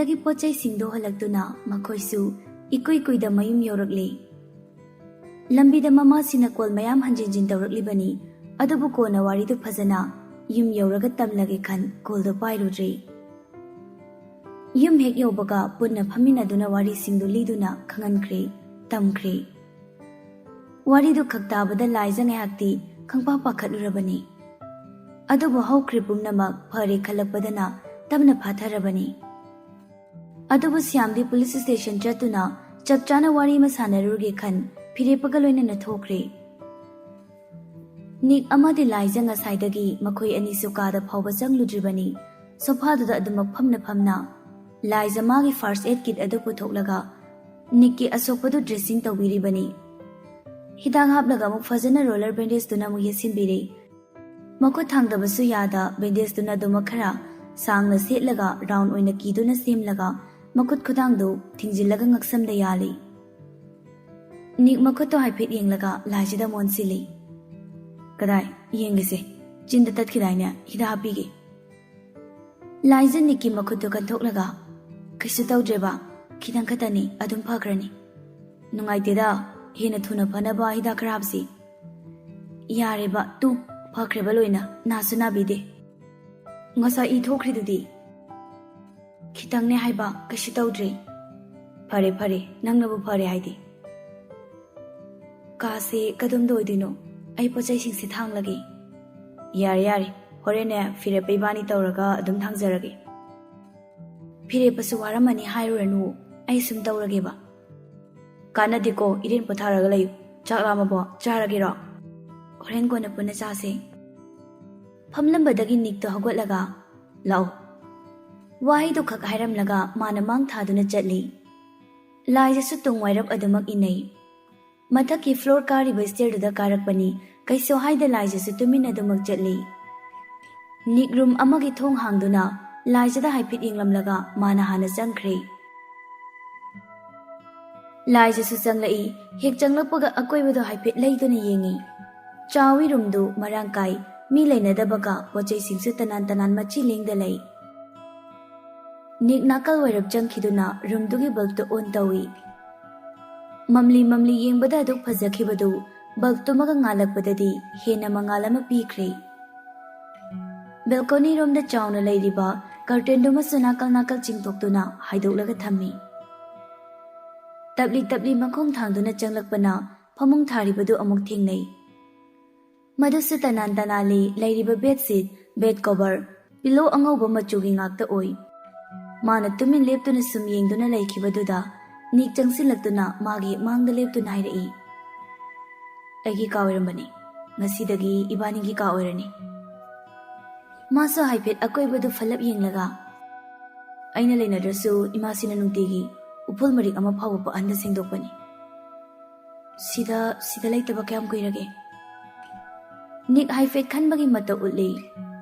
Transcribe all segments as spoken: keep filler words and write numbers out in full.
ꯗꯒꯤ ꯄꯣꯠ ꯆꯩꯁꯤꯡꯗꯣ ꯍꯜꯂꯛꯇꯨꯅ ꯃꯈꯣꯏꯁꯨ ꯏꯀꯨꯏ ꯀꯨꯏꯗ ꯃꯌꯨꯝ ꯌꯧꯔꯛꯂꯤ꯫ ꯂꯝꯕꯤꯗ ꯃꯃꯥꯁꯤꯅ ꯀꯣꯜ ꯃꯌꯥꯝ ꯍꯟꯖꯤꯟ ꯍꯟꯖꯤꯟ ꯇꯧꯔꯛꯂꯤꯕꯅꯤ, ꯑꯗꯨꯕꯨ ꯀꯣꯟꯅ ꯋꯥꯔꯤꯗꯨ ꯐꯖꯅ ꯌꯨꯝ ꯌꯧꯔꯒ ꯇꯝꯂꯒꯦ ꯈꯟ ꯀꯣꯜꯗꯣ ꯄꯥꯏꯔꯨꯗ꯭ꯔꯤ꯫ ꯌꯨꯝ ꯍꯦꯛ ꯌꯧꯕꯒ ꯄꯨꯟꯅ ꯐꯝꯃꯤꯟꯅꯗꯨꯅ ꯋꯥꯔꯤꯁꯤꯡꯗꯨ ꯂꯤꯗꯨꯅ ꯈꯪꯍꯟꯈ꯭ꯔꯦ, ꯇꯝꯈ꯭ꯔꯦ꯫ ꯋꯥꯔꯤꯗꯨ ꯈꯛ ꯇꯥꯕꯗ ꯂꯥꯏꯖ ꯉꯥꯏꯍꯥꯛꯇꯤ ꯈꯪꯄꯥ ꯄꯥꯈꯠꯂꯨꯔꯕꯅꯤ꯫ ꯑꯗꯨꯕꯨ ꯍꯧꯈ꯭ꯔꯦ ꯄꯨꯝꯅꯃꯛ ꯐꯔꯦ ꯈꯜꯂꯛꯄꯗꯅ ꯇꯞꯅ ꯐꯥꯊꯔꯕꯅꯤ꯫ ꯑꯗꯨꯕꯨ ꯁ꯭ꯌꯥꯝꯗꯤ ꯄꯨꯂꯤꯁ ꯁ꯭ꯇꯦꯁꯟ ꯆꯠꯇꯨꯅ ꯆꯞ ꯆꯥꯅ ꯋꯥꯔꯤ ꯑꯃ ꯁꯥꯟꯅꯔꯨꯔꯒꯦ ꯈꯟ ꯐꯤꯔꯦꯞꯄꯒ ꯂꯣꯏꯅꯅ ꯊꯣꯛꯈ꯭ꯔꯦ꯫ ꯅꯤꯛ ꯑꯃꯗꯤ ꯂꯥꯏꯖ ꯉꯁꯥꯏꯗꯒꯤ ꯃꯈꯣꯏ ꯑꯅꯤꯁꯨ ꯀꯥꯗ ꯐꯥꯎꯕ ꯆꯪꯂꯨꯗ꯭ꯔꯤꯕꯅꯤ꯫ ꯁꯣꯐꯥꯗꯨꯗ ꯑꯗꯨꯃꯛ ꯐꯝꯅ ꯐꯝꯅ ꯂꯥꯏꯖ ꯃꯥꯒꯤ ꯐꯥꯔꯁ ꯑꯦꯗ ꯀꯤꯠ ꯑꯗꯨ ꯄꯨꯊꯣꯛꯂꯒ ꯅꯤꯛꯀꯤ ꯑꯁꯣꯛꯄꯗꯨ ꯗ꯭ꯔꯦꯁꯤꯡ ꯇꯧꯕꯤꯔꯤꯕꯅꯤ꯫ ꯍꯤꯗꯥꯛ ꯍꯥꯞꯂꯒ ꯑꯃꯨꯛ ꯐꯖꯅ ꯔꯣꯂꯔ ꯕꯦꯟꯗꯦꯖꯇꯨꯅ ꯑꯃꯨꯛ ꯌꯦꯠꯁꯤꯟꯕꯤꯔꯦ꯫ ꯃꯈꯨꯠ ꯊꯥꯡꯗꯕꯁꯨ ꯌꯥꯗ ꯕꯦꯟꯗꯦꯖꯇꯨꯅ ꯑꯗꯨꯃꯛ ꯈꯔ ꯁꯥꯡꯅ ꯁꯦꯠꯂꯒ ꯔꯥꯎꯟ ꯑꯣꯏꯅ ꯀꯤꯗꯨꯅ ꯁꯦꯝꯂꯒ ꯃꯈꯨꯠ ꯈꯨꯗꯥꯡꯗꯨ ꯊꯤꯡꯖꯤꯜꯂꯒ ꯉꯛꯁꯝꯗ ꯌꯥꯜꯂꯤ꯫ ꯅꯤꯛ ꯃꯈꯨꯠꯇꯣ ꯍꯥꯏꯐꯦꯠ ꯌꯦꯡꯂꯒ ꯂꯥꯏꯖꯗ ꯑꯃꯨꯛ ꯑꯣꯟꯁꯤꯜꯂꯤ꯫ "ꯀꯗꯥꯏ? ꯌꯦꯡꯒꯦꯁꯦ꯫ ꯆꯤꯟꯗ ꯇꯠꯈꯤꯗꯥꯏꯅꯦ? ꯍꯤꯗꯥꯛ ꯍꯥꯞꯄꯤꯒꯦ꯫" ꯂꯥꯏꯖ ꯅꯤꯛꯀꯤ ꯃꯈꯨꯠꯇꯨ ꯀꯟꯊꯣꯛꯂꯒ, "ꯀꯩꯁꯨ ꯇꯧꯗ꯭ꯔꯦꯕ, ꯈꯤꯇꯪ ꯈꯛꯇꯅꯤ, ꯑꯗꯨꯝ ꯐꯈ꯭ꯔꯅꯤ꯫" "ꯅꯨꯡꯉꯥꯏꯇꯦꯗ, ꯍꯦꯟꯅ ꯊꯨꯅ ꯐꯅꯕ ꯍꯤꯗꯥꯛ ꯈꯔ ꯍꯥꯞꯁꯤ꯫" "ꯌꯥꯔꯦꯕ, ꯇꯨ, ꯐꯈ꯭ꯔꯦꯕ ꯂꯣꯏꯅ, ꯅꯥꯁꯨ ꯅꯥꯕꯤꯗꯦ꯫ ꯉꯁꯥꯏ ꯏ ꯊꯣꯛꯈ꯭ꯔꯤꯗꯨꯗꯤ?" "ꯈꯤꯇꯪꯅꯦ ꯍꯥꯏꯕ, ꯀꯩꯁꯨ ꯇꯧꯗ꯭ꯔꯦ꯫" "ꯐꯔꯦ, ꯐꯔꯦ, ꯅꯪꯅꯕꯨ ꯐꯔꯦ ꯍꯥꯏꯗꯤ꯫" "ꯀꯥꯁꯦ ꯀꯗꯣꯝꯗ ꯑꯣꯏꯗꯣꯏꯅꯣ? ꯑꯩ ꯄꯣꯠ ꯆꯩꯁꯤꯡꯁꯦ ꯊꯥꯡꯂꯒꯦ꯫" "ꯌꯥꯔꯦ, ꯌꯥꯔꯦ, ꯍꯣꯔꯦꯟꯅꯦ ꯐꯤꯔꯦꯞꯄ ꯏꯕꯥꯅꯤ ꯇꯧꯔꯒ ꯑꯗꯨꯝ ꯊꯥꯡꯖꯔꯒꯦ꯫" "ꯐꯤꯔꯦꯞꯄꯁꯨ ꯋꯥꯔꯝꯃꯅꯤ ꯍꯥꯏꯔꯨꯔꯅꯨ, ꯑꯩ ꯁꯨꯝ ꯇꯧꯔꯒꯦꯕ꯫" "ꯀꯥꯟꯅꯗꯦꯀꯣ, ꯏꯔꯦꯟ ꯄꯣꯊꯥꯔꯒ ꯂꯩꯌꯨ꯫ ꯆꯥꯛ ꯂꯥꯝꯃꯕꯣ? ꯆꯥꯔꯒꯦꯔꯣ?" "ꯍꯣꯔꯦꯟ ꯀꯣꯟꯅ ꯄꯨꯟꯅ ꯆꯥꯁꯦ꯫" ꯐꯝꯂꯝꯕꯗꯒꯤ ꯅꯤꯛꯇꯣ ꯍꯧꯒꯠꯂꯒ, "ꯂꯥꯛꯑꯣ꯫" ꯋꯥꯍꯩꯗꯨ ꯈꯛ ꯍꯥꯏꯔꯝꯂꯒ ꯃꯥꯅ ꯃꯥꯡ ꯊꯥꯗꯨꯅ ꯆꯠꯂꯤ꯫ ꯂꯥꯏꯖꯁꯨ ꯇꯨꯡ ꯋꯥꯏꯔꯞ ꯑꯗꯨꯃꯛ ꯏꯟꯅꯩ꯫ ꯃꯊꯛꯀꯤ ꯐ꯭ꯂꯣꯔ ꯀꯥꯔꯤꯕ ꯁ꯭ꯇꯦꯌꯔꯗꯨꯗ ꯀꯥꯔꯛꯄꯅꯤ, ꯀꯩꯁꯨ ꯍꯥꯏꯗ ꯂꯥꯏꯖꯁꯨ ꯇꯨꯃꯤꯟ ꯑꯗꯨꯃꯛ ꯆꯠꯂꯤ꯫ ꯅꯤꯛ ꯔꯨꯝ ꯑꯃꯒꯤ ꯊꯣꯡ ꯍꯥꯡꯗꯨꯅ ꯂꯥꯏꯖꯗ ꯍꯥꯏꯐꯦꯠ ꯌꯦꯡꯂꯝꯂꯒ ꯃꯥꯅ ꯍꯥꯟꯅ ꯆꯪꯈ꯭ꯔꯦ꯫ ꯂꯥꯏꯖꯁꯨ ꯆꯪꯂꯛꯏ꯫ ꯍꯦꯛ ꯆꯪꯂꯛꯄꯒ ꯑꯀꯣꯏꯕꯗꯣ ꯍꯥꯏꯐꯦꯠ ꯂꯩꯗꯨꯅ ꯌꯦꯡꯉꯤ꯫ ꯆꯥꯎꯏ ꯔꯨꯝꯗꯨ ꯃꯔꯥꯡ ꯀꯥꯏ, ꯃꯤ ꯂꯩꯅꯗꯕꯒ ꯄꯣꯠꯆꯩꯁꯤꯡꯁꯨ ꯇꯅꯥꯟ ꯇꯅꯥꯟ ꯃꯆꯤ ꯂꯦꯡꯗ ꯂꯩ꯫ ꯅꯤꯛ ꯅꯥꯀꯜ ꯋꯥꯏꯔꯞ ꯆꯪꯈꯤꯗꯨꯅ ꯔꯨꯝꯗꯨꯒꯤ ꯕꯜꯕꯇꯨ ꯑꯣꯟ ꯇꯧꯏ꯫ ꯃꯝꯂꯤ ꯃꯝꯂꯤ ꯌꯦꯡꯕꯗ ꯑꯗꯨꯛ ꯐꯖꯈꯤꯕꯗꯨ ꯕꯜꯕꯇꯨꯃꯒ ꯉꯥꯜꯂꯛꯄꯗꯗꯤ ꯍꯦꯟꯅ ꯃꯉꯥꯜ ꯑꯃ ꯄꯤꯈ꯭ꯔꯦ꯫ ꯕꯦꯜꯀꯣꯅꯤ ꯔꯣꯝꯗ ꯆꯥꯎꯅ ꯂꯩꯔꯤꯕ ꯀꯔꯇꯦꯟꯗꯨꯃꯁꯨ ꯅꯥꯀꯜ ꯅꯥꯀꯜ ꯆꯤꯡꯊꯣꯛꯇꯨꯅ ꯍꯥꯏꯗꯣꯛꯂꯒ ꯊꯝꯃꯤ꯫ ꯇꯞꯂꯤ ꯇꯞꯂꯤ ꯃꯈꯣꯡ ꯊꯥꯡꯗꯨꯅ ꯆꯪꯂꯛꯄꯅ ꯐꯃꯨꯡ ꯊꯥꯔꯤꯕꯗꯨ ꯑꯃꯨꯛ ꯊꯦꯡꯅꯩ꯫ ꯃꯗꯨꯁꯨ ꯇꯅꯥꯟ ꯇꯅꯥꯜꯂꯤ꯫ ꯂꯩꯔꯤꯕ ꯕꯦꯗꯁꯤꯠ, ꯕꯦꯗ ꯀꯣꯚꯔ, ꯄꯤꯂꯣ ꯑꯉꯧꯕ ꯃꯆꯨꯒꯤ ꯉꯥꯛꯇ ꯑꯣꯏ꯫ ꯃꯥꯅ ꯇꯨꯃꯤꯟ ꯂꯦꯞꯇꯨꯅ ꯁꯨꯝ ꯌꯦꯡꯗꯨꯅ ꯂꯩꯈꯤꯕꯗꯨꯗ ꯅꯤꯛ ꯆꯪꯁꯤꯜꯂꯛꯇꯨꯅ ꯃꯥꯒꯤ ꯍꯦꯛ ꯃꯥꯡꯗ ꯂꯦꯞꯇꯨꯅ ꯍꯥꯏꯔꯛꯏ, "ꯑꯩꯒꯤ ꯀꯥ ꯑꯣꯏꯔꯝꯕꯅꯤ꯫ ꯉꯁꯤꯗꯒꯤ ꯏꯕꯥꯅꯤꯒꯤ ꯀꯥ ꯑꯣꯏꯔꯅꯤ꯫" ꯃꯥꯁꯨ ꯍꯥꯏꯐꯦꯠ ꯑꯀꯣꯏꯕꯗꯨ ꯐꯂꯞ ꯌꯦꯡꯂꯒ, "ꯑꯩꯅ ꯂꯩꯅꯗ꯭ꯔꯁꯨ ꯏꯃꯥꯁꯤꯅ ꯅꯨꯡꯇꯤꯒꯤ ꯎꯐꯨꯜ ꯃꯔꯤꯛ ꯑꯃ ꯐꯥꯎꯕ ꯄꯛꯍꯟꯗ ꯁꯦꯡꯗꯣꯛꯄꯅꯤ꯫ ꯁꯤꯗ, ꯁꯤꯗ ꯂꯩꯇꯕ ꯀꯌꯥꯝ ꯀꯨꯏꯔꯒꯦ?" ꯅꯤꯛ ꯍꯥꯏꯐꯦꯠ ꯈꯟꯕꯒꯤ ꯃꯇꯧ ꯎꯠꯂꯤ꯫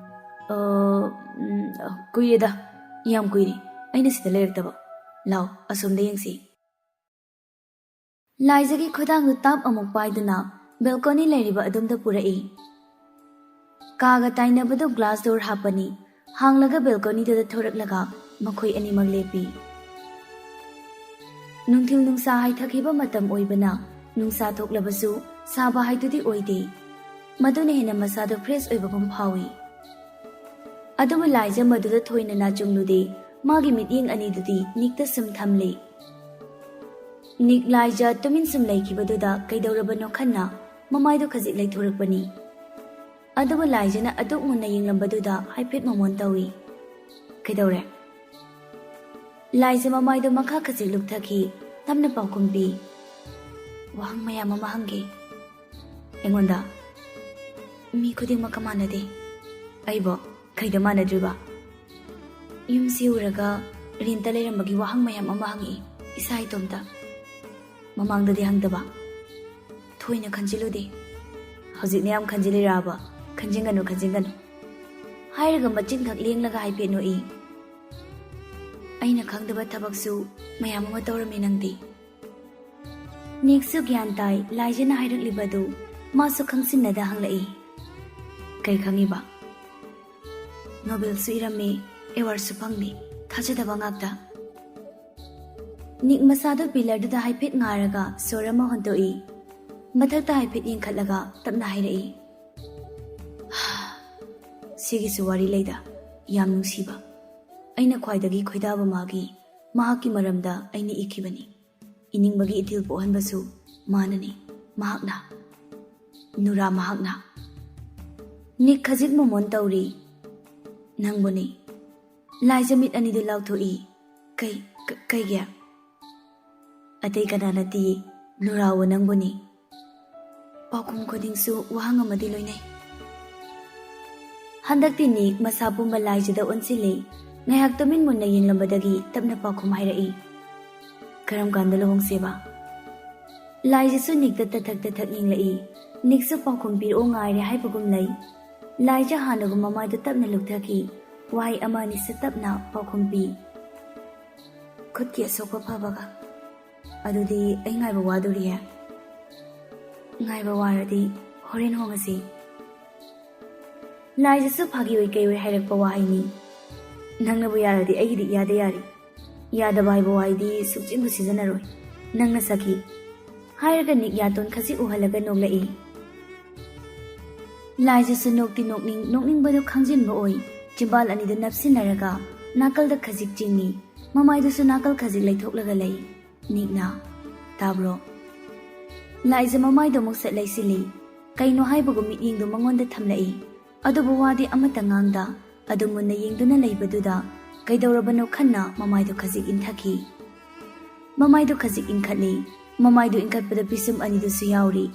"ꯑ, ꯎꯝ, ꯀꯨꯏꯔꯦꯗ, ꯌꯥꯝ ꯀꯨꯏꯔꯦ ꯑꯩꯅ ꯁꯤꯗ ꯂꯩꯔꯛꯇꯕ꯫ ꯂꯥꯎ, ꯑꯁꯣꯝꯗ ꯌꯦꯡꯁꯤ꯫" ꯂꯥꯏꯖꯒꯤ ꯈꯨꯗꯥꯡꯗꯨ ꯇꯥꯞ ꯑꯃꯨꯛ ꯄꯥꯏꯗꯨꯅ ꯕꯦꯜꯀꯣꯅꯤ ꯂꯩꯔꯤꯕ ꯑꯗꯨꯝꯗ ꯄꯨꯔꯛꯏ꯫ ꯀꯥꯒ ꯇꯥꯏꯅꯕꯗꯨ ꯒ꯭ꯂꯥꯁ ꯗꯣꯔ ꯍꯥꯞꯄꯅꯤ꯫ ꯍꯥꯡꯂꯒ ꯕꯦꯜꯀꯣꯅꯤꯗꯨꯗ ꯊꯣꯔꯛꯂꯒ ꯃꯈꯣꯏ ꯑꯅꯤꯃꯛ ꯂꯦꯞꯄꯤ꯫ ꯅꯨꯡꯊꯤꯜ ꯅꯨꯡꯁꯥ ꯍꯥꯏꯊꯈꯤꯕ ꯃꯇꯝ ꯑꯣꯏꯕꯅ ꯅꯨꯡꯁꯥ ꯊꯣꯛꯂꯕꯁꯨ ꯁꯥꯕ ꯍꯥꯏꯗꯨꯗꯤ ꯑꯣꯏꯗꯦ꯫ ꯃꯗꯨꯅ ꯍꯦꯟꯅ ꯃꯁꯥꯗꯣ ꯐ꯭ꯔꯦꯁ ꯑꯣꯏꯕꯒꯨꯝ ꯐꯥꯎꯏ꯫ ꯑꯗꯨꯕꯨ ꯂꯥꯏꯖ ꯃꯗꯨꯗ ꯊꯣꯏꯅ ꯅꯥꯆꯨꯡꯂꯨꯗꯦ꯫ ꯃꯥꯒꯤ ꯃꯤꯠꯌꯦꯡ ꯑꯅꯤꯗꯨꯗꯤ ꯅꯤꯛꯇ ꯁꯨꯝ ꯊꯝꯂꯤ꯫ ꯅꯤꯛ ꯂꯥꯏꯖ ꯇꯨꯃꯤꯟ ꯁꯨꯝ ꯂꯩꯈꯤꯕꯗꯨꯗ ꯀꯩꯗꯧꯔꯕꯅꯣ ꯈꯟꯅ ꯃꯃꯥꯏꯗꯨ ꯈꯖꯤꯛ ꯂꯩꯊꯣꯔꯛꯄꯅꯤ꯫ ꯑꯗꯨꯕꯨ ꯂꯥꯏꯖꯅ ꯑꯗꯨꯛ ꯃꯨꯟꯅ ꯌꯦꯡꯂꯝꯕꯗꯨꯗ ꯍꯥꯏꯐꯦꯠ ꯃꯣꯃꯣꯟ ꯇꯧꯏ꯫ "ꯀꯩꯗꯧꯔꯦ?" ꯂꯥꯏꯖ ꯃꯃꯥꯏꯗꯨ ꯃꯈꯥ ꯈꯖꯤꯛ ꯂꯨꯞꯊꯈꯤ, ꯇꯞꯅ ꯄꯥꯎꯈꯨꯝ ꯄꯤ꯫ "ꯋꯥꯍꯪ ꯃꯌꯥꯝ ꯑꯃ ꯍꯪꯒꯦ꯫" "ꯑꯩꯉꯣꯟꯗ?" "ꯃꯤ ꯈꯨꯗꯤꯡꯃꯛꯀ ꯃꯥꯟꯅꯗꯦ꯫" "ꯑꯩꯕꯣ? ꯀꯩꯗ ꯃꯥꯟꯅꯗ꯭ꯔꯤꯕ?" "ꯌꯨꯝꯁꯤ ꯎꯔꯒ ꯔꯦꯟꯇ ꯂꯩꯔꯝꯕꯒꯤ ꯋꯥꯍꯪ ꯃꯌꯥꯝ ꯑꯃ ꯍꯪꯉꯛꯏ, ꯏꯁꯥ ꯏꯇꯣꯝꯇ꯫ ꯃꯃꯥꯡꯗꯗꯤ ꯍꯪꯗꯕ?" "ꯊꯣꯏꯅ ꯈꯟꯖꯤꯜꯂꯨꯗꯦ꯫" "ꯍꯧꯖꯤꯛꯅ ꯌꯥꯝ ꯈꯟꯖꯤꯜꯂꯤꯔꯕ?" "ꯈꯟꯖꯤꯟꯒꯅꯨ, ꯈꯟꯖꯤꯟꯒꯅꯨ꯫" ꯍꯥꯏꯔꯒ ꯃꯆꯤꯟꯈꯛ ꯂꯦꯡꯂꯒ ꯍꯥꯏꯐꯦꯠ ꯅꯣꯛꯏ꯫ "ꯑꯩꯅ ꯈꯪꯗꯕ ꯊꯕꯛꯁꯨ ꯃꯌꯥꯝ ꯑꯃ ꯇꯧꯔꯝꯃꯤ ꯅꯪꯗꯤ꯫" ꯅꯤꯛꯁꯨ ꯒ꯭ꯌꯥꯟ ꯇꯥꯏ, ꯂꯥꯏꯖꯅ ꯍꯥꯏꯔꯛꯂꯤꯕꯗꯨ ꯃꯥꯁꯨ ꯈꯪꯁꯤꯟꯅꯗ ꯍꯪꯂꯛꯏ꯫ "ꯀꯩ ꯈꯪꯉꯤꯕ?" "ꯅꯣꯕꯦꯜꯁꯨ ꯏꯔꯝꯃꯤ, ꯑꯦꯋꯥꯔꯗꯁꯨ ꯐꯪꯂꯤ꯫" ꯊꯥꯖꯗꯕ ꯉꯥꯛꯇ꯫ ꯅꯤꯛ ꯃꯁꯥꯗꯣ ꯄꯤꯂꯔꯗꯨꯗ ꯍꯥꯏꯐꯦꯠ ꯉꯥꯔꯒ ꯁꯣꯔ ꯑꯃ ꯍꯣꯟꯇꯣꯛꯏ꯫ ꯃꯊꯛꯇ ꯍꯥꯏꯐꯦꯠ ꯌꯦꯡꯈꯠꯂꯒ ꯇꯞꯅ ꯍꯥꯏꯔꯛꯏ, "ꯁꯤꯒꯤꯁꯨ ꯋꯥꯔꯤ ꯂꯩꯗ, ꯌꯥꯝ ꯅꯨꯡꯁꯤꯕ꯫ ꯑꯩꯅ ꯈ꯭ꯋꯥꯏꯗꯒꯤ ꯈꯣꯏꯗꯥꯕ ꯃꯥꯒꯤ, ꯃꯍꯥꯛꯀꯤ ꯃꯔꯝꯗ ꯑꯩꯅ ꯏꯈꯤꯕꯅꯤ꯫ ꯏꯅꯤꯡꯕꯒꯤ ꯏꯊꯤꯜ ꯄꯣꯛꯍꯟꯕꯁꯨ ꯃꯥꯅꯅꯤ, ꯃꯍꯥꯛꯅ, ꯅꯨꯔꯥ ꯃꯍꯥꯛꯅ꯫" ꯅꯤꯛ ꯈꯖꯤꯛ ꯃꯣꯃꯣꯟ ꯇꯧꯔꯤ꯫ "ꯅꯪꯕꯨꯅꯤ꯫" ꯂꯥꯏꯖ ꯃꯤꯠ ꯑꯅꯤꯗꯨ ꯂꯥꯎꯊꯣꯛꯏ꯫ "ꯀꯩ, ꯀ-, ꯀꯩꯒꯤ?" "ꯑꯇꯩ ꯀꯅꯥ ꯅꯠꯇꯦ, ꯅꯨꯔꯥꯋꯣ ꯅꯪꯕꯨꯅꯤ꯫" ꯄꯥꯎꯈꯨꯝ ꯈꯨꯗꯤꯡꯁꯨ ꯋꯥꯍꯪ ꯑꯃꯗꯤ ꯂꯣꯏꯅꯩ꯫ ꯍꯟꯗꯛꯇꯤ ꯅꯤꯛ ꯃꯁꯥ ꯄꯨꯝꯕ ꯂꯥꯏꯖꯗ ꯑꯣꯟꯁꯤꯜꯂꯤ꯫ ꯉꯥꯏꯍꯥꯛ ꯇꯨꯃꯤꯟ ꯃꯨꯟꯅ ꯌꯦꯡꯂꯝꯕꯗꯒꯤ ꯇꯞꯅ ꯄꯥꯎꯈꯨꯝ ꯍꯥꯏꯔꯛꯏ, "ꯀꯔꯝ ꯀꯥꯟꯗ ꯂꯨꯍꯣꯡꯁꯦꯕ?" ꯂꯥꯏꯖꯁꯨ ꯅꯤꯛꯇ ꯇꯊꯛ ꯇꯊꯛ ꯌꯦꯡꯂꯛꯏ꯫ ꯅꯤꯛꯁꯨ ꯄꯥꯎꯈꯨꯝ ꯄꯤꯔꯛꯑꯣ ꯉꯥꯏꯔꯦ ꯍꯥꯏꯕꯒꯨꯝ ꯂꯩ꯫ ꯂꯥꯏꯖ ꯍꯥꯟꯅꯒꯨꯝ ꯃꯃꯥꯏꯗꯨ ꯇꯞꯅ ꯂꯨꯞꯊꯈꯤ꯫ ꯋꯥꯍꯩ ꯑꯃ ꯑꯅꯤꯁꯨ ꯇꯞꯅ ꯄꯥꯎꯈꯨꯝ ꯄꯤ꯫ "ꯈꯨꯠꯀꯤ ꯑꯁꯣꯛꯄ ꯐꯕꯒ꯫ ꯑꯗꯨꯗꯤ ꯑꯩ ꯉꯥꯏꯕ ꯋꯥꯗꯣꯔꯤꯌꯦ꯫" "ꯉꯥꯏꯕ ꯋꯥꯔꯗꯤ ꯍꯣꯔꯦꯟ ꯍꯣꯡꯉꯁꯤ꯫" ꯂꯥꯏꯖꯁꯨ ꯐꯥꯒꯤ ꯑꯣꯏ ꯀꯩ ꯑꯣꯏ ꯍꯥꯏꯔꯛꯄ ꯋꯥꯍꯩꯅꯤ꯫ "ꯅꯪꯅꯕꯨ ꯌꯥꯔꯗꯤ ꯑꯩꯒꯤꯗꯤ ꯏꯌꯥꯗ ꯌꯥꯔꯤ꯫ ꯌꯥꯗꯕ ꯍꯥꯏꯕ ꯋꯥꯍꯩꯗꯤ ꯁꯨꯛꯁꯤꯟꯕꯨ ꯁꯤꯖꯤꯟꯅꯔꯣꯏ꯫ ꯅꯪꯅ ꯁꯈꯤ꯫" ꯍꯥꯏꯔꯒ ꯅꯤꯛ ꯌꯥꯇꯣꯟ ꯈꯖꯤꯛ ꯎꯍꯜꯂꯒ ꯅꯣꯛꯂꯛꯏ꯫ ꯂꯥꯏꯖꯁꯨ ꯅꯣꯛꯇꯤ ꯅꯣꯛꯅꯤꯡ, ꯅꯣꯛꯅꯤꯡꯕꯗꯨ ꯈꯪꯖꯤꯟꯕ ꯑꯣꯏ꯫ ꯆꯤꯝꯕꯥꯜ ꯑꯅꯤꯗꯨ ꯅꯞꯁꯤꯟꯅꯔꯒ ꯅꯥꯀꯜꯗ ꯈꯖꯤꯛ ꯆꯤꯡꯏ꯫ ꯃꯃꯥꯏꯗꯨꯁꯨ ꯅꯥꯀꯜ ꯈꯖꯤꯛ ꯂꯩꯊꯣꯛꯂꯒ ꯂꯩ꯫ ꯅꯤꯛꯅ, "ꯇꯥꯕ꯭ꯔꯣ?" ꯂꯥꯏꯖ ꯃꯃꯥꯏꯗꯣ ꯑꯃꯨꯛ ꯁꯠ ꯂꯩꯁꯤꯜꯂꯤ꯫ ꯀꯩꯅꯣ ꯍꯥꯏꯕꯒꯨꯝ ꯃꯤꯠꯌꯦꯡꯗꯨ ꯃꯉꯣꯟꯗ ꯊꯝꯂꯛꯏ꯫ ꯑꯗꯨꯕꯨ ꯋꯥꯗꯤ ꯑꯃꯠꯇ ꯉꯥꯡꯗ, ꯑꯗꯨ ꯃꯨꯟꯅ ꯌꯦꯡꯗꯨꯅ ꯂꯩꯕꯗꯨꯗ ꯀꯩꯗꯧꯔꯕꯅꯣ ꯈꯟꯅ ꯃꯃꯥꯏꯗꯨ ꯈꯖꯤꯛ ꯏꯟꯊꯈꯤ꯫ ꯃꯃꯥꯏꯗꯨ ꯈꯖꯤꯛ ꯏꯟꯈꯠꯂꯤ꯫ ꯃꯃꯥꯏꯗꯨ ꯏꯟꯈꯠꯄꯗ ꯄꯤꯁꯨꯝ ꯑꯅꯤꯗꯨꯁꯨ ꯌꯥꯎꯔꯤ꯫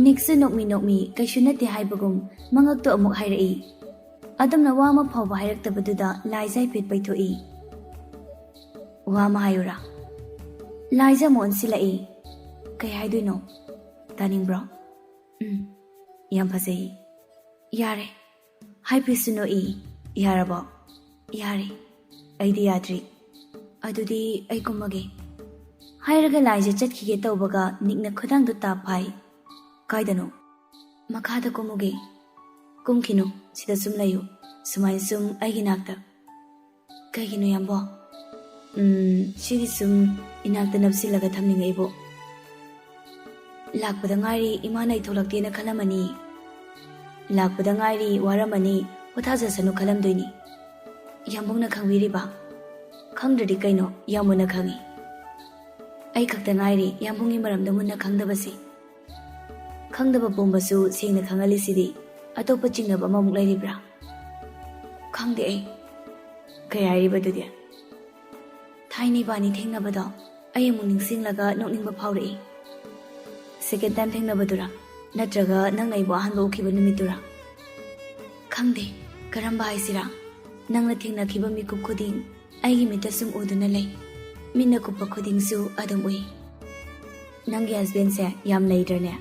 ꯅꯤꯛꯁꯨ ꯅꯣꯛꯃꯤ ꯅꯣꯛꯃꯤ ꯀꯩꯁꯨ ꯅꯠꯇꯦ ꯍꯥꯏꯕꯒꯨꯝ ꯃꯉꯛꯇꯨ ꯑꯃꯨꯛ ꯍꯥꯏꯔꯛꯏ꯫ ꯑꯗꯨꯝꯅ ꯋꯥ ꯑꯃ ꯐꯥꯎꯕ ꯍꯥꯏꯔꯛꯇꯕꯗꯨꯗ ꯂꯥꯏꯖ ꯍꯥꯏꯐꯦꯠ ꯄꯩꯊꯣꯛꯏ꯫ "ꯋꯥ ꯑꯃ ꯍꯥꯏꯌꯨꯔꯥ?" ꯂꯥꯏꯖ ꯑꯃꯨꯛ ꯑꯣꯟꯁꯤꯜꯂꯛꯏ꯫ "ꯀꯩ ꯍꯥꯏꯗꯣꯏꯅꯣ? ꯇꯥꯅꯤꯡꯕ꯭ꯔꯣ?" "ꯎꯝ, ꯌꯥꯝ ꯐꯖꯩ꯫" "ꯌꯥꯔꯦ꯫" ꯍꯥꯏꯐꯦꯠꯁꯨ ꯅꯣꯛꯏ꯫ "ꯌꯥꯔꯕꯣ?" "ꯌꯥꯔꯦ꯫ ꯑꯩꯗꯤ ꯌꯥꯗ꯭ꯔꯤ꯫ ꯑꯗꯨꯗꯤ ꯑꯩ ꯀꯨꯝꯃꯒꯦ꯫" ꯍꯥꯏꯔꯒ ꯂꯥꯏꯖ ꯆꯠꯈꯤꯒꯦ ꯇꯧꯕꯒ ꯅꯤꯛꯅ ꯈꯨꯗꯥꯡꯗꯨ ꯇꯥꯞ ꯐꯥꯏ꯫ "ꯀꯥꯏꯗꯅꯣ?" "ꯃꯈꯥꯗ ꯀꯨꯝꯃꯨꯒꯦ꯫" "ꯀꯨꯝꯈꯤꯅꯨ, ꯁꯤꯗ ꯁꯨꯝ ꯂꯩꯌꯨ꯫ ꯁꯨꯃꯥꯏꯅ ꯁꯨꯝ ꯑꯩꯒꯤ ꯅꯥꯛꯇ꯫" ꯀꯩꯒꯤꯅꯣ ꯌꯥꯝꯕꯣ? ꯎꯝ, ꯁꯤꯗꯤ ꯁꯨꯝ ꯏꯅꯥꯛꯇ ꯅꯞꯁꯤꯜꯂꯒ ꯊꯝꯅꯤꯡꯉꯛꯏꯕꯣ꯫ ꯂꯥꯛꯄꯗ ꯉꯥꯏꯔꯤ, ꯏꯃꯥꯅ ꯑꯩ ꯊꯣꯛꯂꯛꯇꯦꯅ ꯈꯜꯂꯝꯃꯅꯤ꯫ ꯂꯥꯛꯄꯗ ꯉꯥꯏꯔꯤ, ꯋꯥꯔꯝꯃꯅꯤ, ꯄꯣꯊꯥꯖꯁꯅꯨ ꯈꯜꯂꯝꯗꯣꯏꯅꯤ꯫ ꯌꯥꯝꯕꯨꯡꯅ ꯈꯪꯕꯤꯔꯤꯕ? ꯈꯪꯗ꯭ꯔꯗꯤ ꯀꯩꯅꯣ, ꯌꯥꯝꯕꯨꯡꯅ ꯈꯪꯉꯤ꯫ ꯑꯩ ꯈꯛꯇ ꯉꯥꯏꯔꯤ ꯌꯥꯝꯕꯨꯡꯒꯤ ꯃꯔꯝꯗ ꯃꯨꯟꯅ ꯈꯪꯗꯕꯁꯤ꯫ ꯈꯪꯗꯕ ꯄꯨꯝꯕꯁꯨ ꯁꯦꯡꯅ ꯈꯪꯍꯜꯂꯤꯁꯤꯗꯤ꯫ ꯑꯇꯣꯞꯄ ꯆꯤꯡꯅꯕ ꯑꯃꯃꯨꯛ ꯂꯩꯔꯤꯕ꯭ꯔꯥ? ꯈꯪꯗꯦ ꯑꯩ꯫ ꯀꯩ ꯍꯥꯏꯔꯤꯕ ꯑꯗꯨꯗꯤ? ꯊꯥꯏꯅ ꯏꯕꯥꯅꯤ ꯊꯦꯡꯅꯕꯗꯣ ꯑꯩ ꯑꯃꯨꯛ ꯅꯤꯡꯁꯤꯡꯂꯒ ꯅꯣꯛꯅꯤꯡꯕ ꯐꯥꯎꯔꯛꯏ꯫ Second time ꯊꯦꯡꯅꯕꯗꯨꯔꯥ? ꯅꯠꯇ꯭ꯔꯒ ꯅꯪꯅ ꯑꯩꯕꯨ ꯑꯍꯥꯟꯕ ꯎꯈꯤꯕ ꯅꯨꯃꯤꯠꯇꯨꯔꯥ? ꯈꯪꯗꯦ, ꯀꯔꯝꯕ ꯍꯥꯏꯁꯤꯔꯥ? ꯅꯪꯅ ꯊꯦꯡꯅꯈꯤꯕ ꯃꯤꯀꯨꯞ ꯈꯨꯗꯤꯡ ꯑꯩꯒꯤ ꯃꯤꯠꯇ ꯁꯨꯝ ꯎꯗꯨꯅ ꯂꯩ꯫ ꯃꯤꯠꯅ ꯀꯨꯞꯄ ꯈꯨꯗꯤꯡꯁꯨ ꯑꯗꯨꯝ ꯎꯏ꯫ ꯅꯪꯒꯤ husbandꯁꯦ ꯌꯥꯝ ꯂꯩꯗ꯭ꯔꯅꯦ?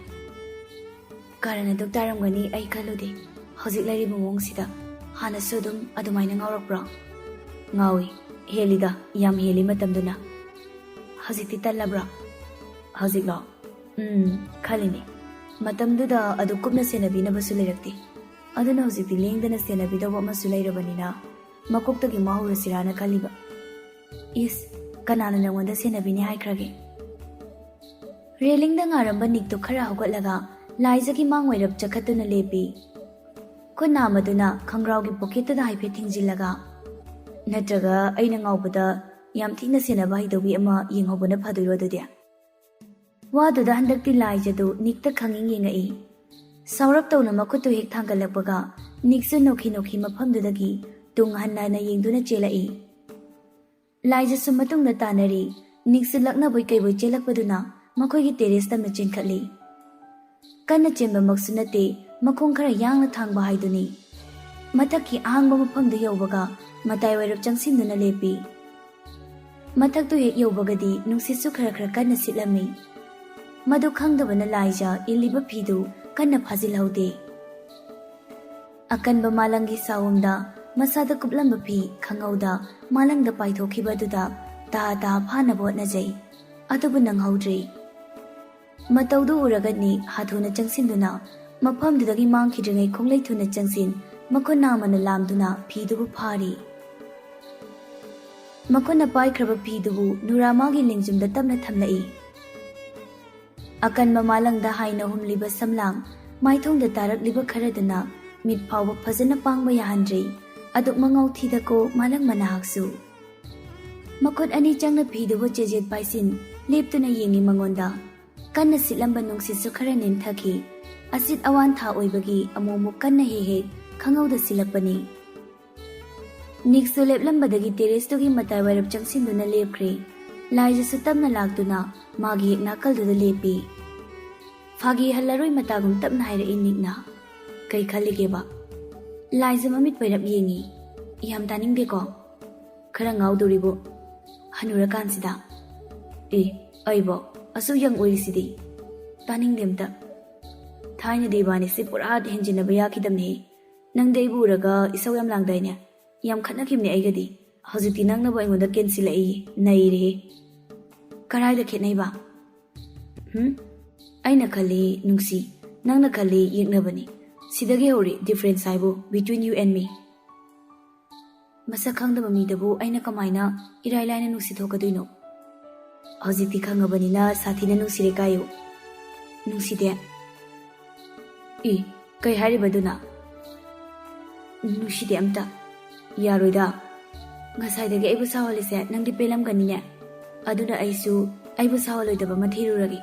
ꯀꯥꯔꯟ ꯑꯗꯨꯛ ꯇꯥꯔꯝꯒꯅꯤ ꯑꯩ ꯈꯜꯂꯨꯗꯦ꯫ ꯍꯧꯖꯤꯛ ꯂꯩꯔꯤꯕ ꯃꯑꯣꯡꯁꯤꯗ꯫ ꯍꯥꯟꯅꯁꯨ ꯑꯗꯨꯝ ꯑꯗꯨꯃꯥꯏꯅ ꯉꯥꯎꯔꯛꯄ꯭ꯔꯣ? ꯉꯥꯎꯏ꯫ ꯍꯦꯜꯂꯤꯗ, ꯌꯥꯝ ꯍꯦꯜꯂꯤ ꯃꯇꯝꯗꯨꯅ꯫ ꯍꯧꯖꯤꯛꯇꯤ ꯇꯜꯂꯕ꯭ꯔꯣ? ꯍꯧꯖꯤꯛꯂꯣ? ꯎꯝ, ꯈꯜꯂꯤꯅꯦ꯫ ꯃꯇꯝꯗꯨꯗ ꯑꯗꯨ ꯀꯨꯞꯅ ꯁꯦꯟꯅꯕꯤꯅꯕꯁꯨ ꯂꯩꯔꯛꯇꯦ꯫ ꯑꯗꯨꯅ ꯍꯧꯖꯤꯛꯇꯤ ꯂꯦꯡꯗꯅ ꯁꯦꯟꯅꯕꯤꯗꯧꯕ ꯑꯃꯁꯨ ꯂꯩꯔꯕꯅꯤꯅ ꯃꯀꯣꯛꯇꯒꯤ ꯃꯥ ꯍꯧꯔꯁꯤꯔꯥꯅ ꯈꯜꯂꯤꯕ꯫ ꯏꯁ, ꯀꯅꯥꯅ ꯅꯪꯉꯣꯟꯗ ꯁꯦꯟꯅꯕꯤꯅꯤ ꯍꯥꯏꯈ꯭ꯔꯒꯦ? ꯔꯦꯂꯤꯡꯗ ꯉꯥꯔꯝꯕ ꯅꯤꯛꯇꯨ ꯈꯔ ꯍꯧꯒꯠꯂꯒ ꯂꯥꯏꯖꯒꯤ ꯃꯥꯡ ꯑꯣꯏꯔꯞ ꯆꯈꯠꯇꯨꯅ ꯂꯦꯞꯄꯤ꯫ ꯈꯨꯠ ꯅꯥꯝꯃꯗꯨꯅ ꯈꯪꯒ꯭ꯔꯥꯎꯒꯤ ꯄꯣꯀꯦꯠꯇꯨꯗ ꯍꯥꯏꯐꯦꯠ ꯊꯤꯡꯖꯤꯜꯂꯒ, "ꯅꯠꯇ꯭ꯔꯒ ꯑꯩꯅ ꯉꯥꯎꯕꯗ ꯌꯥꯝ ꯊꯤꯅ ꯁꯦꯟꯅꯕ ꯍꯩꯗꯧꯕꯤ ꯑꯃ ꯌꯦꯡꯍꯧꯕꯅ ꯐꯗꯣꯏꯔꯣ ꯑꯗꯨꯗꯤ?" ꯋꯥꯗꯨꯗ ꯍꯟꯗꯛꯇꯤ ꯂꯥꯏꯖꯗꯨ ꯅꯤꯛꯇ ꯈꯪꯌꯦꯡ ꯌꯦꯡꯉꯛꯏ꯫ ꯁꯥꯎꯔꯞ ꯇꯧꯅ ꯃꯈꯨꯠꯇꯨ ꯍꯦꯛ ꯊꯥꯡꯒꯠꯂꯛꯄꯒ ꯅꯤꯛꯁꯨ ꯅꯣꯛꯈꯤ ꯅꯣꯛꯈꯤ ꯃꯐꯝꯗꯨꯗꯒꯤ ꯇꯨꯡ ꯍꯟꯅ ꯍꯟꯅ ꯌꯦꯡꯗꯨꯅ ꯆꯦꯜꯂꯛꯏ꯫ ꯂꯥꯏꯖꯁꯨ ꯃꯇꯨꯡꯗ ꯇꯥꯟꯅꯔꯤ꯫ ꯅꯤꯛꯁꯨ ꯂꯛꯅꯕꯣꯏ ꯀꯩꯕꯣꯏ ꯆꯦꯜꯂꯛꯄꯗꯨꯅ ꯃꯈꯣꯏꯒꯤ terrace ꯇꯝꯅ ꯆꯦꯟꯈꯠꯂꯤ꯫ ꯀꯟꯅ ꯆꯦꯟꯕꯃꯛꯁꯨ ꯅꯠꯇꯦ, ꯃꯈꯣꯡ ꯈꯔ ꯌꯥꯡꯅ ꯊꯥꯡꯕ ꯍꯥꯏꯗꯨꯅꯤ꯫ ꯃꯊꯛꯀꯤ ꯑꯍꯥꯡꯕ ꯃꯐꯝꯗꯨ ꯌꯧꯕꯒ ꯃꯇꯥꯏ ꯑꯣꯏꯔꯞ ꯆꯪꯁꯤꯟꯗꯨꯅ ꯂꯦꯞꯄꯤ꯫ ꯃꯊꯛꯇꯨ ꯍꯦꯛ ꯌꯧꯕꯒꯗꯤ ꯅꯨꯡꯁꯤꯠꯁꯨ ꯈꯔ ꯈꯔ ꯀꯟꯅ ꯁꯤꯠꯂꯝꯃꯤ꯫ ꯃꯗꯨ ꯈꯪꯗꯕꯅ ꯂꯥꯏꯖ ꯏꯜꯂꯤꯕ ꯐꯤꯗꯨ ꯀꯟꯅ ꯐꯥꯖꯤꯜꯍꯧꯗꯦ꯫ ꯑꯀꯟꯕ ꯃꯥꯂꯪꯒꯤ ꯁꯥꯎꯝꯗ ꯃꯁꯥꯗ ꯀꯨꯞꯂꯝꯕ ꯐꯤ ꯈꯪꯍꯧꯗ ꯃꯥꯂꯪꯗ ꯄꯥꯏꯊꯣꯛꯈꯤꯕ ꯑꯗꯨꯗ ꯇꯥ ꯇꯥ ꯐꯥꯅꯕ ꯍꯣꯠꯅꯖꯩ꯫ ꯑꯗꯨꯕꯨ ꯅꯪꯍꯧꯗ꯭ꯔꯦ꯫ ꯃꯇꯧꯗꯨ ꯎꯔꯒ ꯅꯤꯛ ꯍꯥꯊꯨꯅ ꯆꯪꯁꯤꯟꯗꯨꯅ ꯃꯐꯝꯗꯨꯗꯒꯤ ꯃꯥꯡꯈꯤꯗ꯭ꯔꯤꯉꯩ ꯈꯣꯡꯂꯩ ꯊꯨꯅ ꯆꯪꯁꯤꯟ, ꯃꯈꯨꯠ ꯅꯥꯝꯃꯅ ꯂꯥꯝꯗꯨꯅ ꯐꯤꯗꯨꯕꯨ ꯐꯥꯔꯤ꯫ ꯃꯈꯨꯠꯅ ꯄꯥꯏꯈ꯭ꯔꯕ ꯐꯤꯗꯨꯕꯨ ꯅꯨꯔꯥꯃꯥꯒꯤ ꯂꯦꯡꯖꯨꯝꯗ ꯇꯞꯅ ꯊꯝꯂꯛꯏ꯫ ꯑꯀꯟꯕ ꯃꯥꯂꯪꯗ ꯍꯥꯏꯅ ꯍꯨꯝꯂꯤꯕ ꯁꯝꯂꯥꯡ ꯃꯥꯏꯊꯣꯡꯗ ꯇꯥꯔꯛꯂꯤꯕ ꯈꯔꯗꯨꯅ ꯃꯤꯠ ꯐꯥꯎꯕ ꯐꯖꯅ ꯄꯥꯡꯕ ꯌꯥꯍꯟꯗ꯭ꯔꯦ꯫ ꯑꯗꯨꯛ ꯃꯉꯥꯎ ꯊꯤꯗꯀꯣ ꯃꯥꯂꯪ ꯃꯅꯥꯍꯥꯛꯁꯨ꯫ ꯃꯈꯨꯠ ꯑꯅꯤ ꯆꯪꯅ ꯐꯤꯗꯨꯕꯨ ꯆꯦꯖꯦꯠ ꯄꯥꯏꯁꯤꯟ ꯂꯦꯞꯇꯨꯅ ꯌꯦꯡꯉꯤ ꯃꯉꯣꯟꯗ꯫ ꯀꯟꯅ ꯁꯤꯠꯂꯝꯕ ꯅꯨꯡꯁꯤꯠꯁꯨ ꯈꯔ ꯅꯦꯝꯊꯈꯤ꯫ ꯑꯁꯤꯠ ꯑꯋꯥꯟ ꯊꯥ ꯑꯣꯏꯕꯒꯤ ꯑꯃꯨꯛ ꯑꯃꯨꯛ ꯀꯟꯅ ꯍꯦꯛ ꯍꯦꯛ ꯈꯪꯍꯧꯗ ꯁꯤꯜꯂꯛꯄꯅꯤ꯫ ꯅꯤꯛꯁꯨ ꯂꯦꯞꯂꯝꯕꯗꯒꯤ ꯇꯦꯔꯦꯁꯇꯨꯒꯤ ꯃꯇꯥꯏ ꯋꯥꯏꯔꯞ ꯆꯪꯁꯤꯟꯗꯨꯅ ꯂꯦꯞꯈ꯭ꯔꯦ꯫ ꯂꯥꯏꯖꯁꯨ ꯇꯞꯅ ꯂꯥꯛꯇꯨꯅ ꯃꯥꯒꯤ ꯍꯦꯛ ꯅꯥꯀꯜꯗꯨꯗ ꯂꯦꯞꯄꯤ꯫ ꯐꯥꯒꯤ ꯍꯜꯂꯔꯣꯏ ꯃꯇꯥꯒꯨꯝ ꯇꯞꯅ ꯍꯥꯏꯔꯛꯏ ꯅꯤꯛꯅ꯫ "ꯀꯩ ꯈꯜꯂꯤꯒꯦꯕ?" ꯂꯥꯏꯖ ꯃꯃꯤꯠ ꯄꯩꯔꯞ ꯌꯦꯡꯉꯤ꯫ "ꯌꯥꯝ ꯇꯥꯅꯤꯡꯗꯦꯀꯣ? ꯈꯔ ꯉꯥꯎꯗꯣꯔꯤꯕꯣ ꯍꯅꯨꯔꯀꯥꯟꯁꯤꯗ?" "ꯑꯦ, ꯑꯩꯕꯣ ꯑꯁꯨꯛ ꯌꯪ ꯑꯣꯏꯔꯤꯁꯤꯗꯤ꯫ ꯇꯥꯅꯤꯡꯗꯦ ꯑꯝꯇ꯫ ꯊꯥꯏꯅꯗꯤ ꯏꯕꯥꯅꯤꯁꯦ ꯄꯨꯔꯥ ꯍꯦꯟꯖꯤꯟꯅꯕ ꯌꯥꯈꯤꯗꯕꯅꯦ꯫ ꯅꯪꯗꯤ ꯑꯩꯕꯨ ꯎꯔꯒ ꯏꯁꯧ ꯌꯥꯝ ꯂꯥꯡꯗꯥꯏꯅꯦ? ꯌꯥꯝ ꯈꯠꯅꯈꯤꯕꯅꯦ ꯑꯩꯒꯗꯤ꯫ ꯍꯧꯖꯤꯛꯇꯤ ꯅꯪꯅꯕꯨ ꯑꯩꯉꯣꯟꯗ ꯀꯦꯟꯁꯤꯜꯂꯛꯏ, ꯅꯩꯔꯦꯍꯦ꯫ ꯀꯔꯥꯏꯗ ꯈꯦꯠꯅꯩꯕ?" "ꯍꯨꯝ? ꯑꯩꯅ ꯈꯜꯂꯤ ꯅꯨꯡꯁꯤ, ꯅꯪꯅ ꯈꯜꯂꯤ ꯌꯦꯛꯅꯕꯅꯤ꯫ ꯁꯤꯗꯒꯤ ꯍꯧꯔꯦ difference ꯍꯥꯏꯕꯨ, between you and me꯫ ꯃꯁꯛ ꯈꯪꯗꯕ ꯃꯤꯗꯕꯨ ꯑꯩꯅ ꯀꯃꯥꯏꯅ ꯏꯔꯥꯏ ꯂꯥꯏꯅ ꯅꯨꯡꯁꯤ ꯊꯣꯛꯀꯗꯣꯏꯅꯣ? ꯍꯧꯖꯤꯛꯇꯤ ꯈꯪꯉꯕꯅꯤꯅ ꯁꯥꯊꯤꯅ ꯅꯨꯡꯁꯤꯔꯦ ꯀꯥꯏꯌꯨ꯫" "ꯅꯨꯡꯁꯤꯗꯦ?" "ꯏ, ꯀꯩ ꯍꯥꯏꯔꯤꯕꯗꯨꯅ?" "ꯅꯨꯡꯁꯤꯗꯦ ꯑꯝꯇ꯫" "ꯌꯥꯔꯣꯏꯗ꯫ ꯉꯁꯥꯏꯗꯒꯤ ꯑꯩꯕꯨ ꯁꯥꯎꯍꯜꯂꯤꯁꯦ ꯅꯪꯗꯤ ꯄꯦꯜꯂꯝꯒꯅꯤꯅꯦ꯫ ꯑꯗꯨꯅ ꯑꯩꯁꯨ ꯑꯩꯕꯨ ꯁꯥꯎꯍꯜꯂꯣꯏꯗꯕ ꯑꯃ ꯊꯤꯔꯨꯔꯒꯦ꯫"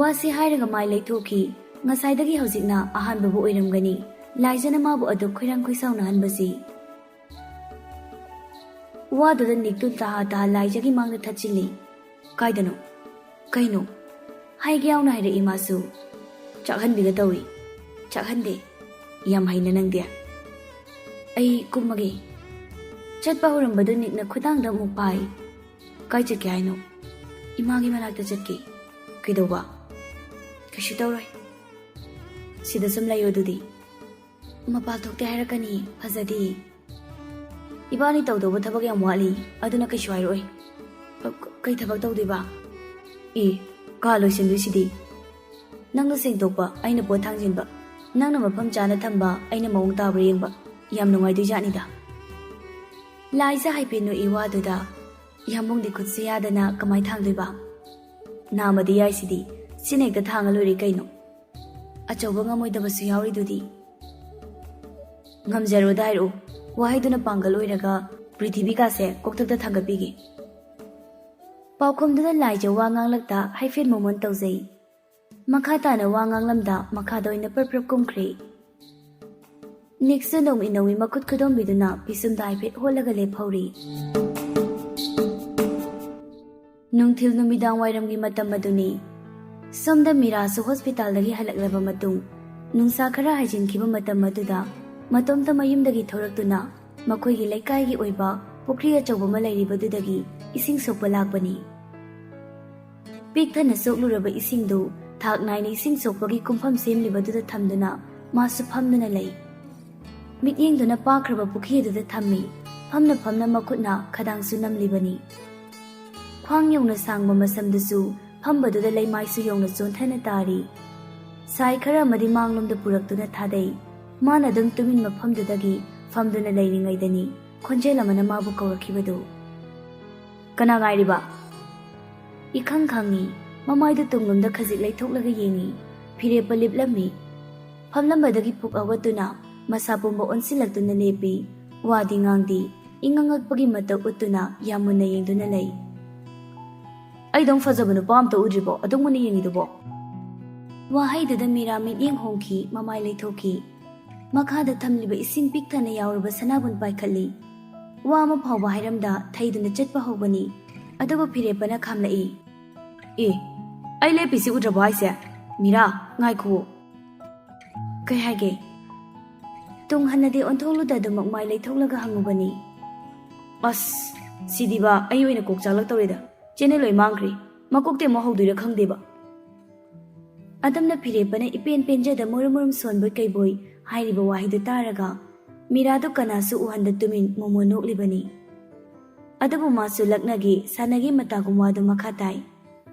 ꯋꯥꯁꯤ ꯍꯥꯏꯔꯒ ꯃꯥꯏ ꯂꯩꯊꯣꯛꯈꯤ꯫ ꯉꯁꯥꯏꯗꯒꯤ ꯍꯧꯖꯤꯛꯅ ꯑꯍꯥꯟꯕꯕꯨ ꯑꯣꯏꯔꯝꯒꯅꯤ ꯂꯥꯏꯖꯅ ꯃꯥꯕꯨ ꯑꯗꯨꯛ ꯈꯣꯏꯔꯥꯡ ꯈꯣꯏꯁꯥꯎꯅꯍꯟꯕꯁꯤ꯫ ꯋꯥꯗꯨꯗ ꯅꯤꯛꯇꯨ ꯇꯍꯥ ꯇꯍꯥ ꯂꯥꯏꯖꯒꯤ ꯃꯥꯡꯗ ꯊꯠꯆꯤꯜꯂꯤ꯫ "ꯀꯥꯏꯗꯅꯣ? ꯀꯩꯅꯣ?" ꯍꯥꯏꯒꯦ ꯌꯥꯎꯅ ꯍꯥꯏꯔꯛꯏ ꯃꯥꯁꯨ꯫ "ꯆꯥꯛꯍꯟꯕꯤꯒ ꯇꯧꯏ꯫" "ꯆꯥꯛꯍꯟꯗꯦ꯫" "ꯌꯥꯝ ꯍꯩꯅ ꯅꯪꯗꯤ꯫" "ꯑꯩ ꯀꯨꯝꯃꯒꯦ꯫" ꯆꯠꯄ ꯍꯧꯔꯝꯕꯗꯨ ꯅꯤꯛꯅ ꯈꯨꯗꯥꯡꯗ ꯑꯃꯨꯛ ꯄꯥꯏ꯫ "ꯀꯥꯏ ꯆꯠꯀꯦ ꯍꯥꯏꯅꯣ?" "ꯏꯃꯥꯒꯤ ꯃꯅꯥꯛꯇ ꯆꯠꯀꯦ꯫" "ꯀꯩꯗꯧꯕ?" "ꯀꯩꯁꯨ ꯇꯧꯔꯣꯏ꯫ ꯁꯤꯗ ꯁꯨꯝ ꯂꯩꯌꯣ ꯑꯗꯨꯗꯤ꯫" "ꯃꯄꯥꯜ ꯊꯣꯛꯇꯦ ꯍꯥꯏꯔꯛꯀꯅꯤ, ꯐꯖꯗꯦ꯫" "ꯏꯕꯥꯅꯤ ꯇꯧꯗꯧꯕ ꯊꯕꯛ ꯌꯥꯝ ꯋꯥꯠꯂꯤ, ꯑꯗꯨꯅ ꯀꯩꯁꯨ ꯍꯥꯏꯔꯛꯑꯣꯏ꯫" "ꯀ-, ꯀꯩ ꯊꯕꯛ ꯇꯧꯗꯣꯏꯕ?" "ꯑꯦ, ꯀꯥ ꯂꯣꯏꯁꯤꯟꯗꯣꯏꯁꯤꯗꯤ꯫ ꯅꯪꯅ ꯁꯦꯡꯗꯣꯛꯄ, ꯑꯩꯅ ꯄꯣꯠ ꯊꯥꯡꯖꯤꯟꯕ, ꯅꯪꯅ ꯃꯐꯝ ꯆꯥꯅ ꯊꯝꯕ, ꯑꯩꯅ ꯃꯑꯣꯡ ꯇꯥꯕ꯭ꯔꯥ ꯌꯦꯡꯕ, ꯌꯥꯝ ꯅꯨꯡꯉꯥꯏꯗꯣꯏꯖꯥꯠꯅꯤꯗ꯫" ꯂꯥꯏꯖ ꯍꯥꯏꯐꯦꯠ ꯅꯣꯛꯏ ꯋꯥꯗꯨꯗ꯫ ꯌꯥꯝꯕꯨꯡꯗꯤ ꯈꯨꯠꯁꯦ ꯌꯥꯗꯅ ꯀꯃꯥꯏ ꯊꯥꯡꯗꯣꯏꯕ? ꯅꯥꯃꯗꯤ ꯌꯥꯏꯁꯤꯗꯤ, ꯁꯤꯅ ꯍꯦꯛꯇ ꯊꯥꯡꯉ ꯂꯣꯏꯔꯦ ꯀꯩꯅꯣ꯫ ꯑꯆꯧꯕ ꯉꯝꯃꯣꯏꯗꯕꯁꯨ ꯌꯥꯎꯔꯤꯗꯨꯗꯤ꯫ ꯉꯝꯖꯔꯣꯗ ꯍꯥꯏꯔꯛꯎ, ꯋꯥꯍꯩꯗꯨꯅ ꯄꯥꯡꯒꯜ ꯑꯣꯏꯔꯒ ꯄ꯭ꯔꯤꯊꯤꯕꯤꯒꯥꯁꯦ ꯀꯣꯛꯊꯛꯇ ꯊꯥꯡꯒꯠꯄꯤꯒꯦ꯫ ꯄꯥꯎꯈꯨꯝꯗꯨꯗ ꯂꯥꯏꯖ ꯋꯥ ꯉꯥꯡꯂꯛꯇ ꯍꯥꯏꯐꯦꯠ ꯃꯣꯃꯣꯟ ꯇꯧꯖꯩ꯫ ꯃꯈꯥ ꯇꯥꯅ ꯋꯥ ꯉꯥꯡꯂꯝꯗ ꯃꯈꯥꯗ ꯑꯣꯏꯅ ꯄ꯭ꯔꯞ ꯄ꯭ꯔꯞ ꯀꯨꯝꯈ꯭ꯔꯦ꯫ ꯅꯤꯛꯁꯨ ꯅꯣꯡꯃꯤ ꯅꯣꯡꯃꯤ ꯃꯈꯨꯠ ꯈꯨꯗꯣꯝꯕꯤꯗꯨꯅ ꯄꯤꯁꯨꯝꯗ ꯍꯥꯏꯐꯦꯠ ꯍꯣꯠꯂꯒ ꯂꯦꯞꯍꯧꯔꯤ꯫ ꯅꯨꯡꯊꯤꯜ ꯅꯨꯃꯤꯗꯥꯡ ꯋꯥꯏꯔꯝꯒꯤ ꯃꯇꯝ ꯑꯗꯨꯅꯤ꯫ ꯁꯣꯝꯗ ꯃꯤꯔꯥꯁꯨ ꯍꯣꯁꯄꯤꯇꯥꯜꯗꯒꯤ ꯍꯜꯂꯛꯂꯕ ꯃꯇꯨꯡ, ꯅꯨꯡꯁꯥ ꯈꯔ ꯍꯥꯏꯖꯤꯟꯈꯤꯕ ꯃꯇꯝ ꯑꯗꯨꯗ ꯃꯇꯣꯝꯇ ꯃꯌꯨꯝꯗꯒꯤ ꯊꯣꯔꯛꯇꯨꯅ ꯃꯈꯣꯏꯒꯤ ꯂꯩꯀꯥꯏꯒꯤ ꯑꯣꯏꯕ ꯄꯨꯈ꯭ꯔꯤ ꯑꯆꯧꯕ ꯑꯃ ꯂꯩꯔꯤꯕꯗꯨꯗꯒꯤ ꯏꯁꯤꯡ ꯁꯣꯛꯄ ꯂꯥꯛꯄꯅꯤ꯫ ꯄꯤꯛ ꯊꯟꯅ ꯁꯣꯛꯂꯨꯔꯕ ꯏꯁꯤꯡꯗꯨ ꯊꯥꯛ ꯅꯥꯏꯅ ꯏꯁꯤꯡ ꯁꯣꯛꯄꯒꯤ ꯀꯨꯝꯐꯝ ꯁꯦꯝꯂꯤꯕꯗꯨꯗ ꯊꯝꯗꯨꯅ ꯃꯥꯁꯨ ꯐꯝꯗꯨꯅ ꯂꯩ꯫ ꯃꯤꯠꯌꯦꯡꯗꯨꯅ ꯄꯥꯛꯈ꯭ꯔꯕ ꯄꯨꯈ꯭ꯔꯤ ꯑꯗꯨꯗ ꯊꯝꯃꯤ꯫ ꯐꯝꯅ ꯐꯝꯅ ꯃꯈꯨꯠꯅ ꯈꯗꯥꯡꯁꯨ ꯅꯝꯂꯤꯕꯅꯤ꯫ ꯈ꯭ꯋꯥꯡ ꯌꯧꯅ ꯁꯥꯡꯕ ꯃꯁꯝꯗꯨꯁꯨ ꯐꯝꯕꯗꯨꯗ ꯂꯩꯃꯥꯏꯁꯨ ꯌꯧꯅ ꯆꯣꯟꯊꯅ ꯇꯥꯔꯤ꯫ ꯁꯥꯏ ꯈꯔ ꯑꯃꯗꯤ ꯃꯥꯡꯂꯣꯝꯗ ꯄꯨꯔꯛꯇꯨꯅ ꯊꯥꯗꯩ꯫ ꯃꯥꯅ ꯑꯗꯨꯝ ꯇꯨꯃꯤꯟ ꯃꯐꯝꯗꯨꯗꯒꯤ ꯐꯝꯗꯨꯅ ꯂꯩꯔꯤꯉꯩꯗꯅꯤ ꯈꯣꯟꯖꯦꯜ ꯑꯃꯅ ꯃꯥꯕꯨ ꯀꯧꯔꯛꯈꯤꯕꯗꯨ꯫ "ꯀꯅꯥ ꯉꯥꯏꯔꯤꯕ?" ꯏꯈꯪ ꯈꯪꯉꯤ꯫ ꯃꯃꯥꯏꯗꯨ ꯇꯨꯡꯂꯣꯝꯗ ꯈꯖꯤꯛ ꯂꯩꯊꯣꯛꯂꯒ ꯌꯦꯡꯉꯤ꯫ ꯐꯤꯔꯦꯞꯄ ꯂꯤꯞꯂꯝꯃꯤ꯫ ꯐꯝꯂꯝꯕꯗꯒꯤ ꯐꯨꯛ ꯍꯧꯒꯠꯇꯨꯅ ꯃꯁꯥ ꯄꯨꯝꯕ ꯑꯣꯟꯁꯤꯜꯂꯛꯇꯨꯅ ꯂꯦꯞꯄꯤ꯫ ꯋꯥꯗꯤ ꯉꯥꯡꯗꯦ꯫ ꯏꯉꯛ ꯉꯛꯄꯒꯤ ꯃꯇꯧ ꯎꯠꯇꯨꯅ ꯌꯥꯝ ꯃꯨꯟꯅ ꯌꯦꯡꯗꯨꯅ ꯂꯩ꯫ "ꯑꯩꯗꯧ ꯐꯖꯕ ꯅꯨꯄꯥ ꯑꯝꯇ ꯎꯗ꯭ꯔꯤꯕꯣ, ꯑꯗꯨꯛ ꯃꯨꯟꯅ ꯌꯦꯡꯉꯤꯗꯨꯕꯣ?" ꯋꯥꯍꯩꯗꯨꯗ ꯃꯤꯔꯥ ꯃꯤꯠꯌꯦꯡ ꯍꯣꯡꯈꯤ, ꯃꯃꯥꯏ ꯂꯩꯊꯣꯛꯈꯤ꯫ ꯃꯈꯥꯗ ꯊꯝꯂꯤꯕ ꯏꯁꯤꯡ ꯄꯤꯛ ꯊꯟꯅ ꯌꯥꯎꯔꯕ ꯁꯅꯥꯕꯨꯟ ꯄꯥꯏꯈꯠꯂꯤ꯫ ꯋꯥ ꯑꯃ ꯐꯥꯎꯕ ꯍꯥꯏꯔꯝꯗ ꯊꯩꯗꯨꯅ ꯆꯠꯄ ꯍꯧꯕꯅꯤ꯫ ꯑꯗꯨꯕꯨ ꯐꯤꯔꯦꯞꯄꯅ ꯈꯥꯝꯂꯛꯏ꯫ "ꯑꯦ, ꯑꯩ ꯂꯦꯞꯄꯤꯁꯤ ꯎꯗ꯭ꯔꯕꯣ ꯍꯥꯏꯁꯦ? ꯃꯤꯔꯥ, ꯉꯥꯏꯈꯨꯑꯣ꯫" "ꯀꯩ ꯍꯥꯏꯒꯦ?" ꯇꯨꯡ ꯍꯟꯅꯗꯤ ꯑꯣꯟꯊꯣꯛꯂꯨꯗ ꯑꯗꯨꯃꯛ ꯃꯥꯏ ꯂꯩꯊꯣꯛꯂꯒ ꯍꯪꯉꯨꯕꯅꯤ꯫ "ꯑꯁ, ꯁꯤꯗꯤꯕ ꯑꯩ ꯑꯣꯏꯅ ꯀꯣꯛ ꯆꯥꯛꯂꯛꯇꯧꯔꯦꯗ꯫ ꯆꯦꯅꯦꯜ ꯂꯣꯏ ꯃꯥꯡꯈ꯭ꯔꯦ꯫ ꯃꯀꯣꯛꯇꯩ ꯑꯃꯨꯛ ꯍꯧꯗꯣꯏꯔꯥ ꯈꯪꯗꯦꯕ꯫" ꯑꯗꯨꯝꯅ ꯐꯤꯔꯦꯞꯄꯅ ꯏꯄꯦꯟ ꯄꯦꯟꯖꯗ ꯃꯨꯔꯨꯝ ꯃꯨꯔꯨꯝ ꯁꯣꯟꯕꯣꯏ ꯀꯩꯕꯣꯏ ꯍꯥꯏꯔꯤꯕ ꯋꯥꯍꯩꯗꯨ ꯇꯥꯔꯒ ꯃꯤꯔꯥꯗꯨ ꯀꯅꯥꯁꯨ ꯎꯍꯟꯗ ꯇꯨꯃꯤꯟ ꯃꯣꯃꯣ ꯅꯣꯛꯂꯤꯕꯅꯤ꯫ ꯑꯗꯨꯕꯨ ꯃꯥꯁꯨ ꯂꯛꯅꯒꯦ ꯁꯥꯟꯅꯒꯦ ꯃꯇꯥꯒꯨꯝ ꯋꯥꯗꯨ ꯃꯈꯥ ꯇꯥꯏ꯫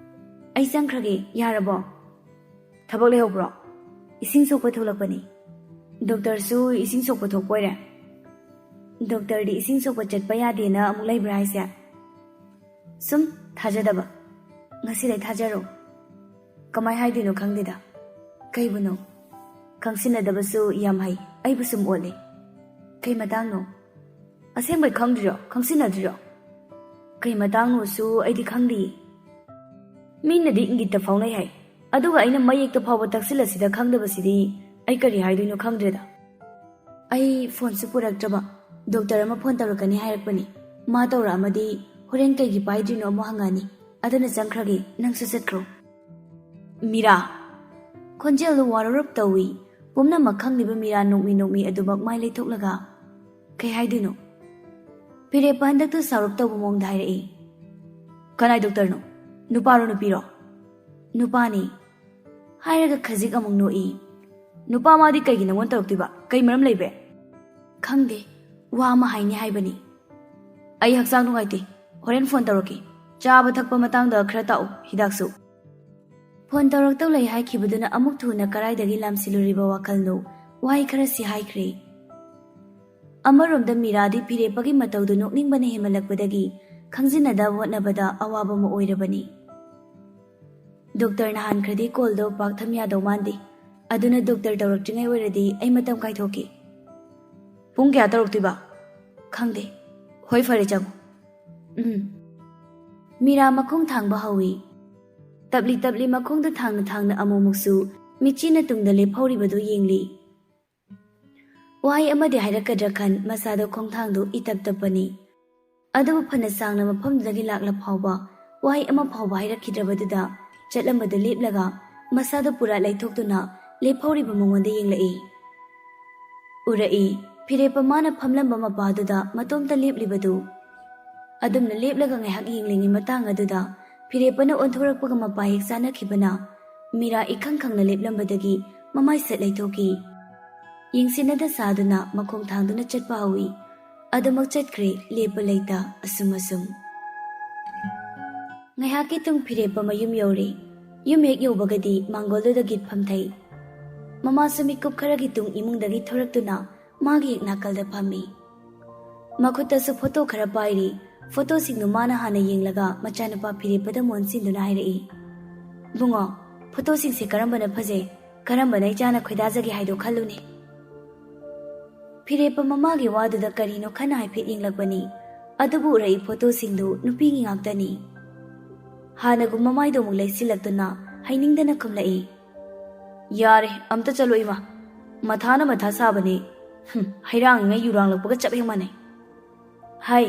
"ꯑꯩ ꯆꯪꯈ꯭ꯔꯒꯦ, ꯌꯥꯔꯕꯣ?" "ꯊꯕꯛ ꯂꯩꯍꯧꯕ꯭ꯔꯣ?" "ꯏꯁꯤꯡ ꯁꯣꯛꯄ ꯊꯣꯛꯂꯛꯄꯅꯤ꯫" "ꯗꯣꯛꯇꯔꯁꯨ ꯏꯁꯤꯡ ꯁꯣꯛꯄ ꯊꯣꯛꯄ ꯑꯣꯏꯔꯦ?" ꯗꯣꯛꯇꯔꯗꯤ ꯏꯁꯤꯡ ꯁꯣꯛꯄ ꯆꯠꯄ ꯌꯥꯗꯦꯅ ꯑꯃꯨꯛ ꯂꯩꯕ꯭ꯔꯥ ꯍꯥꯏꯁꯦ? ꯁꯨꯝ ꯊꯥꯖꯗꯕ꯫ ꯉꯁꯤꯗꯩ ꯊꯥꯖꯔꯣ꯫ ꯀꯃꯥꯏ ꯍꯥꯏꯗꯣꯏꯅꯣ ꯈꯪꯗꯦꯗ꯫ ꯀꯩꯕꯨꯅꯣ? ꯈꯪꯁꯤꯟꯅꯗꯕꯁꯨ ꯌꯥꯝ ꯍꯩ꯫ ꯑꯩꯕꯨ ꯁꯨꯝ ꯑꯣꯠꯂꯦ꯫ ꯀꯩ ꯃꯇꯥꯡꯅꯣ? ꯑꯁꯦꯡꯕꯩ ꯈꯪꯗ꯭ꯔꯤꯔꯣ? ꯈꯪꯁꯤꯟꯅꯗ꯭ꯔꯤꯔꯣ? ꯀꯩ ꯃꯇꯥꯡꯅꯣꯁꯨ ꯑꯩꯗꯤ ꯈꯪꯗꯤꯌꯦ꯫ ꯃꯤꯅꯗꯤ ꯏꯪꯒꯤꯠꯇ ꯐꯥꯎꯅꯩ ꯍꯥꯏ, ꯑꯗꯨꯒ ꯑꯩꯅ ꯃꯌꯦꯛꯇ ꯐꯥꯎꯕ ꯇꯛꯁꯤꯜꯂꯁꯤꯗ ꯈꯪꯗꯕꯁꯤꯗꯤ ꯑꯩ ꯀꯔꯤ ꯍꯥꯏꯗꯣꯏꯅꯣ ꯈꯪꯗ꯭ꯔꯦꯗ꯫ ꯑꯩ ꯐꯣꯟꯁꯨ ꯄꯨꯔꯛꯇ꯭ꯔꯕ꯫ ꯗꯣꯛꯇꯔ ꯑꯃ ꯐꯣꯟ ꯇꯧꯔꯛꯀꯅꯤ ꯍꯥꯏꯔꯛꯄꯅꯤ꯫ ꯃꯥ ꯇꯧꯔꯛꯑꯝꯃꯗꯤ ꯍꯣꯔꯦꯟ ꯀꯩꯒꯤ ꯄꯥꯏꯗ꯭ꯔꯤꯅꯣ ꯑꯃꯨꯛ ꯍꯪꯉꯛꯑꯅꯤ꯫ ꯑꯗꯨꯅ ꯆꯪꯈ꯭ꯔꯒꯦ, ꯅꯪꯁꯨ ꯆꯠꯈ꯭ꯔꯣ꯫ ꯃꯤꯔꯥ! ꯈꯣꯟꯖꯦꯜꯗꯨ ꯋꯥꯔꯧꯔꯞ ꯇꯧꯏ꯫ ꯄꯨꯝꯅꯃꯛ ꯈꯪꯂꯤꯕ ꯃꯤꯔꯥ ꯅꯣꯛꯃꯤ ꯅꯣꯛꯃꯤ ꯑꯗꯨꯃꯛ ꯃꯥꯏ ꯂꯩꯊꯣꯛꯂꯒ, ꯀꯩ ꯍꯥꯏꯗꯣꯏꯅꯣ? ꯐꯤꯔꯦꯞꯄ ꯍꯟꯗꯛꯇꯨ ꯁꯥꯎꯔꯞ ꯇꯧꯕ ꯃꯑꯣꯡꯗ ꯍꯥꯏꯔꯛꯏ꯫ ꯀꯅꯥꯏ ꯗꯣꯛꯇꯔꯅꯣ? ꯅꯨꯄꯥꯔꯣ ꯅꯨꯄꯤꯔꯣ? ꯅꯨꯄꯥꯅꯤ꯫ ꯍꯥꯏꯔꯒ ꯈꯖꯤꯛ ꯑꯃꯨꯛ ꯅꯣꯛꯏ꯫ ꯅꯨꯄꯥ ꯃꯥꯗꯤ ꯀꯩꯒꯤ ꯅꯪꯉꯣꯟꯗ ꯇꯧꯔꯛꯇꯣꯏꯕ? ꯀꯩ ꯃꯔꯝ ꯂꯩꯕꯦ? ꯈꯪꯗꯦ, ꯋꯥ ꯑꯃ ꯍꯥꯏꯅꯤ ꯍꯥꯏꯕꯅꯤ꯫ ꯑꯩ ꯍꯛꯆꯥꯡ ꯅꯨꯡꯉꯥꯏꯇꯦ, ꯍꯣꯔꯦꯟ ꯐꯣꯟ ꯇꯧꯔꯛꯀꯦ꯫ ꯆꯥꯕ ꯊꯛꯄ ꯃꯇꯥꯡꯗ ꯈꯔ ꯇꯥꯛꯎ, ꯍꯤꯗꯥꯛꯁꯨ꯫ ꯐꯣꯟ ꯇꯧꯔꯛꯇꯧ ꯂꯩ ꯍꯥꯏꯈꯤꯕꯗꯨꯅ ꯑꯃꯨꯛ ꯊꯨꯅ ꯀꯔꯥꯏꯗꯒꯤ ꯂꯥꯝꯁꯤꯜꯂꯨꯔꯤꯕ ꯋꯥꯈꯜꯅꯣ ꯋꯥꯍꯩ ꯈꯔꯁꯤ ꯍꯥꯏꯈ꯭ꯔꯦ꯫ ꯑꯃꯔꯣꯝꯗ ꯃꯤꯔꯥꯗꯤ ꯐꯤꯔꯦꯞꯄꯒꯤ ꯃꯇꯧꯗꯨ ꯅꯣꯛꯅꯤꯡꯕꯅ ꯍꯦꯟꯃꯜꯂꯛꯄꯗꯒꯤ ꯈꯪꯖꯤꯟꯅꯗꯕ ꯍꯣꯠꯅꯕꯗ ꯑꯋꯥꯕ ꯑꯃ ꯑꯣꯏꯔꯕꯅꯤ꯫ ꯗꯣꯛꯇꯔꯅ ꯍꯥꯟꯈ꯭ꯔꯗꯤ ꯀꯣꯜꯗꯣ ꯄꯥꯛ ꯊꯝ ꯌꯥꯗꯧ ꯃꯥꯟꯗꯦ꯫ ꯑꯗꯨꯅ ꯗꯣꯛꯇꯔ ꯇꯧꯔꯛꯇ꯭ꯔꯤꯉꯩ ꯑꯣꯏꯔꯗꯤ ꯑꯩ ꯃꯇꯝ ꯀꯥꯏꯊꯣꯛꯀꯦ꯫ ꯄꯨꯡ ꯀꯌꯥ ꯇꯧꯔꯛꯇꯣꯏꯕ? ꯈꯪꯗꯦ꯫ ꯍꯣꯏ, ꯐꯔꯦ, ꯆꯪꯉꯣ꯫ ꯎꯝ꯫ ꯃꯤꯔꯥ ꯃꯈꯣꯡ ꯊꯥꯡꯕ ꯍꯧꯏ꯫ ꯇꯞꯂꯤ ꯇꯞꯂꯤ ꯃꯈꯣꯡꯗ ꯊꯥꯡꯅ ꯊꯥꯡꯅ ꯑꯃꯨꯛꯃꯨꯛꯁꯨ ꯃꯤꯠꯆꯤꯅ ꯇꯨꯡꯗ ꯂꯦꯞꯍꯧꯔꯤꯕꯗꯨ ꯌꯦꯡꯂꯤ꯫ ꯋꯥꯍꯩ ꯑꯃꯗꯤ ꯍꯥꯏꯔꯛꯀꯗ꯭ꯔꯥ ꯈꯟ ꯃꯁꯥꯗꯣ ꯈꯣꯡꯊꯥꯡꯗꯨ ꯏꯇꯞ ꯇꯞꯄꯅꯤ꯫ ꯑꯗꯨꯕꯨ ꯐꯅ ꯁꯥꯡꯅ ꯃꯐꯝꯗꯨꯗꯒꯤ ꯂꯥꯛꯂ ꯐꯥꯎꯕ ꯋꯥꯍꯩ ꯑꯃ ꯐꯥꯎꯕ ꯍꯥꯏꯔꯛꯈꯤꯗ꯭ꯔꯕꯗꯨꯗ ꯆꯠꯂꯝꯕꯗꯨ ꯂꯦꯞꯂꯒ ꯃꯁꯥꯗꯨ ꯄꯨꯔꯥ ꯂꯩꯊꯣꯛꯇꯨꯅ ꯂꯦꯞꯍꯧꯔꯤꯕ ꯃꯉꯣꯟꯗ ꯌꯦꯡꯂꯛꯏ꯫ ꯎꯔꯛꯏ, ꯐꯤꯔꯦꯞꯄ ꯃꯥꯅ ꯐꯝꯂꯝꯕ ꯃꯄꯥꯗꯨꯗ ꯃꯇꯣꯝꯇ ꯂꯦꯞꯂꯤꯕꯗꯨ꯫ ꯑꯗꯨꯝꯅ ꯂꯦꯞꯂꯒ ꯉꯥꯏꯍꯥꯛ ꯌꯦꯡꯂꯤꯉꯩ ꯃꯇꯥꯡ ꯑꯗꯨꯗ ꯐꯤꯔꯦꯞꯄꯅ ꯑꯣꯟꯊꯣꯔꯛꯄꯒ ꯃꯄꯥ ꯍꯦꯛ ꯆꯥꯅꯈꯤꯕꯅ ꯃꯤꯔꯥ ꯏꯈꯪ ꯈꯪꯅ ꯂꯦꯞꯂꯝꯕꯗꯒꯤ ꯃꯃꯥꯏ ꯁꯠ ꯂꯩꯊꯣꯛꯈꯤ꯫ ꯌꯦꯡꯁꯤꯟꯅꯗ ꯁꯥꯗꯨꯅ ꯃꯈꯣꯡ ꯊꯥꯡꯗꯨꯅ ꯆꯠꯄ ꯍꯧꯏ꯫ ꯑꯗꯨꯃꯛ ꯆꯠꯈ꯭ꯔꯦ, ꯂꯦꯞꯄ ꯂꯩꯇ ꯑꯁꯨꯝ ꯑꯁꯨꯝ꯫ ꯉꯥꯏꯍꯥꯛꯀꯤ ꯇꯨꯡ ꯐꯤꯔꯦꯞꯄ ꯃꯌꯨꯝ ꯌꯧꯔꯦ꯫ ꯌꯨꯝ ꯍꯦꯛ ꯌꯧꯕꯒꯗꯤ ꯃꯥꯡꯒꯣꯜꯗꯨꯗ ꯒꯤꯠ ꯐꯝꯊꯩ꯫ ꯃꯃꯥꯁꯨ ꯃꯤꯠꯀꯨꯞ ꯈꯔꯒꯤ ꯇꯨꯡ ꯏꯃꯨꯡꯗꯒꯤ ꯊꯣꯔꯛꯇꯨꯅ ꯃꯥꯒꯤ ꯍꯦꯛ ꯅꯥꯀꯜꯗ ꯐꯝꯃꯤ꯫ ꯃꯈꯨꯠꯇꯁꯨ ꯐꯣꯇꯣ ꯈꯔ ꯄꯥꯏꯔꯤ꯫ ꯐꯣꯇꯣꯁꯤꯡꯗꯨ ꯃꯥꯅ ꯍꯥꯟꯅ ꯌꯦꯡꯂꯒ ꯃꯆꯥꯅꯨꯄꯥ ꯐꯤꯔꯦꯞꯄꯗ ꯃꯣꯟꯁꯤꯟꯗꯨꯅ ꯍꯥꯏꯔꯛꯏ, "ꯏꯕꯨꯡꯉꯣ, ꯐꯣꯇꯣꯁꯤꯡꯁꯦ ꯀꯔꯝꯕꯅ ꯐꯖꯩ? ꯀꯔꯝꯕꯅ ꯏꯆꯥꯅ ꯈꯣꯏꯗꯥꯖꯒꯦ ꯍꯥꯏꯗꯣ ꯈꯜꯂꯨꯅꯦ?" ꯐꯤꯔꯦꯞꯄ ꯃꯃꯥꯒꯤ ꯋꯥꯗꯨꯗ ꯀꯔꯤꯅꯣ ꯈꯟꯅ ꯍꯥꯏꯐꯦꯠ ꯌꯦꯡꯂꯛꯄꯅꯤ꯫ ꯑꯗꯨꯕꯨ ꯎꯔꯛꯏ ꯐꯣꯇꯣꯁꯤꯡꯗꯨ ꯅꯨꯄꯤꯒꯤ ꯉꯥꯛꯇꯅꯤ꯫ ꯍꯥꯟꯅꯒꯨꯝ ꯃꯃꯥꯏꯗꯣ ꯑꯃꯨꯛ ꯂꯩꯁꯤꯜꯂꯛꯇꯨꯅ ꯍꯩꯅꯤꯡꯗꯅ ꯈꯨꯝꯂꯛꯏ, "ꯌꯥꯔꯦ, ꯑꯝꯇ ꯆꯠꯂꯣ ꯏꯃꯥ꯫ ꯃꯊꯥꯅ ꯃꯊꯥ ꯁꯥꯕꯅꯦ꯫ ꯍꯨꯝ, ꯍꯩꯔꯥꯡꯉꯤꯉꯩ ꯌꯨꯔꯥꯡꯂꯛꯄꯒ ꯆꯞ ꯍꯦꯛ ꯃꯥꯟꯅꯩ꯫" "ꯍꯥꯏ,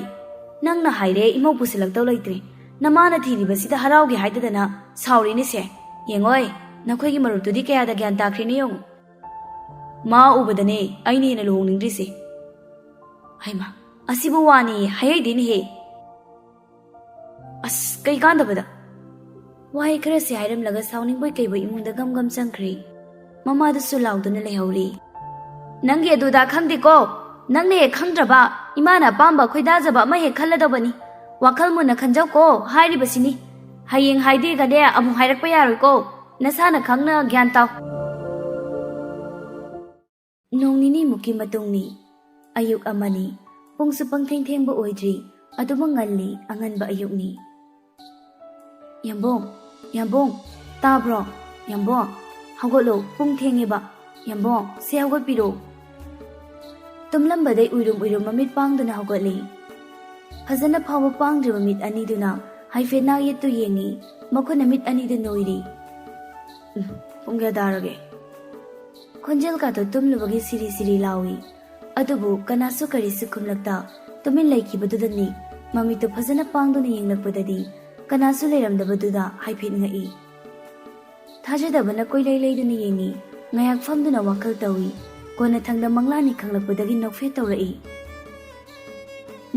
ꯅꯪꯅ ꯍꯥꯏꯔꯦ ꯏꯃꯧ ꯄꯨꯁꯤꯜꯂꯛꯇꯧ ꯂꯩꯇ꯭ꯔꯦ꯫ ꯅꯃꯥꯅ ꯊꯤꯔꯤꯕꯁꯤꯗ ꯍꯔꯥꯎꯒꯦ ꯍꯥꯏꯗꯗꯅ ꯁꯥꯎꯔꯤꯅꯦꯁꯦ꯫ ꯌꯦꯡꯉꯣꯏ, ꯅꯈꯣꯏꯒꯤ ꯃꯔꯨꯞꯇꯨꯗꯤ ꯀꯌꯥꯗ ꯒ꯭ꯌꯥꯟ ꯇꯥꯈ꯭ꯔꯦꯅꯦ ꯌꯦꯡꯉꯨ꯫ ꯃꯥ ꯎꯕꯗꯅꯦ ꯑꯩꯅ ꯍꯦꯟꯅ ꯂꯨꯍꯣꯡꯅꯤꯡꯗ꯭ꯔꯤꯁꯦ꯫" ꯍꯩꯃꯥ, ꯑꯁꯤꯕꯨ ꯋꯥꯅꯤ ꯍꯥꯏꯍꯩꯗꯦꯅꯦꯍꯦ꯫ ꯑꯁ, ꯀꯩ ꯀꯥꯟꯗꯕꯗ꯫ ꯋꯥꯍꯩ ꯈꯔꯁꯤ ꯍꯥꯏꯔꯝꯂꯒ ꯁꯥꯎꯅꯤꯡꯕꯣꯏ ꯀꯩꯕꯣꯏ ꯏꯃꯨꯡꯗ ꯒꯝ ꯒꯝ ꯆꯪꯈ꯭ꯔꯦ꯫ ꯃꯃꯥꯗꯨꯁꯨ ꯂꯥꯎꯗꯨꯅ ꯂꯩꯍꯧꯔꯤ꯫ "ꯅꯪꯒꯤ ꯑꯗꯨꯗ ꯈꯪꯗꯦꯀꯣ꯫ ꯅꯪꯅ ꯍꯦꯛ ꯈꯪꯗ꯭ꯔꯕ꯫ ꯏꯃꯥꯅ ꯑꯄꯥꯝꯕ ꯈꯣꯏꯗꯥꯖꯕ ꯑꯃ ꯍꯦꯛ ꯈꯜꯂꯗꯧꯕꯅꯤ꯫ ꯋꯥꯈꯜ ꯃꯨꯟꯅ ꯈꯟꯖꯧꯀꯣ ꯍꯥꯏꯔꯤꯕꯁꯤꯅꯤ꯫ ꯍꯌꯦꯡ ꯍꯥꯏꯗꯦꯒꯅꯦ ꯑꯃꯨꯛ ꯍꯥꯏꯔꯛꯄ ꯌꯥꯔꯣꯏꯀꯣ꯫ ꯅꯁꯥꯅ ꯈꯪꯅ ꯒ꯭ꯌꯥꯟ ꯇꯥꯎ꯫" ꯅꯣꯡ ꯅꯤꯅꯤꯃꯨꯛꯀꯤ ꯃꯇꯨꯡꯅꯤ꯫ ꯑꯌꯨꯛ ꯑꯃꯅꯤ꯫ ꯄꯨꯡꯁꯨ ꯄꯪꯊꯦꯡ ꯊꯦꯡꯕ ꯑꯣꯏꯗ꯭ꯔꯤ꯫ ꯑꯗꯨꯕꯨ ꯉꯜꯂꯤ, ꯑꯉꯟꯕ ꯑꯌꯨꯛꯅꯤ꯫ "ꯌꯥꯝꯕꯣꯡ, ꯌꯥꯝꯕꯣꯡ, ꯇꯥꯕ꯭ꯔꯣ? ꯌꯥꯝꯕꯣꯡ, ꯍꯧꯒꯠꯂꯣ, ꯄꯨꯡ ꯊꯦꯡꯉꯦꯕ꯫ ꯌꯥꯝꯕꯣꯡ, ꯁꯦ ꯍꯧꯒꯠꯄꯤꯔꯣ꯫" ꯇꯨꯝꯂꯝꯕꯗꯩ ꯎꯏꯔꯨꯝ ꯎꯏꯔꯨꯝ ꯃꯃꯤꯠ ꯄꯥꯡꯗꯨꯅ ꯍꯧꯒꯠꯂꯤ꯫ ꯐꯖꯅ ꯐꯥꯎꯕ ꯄꯥꯡꯗ꯭ꯔꯤꯕ ꯃꯤꯠ ꯑꯅꯤꯗꯨꯅ ꯍꯥꯏꯐꯦꯠ ꯅꯥꯛ ꯌꯦꯠꯇꯨ ꯌꯦꯡꯉꯤ꯫ ꯃꯈꯨꯠꯅ ꯃꯤꯠ ꯑꯅꯤꯗꯨ ꯅꯣꯏꯔꯤ꯫ "ꯎꯝ, ꯄꯨꯡ ꯀꯌꯥ ꯇꯥꯔꯒꯦ?" ꯈꯣꯟꯖꯦꯜ ꯀꯥꯗꯣ ꯇꯨꯝꯂꯨꯕꯒꯤ ꯁꯤꯔꯤ ꯁꯤꯔꯤ ꯂꯥꯎꯏ꯫ ꯑꯗꯨꯕꯨ ꯀꯅꯥꯁꯨ ꯀꯔꯤꯁꯨ ꯈꯨꯝꯂꯛꯇ ꯇꯨꯃꯤꯟ ꯂꯩꯈꯤꯕꯗꯨꯗꯅꯤ꯫ ꯃꯃꯤꯠꯇꯨ ꯐꯖꯅ ꯄꯥꯡꯗꯨꯅ ꯌꯦꯡꯂꯛꯄꯗꯗꯤ ꯀꯅꯥꯁꯨ ꯂꯩꯔꯝꯗꯕꯗꯨꯗ ꯍꯥꯏꯐꯦꯠ ꯉꯛꯏ꯫ ꯊꯥꯖꯗꯕꯅ ꯀꯣꯏꯂꯩ ꯂꯩꯗꯨꯅ ꯌꯦꯡꯏ꯫ ꯉꯥꯏꯍꯥꯛ ꯐꯝꯗꯨꯅ ꯋꯥꯈꯜ ꯇꯧꯏ꯫ ꯀꯣꯟꯅꯊꯪꯗ ꯃꯪꯂꯥꯟꯅꯤ ꯈꯪꯂꯛꯄꯗꯒꯤ ꯅꯣꯛꯐꯦꯠ ꯇꯧꯔꯛꯏ꯫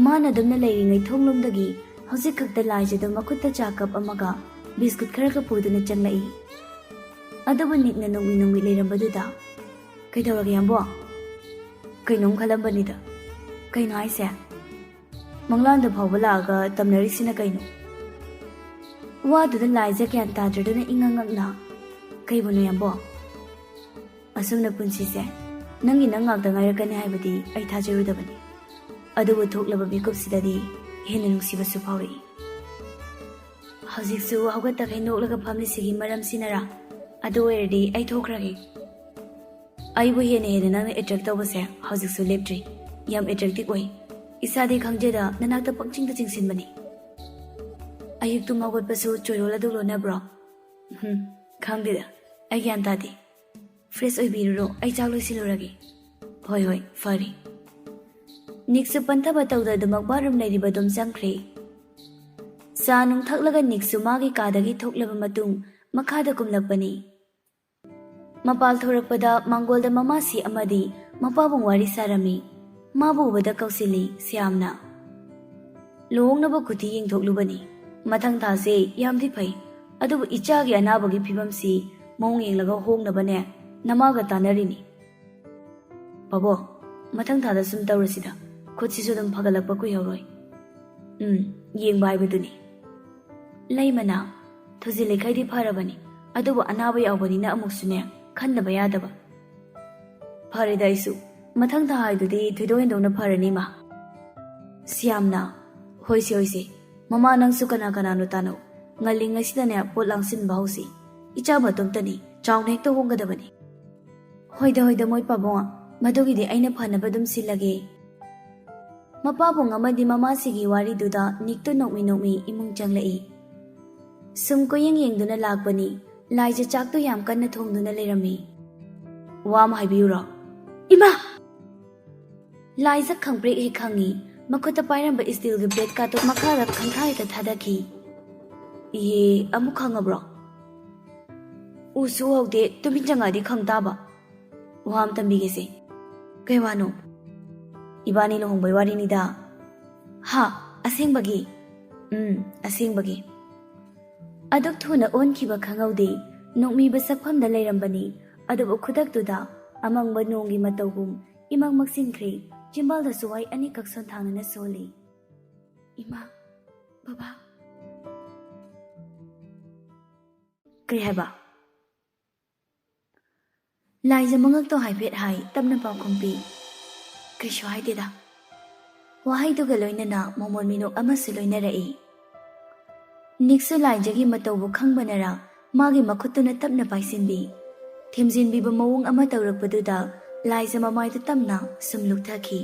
ꯃꯥꯅ ꯑꯗꯨꯝꯅ ꯂꯩꯔꯤꯉꯩ ꯊꯣꯡꯂꯣꯝꯗꯒꯤ ꯍꯧꯖꯤꯛ ꯈꯛꯇ ꯂꯥꯏꯖꯗꯣ ꯃꯈꯨꯠꯇ ꯆꯥ ꯀꯞ ꯑꯃꯒ ꯕꯤꯁꯀꯨꯠ ꯈꯔꯒ ꯄꯨꯗꯨꯅ ꯆꯪꯂꯛꯏ꯫ ꯑꯗꯨꯕꯨ ꯅꯤꯛꯅ ꯅꯣꯡꯃꯤ ꯅꯣꯡꯃꯤ ꯂꯩꯔꯝꯕꯗꯨꯗ, "ꯀꯩꯗꯧꯔꯒꯦ, ꯌꯥꯝꯕꯣ?" "ꯀꯩꯅꯣꯝ ꯈꯜꯂꯝꯕꯅꯤꯗ꯫" "ꯀꯩꯅꯣ ꯍꯥꯏꯁꯦ?" "ꯃꯪꯂꯥꯟꯗ ꯐꯥꯎꯕ ꯂꯥꯛꯑꯒ ꯇꯝꯅꯔꯤꯁꯤꯅ ꯀꯩꯅꯣ?" ꯋꯥꯗꯨꯗ ꯂꯥꯏꯖ ꯒ꯭ꯌꯥꯟ ꯇꯥꯗ꯭ꯔꯗꯨꯅ ꯏꯉꯛ ꯉꯛꯅ, "ꯀꯩꯕꯨꯅꯣ, ꯌꯥꯝꯕꯣ?" "ꯑꯁꯨꯝꯅ ꯄꯨꯟꯁꯤꯁꯦ ꯅꯪꯒꯤ ꯅꯪ ꯉꯥꯛꯇ ꯉꯥꯏꯔꯛꯀꯅꯤ ꯍꯥꯏꯕꯗꯤ ꯑꯩ ꯊꯥꯖꯔꯨꯗꯕꯅꯤ꯫" ꯑꯗꯨꯕꯨ ꯊꯣꯛꯂꯕ ꯃꯤꯀꯨꯞꯁꯤꯗꯗꯤ ꯍꯦꯟꯅ ꯅꯨꯡꯁꯤꯕꯁꯨ ꯐꯥꯎꯔꯛꯏ꯫ ꯍꯧꯖꯤꯛꯁꯨ ꯍꯧꯒꯠꯇꯈꯩ ꯅꯣꯛꯂꯒ ꯐꯝꯂꯤꯁꯤꯒꯤ ꯃꯔꯝꯁꯤꯅꯔꯥ? ꯑꯗꯨ ꯑꯣꯏꯔꯗꯤ ꯑꯩ ꯊꯣꯛꯈ꯭ꯔꯒꯦ꯫ ꯑꯩꯕꯨ ꯍꯦꯟꯅ ꯍꯦꯟꯅ ꯅꯪꯅ attract ꯇꯧꯕꯁꯦ ꯍꯧꯖꯤꯛꯁꯨ ꯂꯦꯞꯇ꯭ꯔꯤ꯫ ꯌꯥꯝ attractive ꯑꯣꯏ꯫ ꯏꯁꯥꯗꯤ ꯈꯪꯖꯗ ꯅꯅꯥꯛꯇ ꯄꯪꯆꯤꯡꯗ ꯆꯤꯡꯁꯤꯟꯕꯅꯤ꯫ ꯑꯌꯨꯛ ꯇꯨꯝ ꯍꯧꯒꯠꯄꯁꯨ ꯆꯣꯏꯔꯣꯜ ꯑꯗꯨ ꯂꯣꯟꯅꯕ꯭ꯔꯣ? ꯎꯝ, ꯈꯪꯗꯦꯗ, ꯑꯩ ꯒ꯭ꯌꯥꯟ ꯇꯥꯗꯦ꯫ Fresh ꯑꯣꯏꯕꯤꯔꯨꯔꯣ, ꯑꯩ ꯆꯥꯛ ꯂꯣꯏꯁꯤꯜꯂꯨꯔꯒꯦ꯫ ꯍꯣꯏ ꯍꯣꯏ, ꯐꯔꯦ꯫ ꯅꯤꯛꯁꯨ ꯄꯟꯊꯕ ꯇꯧꯗꯗꯨꯃꯛ bathroom ꯂꯩꯔꯤꯕ ꯑꯗꯨꯝ ꯆꯪꯈ꯭ꯔꯦ꯫ ꯆꯥ ꯅꯨꯡ ꯊꯛꯂꯒ ꯅꯤꯛꯁꯨ ꯃꯥꯒꯤ ꯀꯥꯗꯒꯤ ꯊꯣꯛꯂꯕ ꯃꯇꯨꯡ ꯃꯈꯥꯗ ꯀꯨꯝꯂꯛꯄꯅꯤ꯫ ꯃꯄꯥꯜ ꯊꯣꯔꯛꯄꯗ ꯃꯥꯡꯒꯣꯜꯗ ꯃꯃꯥꯁꯤ ꯑꯃꯗꯤ ꯃꯄꯥꯕꯨꯡ ꯋꯥꯔꯤ ꯁꯥꯔꯝꯃꯤ꯫ ꯃꯥꯕꯨ ꯎꯕꯗ ꯀꯧꯁꯤꯜꯂꯤ ꯁ꯭ꯌꯥꯝꯅ꯫ ꯂꯨꯍꯣꯡꯅꯕ ꯈꯨꯇꯤ ꯌꯦꯡꯊꯣꯛꯂꯨꯕꯅꯤ꯫ ꯃꯊꯪ ꯊꯥꯁꯦ ꯌꯥꯝꯗꯤ ꯐꯩ, ꯑꯗꯨꯕꯨ ꯏꯆꯥꯒꯤ ꯑꯅꯥꯕꯒꯤ ꯐꯤꯕꯝꯁꯤ ꯃꯑꯣꯡ ꯌꯦꯡꯂꯒ ꯍꯣꯡꯅꯕꯅꯦ ꯅꯃꯥꯒ ꯇꯥꯟꯅꯔꯤꯅꯤ꯫ ꯄꯥꯕꯣ, ꯃꯊꯪ ꯊꯥꯗ ꯁꯨꯝ ꯇꯧꯔꯁꯤꯗ꯫ ꯈꯨꯠꯁꯤꯁꯨ ꯑꯗꯨꯝ ꯐꯒꯠꯂꯛꯄ ꯀꯨꯏꯍꯧꯔꯣꯏ꯫ ꯎꯝ, ꯌꯦꯡꯕ ꯍꯥꯏꯕꯗꯨꯅꯤ꯫ ꯂꯩꯃꯅ, ꯊꯨꯖꯤꯜꯂꯤꯈꯩꯗꯤ ꯐꯔꯕꯅꯤ, ꯑꯗꯨꯕꯨ ꯑꯅꯥꯕ ꯌꯥꯎꯕꯅꯤꯅ ꯑꯃꯨꯛꯁꯨꯅꯦ ꯈꯟꯗꯕ ꯌꯥꯗꯕ꯫ ꯐꯔꯦꯗ ꯑꯩꯁꯨ, ꯃꯊꯪ ꯊꯥ ꯍꯥꯏꯗꯨꯗꯤ ꯊꯣꯏꯗꯣꯛ ꯍꯦꯟꯗꯣꯛꯅ ꯐꯔꯅꯤ ꯃꯥ꯫ ꯁ꯭ꯌꯥꯝꯅ, ꯍꯣꯏꯁꯦ ꯍꯣꯏꯁꯦ, ꯃꯃꯥ ꯅꯪꯁꯨ ꯀꯅꯥ ꯀꯅꯥꯅꯣ ꯇꯥꯅꯧ, ꯉꯜꯂꯤꯉꯩꯁꯤꯗꯅꯦ ꯄꯣꯠ ꯂꯥꯡꯁꯤꯟꯕ ꯍꯧꯁꯤ꯫ ꯏꯆꯥ ꯃꯇꯣꯝꯇꯅꯤ, ꯆꯥꯎꯅ ꯍꯦꯛꯇ ꯍꯣꯡꯒꯗꯕꯅꯤ꯫ ꯍꯣꯏꯗ ꯍꯣꯏꯗ ꯃꯣꯏ ꯄꯥꯕꯨꯡ, ꯃꯗꯨꯒꯤꯗꯤ ꯑꯩꯅ ꯐꯅꯕ ꯑꯗꯨꯝ ꯁꯤꯜꯂꯒꯦ꯫ ꯃꯄꯥꯕꯨꯡ ꯑꯃꯗꯤ ꯃꯃꯥꯁꯤꯒꯤ ꯋꯥꯔꯤꯗꯨꯗ ꯅꯤꯛꯇꯨ ꯅꯣꯛꯃꯤ ꯅꯣꯛꯃꯤ ꯏꯃꯨꯡ ꯆꯪꯂꯛꯏ꯫ ꯁꯨꯝ ꯀꯣꯏꯌꯦꯡ ꯌꯦꯡꯗꯨꯅ ꯂꯥꯛꯄꯅꯤ꯫ ꯂꯥꯏꯖ ꯆꯥꯛꯇꯨ ꯌꯥꯝ ꯀꯟꯅ ꯊꯣꯡꯗꯨꯅ ꯂꯩꯔꯝꯃꯤ꯫ ꯋꯥ ꯑꯃ ꯍꯥꯏꯕꯤꯌꯨꯔꯣ? ꯏꯃꯥ! ꯂꯥꯏꯖ ꯈꯪꯄ꯭ꯔꯦꯛ ꯍꯦꯛ ꯈꯪꯉꯤ꯫ ꯃꯈꯨꯠꯇ ꯄꯥꯏꯔꯝꯕ ꯏꯁꯇꯤꯜꯒꯤ ꯄ꯭ꯂꯦꯠꯀꯥꯗꯨ ꯃꯈꯥꯗ ꯈꯪꯊꯥ ꯍꯦꯛꯇ ꯊꯥꯗꯈꯤ꯫ ꯏꯍꯦ, ꯑꯃꯨꯛ ꯈꯪꯉꯕ꯭ꯔꯣ? ꯎꯁꯨ ꯎꯍꯧꯗꯦ, ꯇꯨꯃꯤꯟ ꯆꯪꯉꯛꯑꯗꯤ ꯈꯪ ꯇꯥꯕ꯫ ꯋꯥ ꯑꯃ ꯇꯝꯕꯤꯒꯦꯁꯦ꯫ ꯀꯩ ꯋꯥꯅꯣ? ꯏꯕꯥꯅꯤ ꯂꯨꯍꯣꯡꯕꯩ ꯋꯥꯔꯤꯅꯤꯗ꯫ ꯍꯥ? ꯑꯁꯦꯡꯕꯒꯤ? ꯎꯝ, ꯑꯁꯦꯡꯕꯒꯤ꯫ ꯑꯗꯨꯛ ꯊꯨꯅ ꯑꯣꯟꯈꯤꯕ ꯈꯪꯍꯧꯗꯦ꯫ ꯅꯣꯛꯃꯤꯕ ꯁꯛꯐꯝꯗ ꯂꯩꯔꯝꯕꯅꯤ, ꯑꯗꯨꯕꯨ ꯈꯨꯗꯛꯇꯨꯗ ꯑꯃꯪꯕ ꯅꯣꯡꯒꯤ ꯃꯇꯧꯒꯨꯝ ꯏꯃꯪ ꯃꯛꯁꯤꯟꯈ꯭ꯔꯦ꯫ ꯆꯤꯝꯕꯥꯜꯗꯁꯨ ꯋꯥꯍꯩ ꯑꯅꯤꯈꯛ ꯁꯣꯟꯊꯥꯡꯅꯅ ꯁꯣꯜꯂꯤ꯫ ꯏꯃꯥ, ꯕꯕꯥ꯫ ꯀꯩ ꯍꯥꯏꯕ? ꯂꯥꯏꯖ ꯃꯉꯛꯇꯣ ꯍꯥꯏꯐꯦꯠ ꯍꯥꯏ, ꯇꯞꯅ ꯄꯥꯎꯈꯨꯝ ꯄꯤ꯫ ꯀꯩꯁꯨ ꯍꯥꯏꯗꯦꯗ꯫ ꯋꯥꯍꯩꯗꯨꯒ ꯂꯣꯏꯅꯅ ꯃꯃꯣꯟ ꯃꯤꯅꯣꯛ ꯑꯃꯁꯨ ꯂꯣꯏꯅꯔꯛꯏ꯫ ꯅꯤꯛꯁꯨ ꯂꯥꯏꯖꯒꯤ ꯃꯇꯧꯕꯨ ꯈꯪꯕꯅꯔ ꯃꯥꯒꯤ ꯃꯈꯨꯠꯇꯨꯅ ꯇꯞꯅ ꯄꯥꯏꯁꯤꯟꯕꯤ, ꯊꯦꯝꯖꯤꯟꯕꯤꯕ ꯃꯑꯣꯡ ꯑꯃ ꯇꯧꯔꯛꯄꯗꯨꯗ ꯂꯥꯏꯖ ꯃꯃꯥꯏꯗꯨ ꯇꯞꯅ ꯁꯨꯝ ꯂꯨꯞꯊꯈꯤ꯫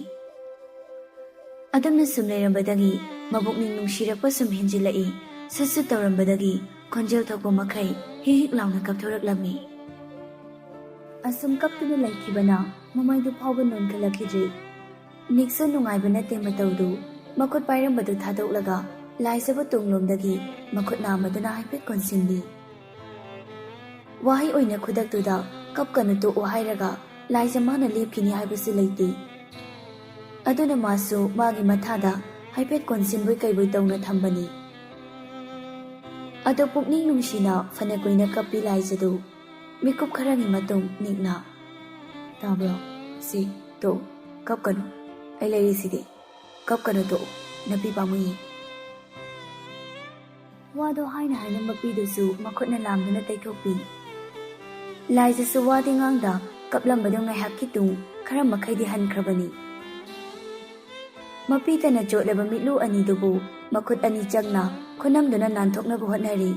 ꯑꯗꯨꯝꯅ ꯁꯨꯝ ꯂꯩꯔꯝꯕꯗꯒꯤ ꯃꯕꯨꯛꯅꯤꯡ ꯅꯨꯡꯁꯤꯔꯛꯄ ꯁꯨꯝ ꯍꯦꯟꯖꯤꯜꯂꯛꯏ꯫ ꯁꯨꯠ ꯁꯨꯠ ꯇꯧꯔꯝꯕꯗꯒꯤ ꯈꯣꯟꯖꯦꯜ ꯊꯣꯛꯄ ꯃꯈꯩ ꯍꯤꯛ ꯍꯤꯛ ꯂꯥꯎꯅ ꯀꯞꯊꯣꯔꯛꯂꯝꯃꯤ꯫ ꯑꯁꯨꯝ ꯀꯞꯇꯨꯅ ꯂꯩꯈꯤꯕꯅ ꯃꯃꯥꯏꯗꯨ ꯐꯥꯎꯕ ꯅꯣꯟꯈꯠꯂꯛꯈꯤꯗ꯭ꯔꯤ꯫ ꯅꯤꯛꯁꯨ ꯅꯨꯡꯉꯥꯏꯕ ꯅꯠꯇꯦ ꯃꯇꯧꯗꯨ꯫ ꯃꯈꯨꯠ ꯄꯥꯏꯔꯝꯕꯗꯨ ꯊꯥꯗꯣꯛꯂꯒ ꯂꯥꯏꯖꯕꯨ ꯇꯨꯡꯂꯣꯝꯗꯒꯤ ꯃꯈꯨꯠ ꯅꯥꯝꯃꯗꯨꯅ ꯍꯥꯏꯐꯦꯠ ꯀꯣꯟꯁꯤꯟꯕꯤ꯫ ꯋꯥꯍꯩ ꯑꯣꯏꯅ ꯈꯨꯗꯛꯇꯨꯗ "ꯀꯞꯀꯅꯨ, ꯇꯣꯛꯑꯣ" ꯍꯥꯏꯔꯒ ꯂꯥꯏꯖ ꯃꯥꯅ ꯂꯦꯞꯈꯤꯅꯤ ꯍꯥꯏꯕꯁꯨ ꯂꯩꯇꯦ꯫ ꯑꯗꯨꯅ ꯃꯥꯁꯨ ꯃꯥꯒꯤ ꯃꯊꯥꯗ ꯍꯥꯏꯐꯦꯠ ꯀꯣꯟꯁꯤꯟꯕꯣꯏ ꯀꯩꯕꯣꯏ ꯇꯧꯅ ꯊꯝꯕꯅꯤ꯫ ꯑꯗꯣ ꯄꯨꯛꯅꯤꯡ ꯅꯨꯡꯁꯤꯅ ꯐꯅ ꯀꯨꯏꯅ ꯀꯞꯄꯤ ꯂꯥꯏꯖꯗꯨ꯫ ꯃꯤꯀꯨꯞ ꯈꯔꯒꯤ ꯃꯇꯨꯡ ꯅꯤꯛꯅ, "ꯇꯥꯕ꯭ꯔꯣ? ꯁꯤ, ꯇꯣꯛ, ꯀꯞꯀꯅꯨ, ꯑꯩ ꯂꯩꯔꯤꯁꯤꯗꯤ, ꯀꯞꯀꯅꯨ, ꯇꯣꯛꯎ, ꯅꯄꯤ ꯄꯥꯝꯃꯨꯏ"꯫ ꯋꯥꯗꯣ ꯍꯥꯏꯅ ꯍꯥꯏꯅ ꯃꯄꯤꯗꯨꯁꯨ ꯃꯈꯨꯠꯅ ꯂꯥꯝꯗꯨꯅ ꯇꯩꯊꯣꯛꯄꯤ꯫ ꯂꯥꯏꯖꯁꯨ ꯋꯥꯗꯤ ꯉꯥꯡꯗ ꯀꯞꯂꯝꯕꯗꯨ ꯉꯥꯏꯍꯥꯛꯀꯤ ꯇꯨꯡ ꯈꯔ ꯃꯈꯩꯗꯤ ꯍꯟꯈ꯭ꯔꯕꯅꯤ꯫ ꯃꯄꯤꯇꯅ ꯆꯣꯠꯂꯕ ꯃꯤꯠꯂꯨ ꯑꯅꯤꯗꯨꯕꯨ ꯃꯈꯨꯠ ꯑꯅꯤ ꯆꯪꯅ ꯈꯨꯅꯝꯗꯨꯅ ꯅꯥꯟꯊꯣꯛꯅꯕ ꯍꯣꯠꯅꯔꯤ꯫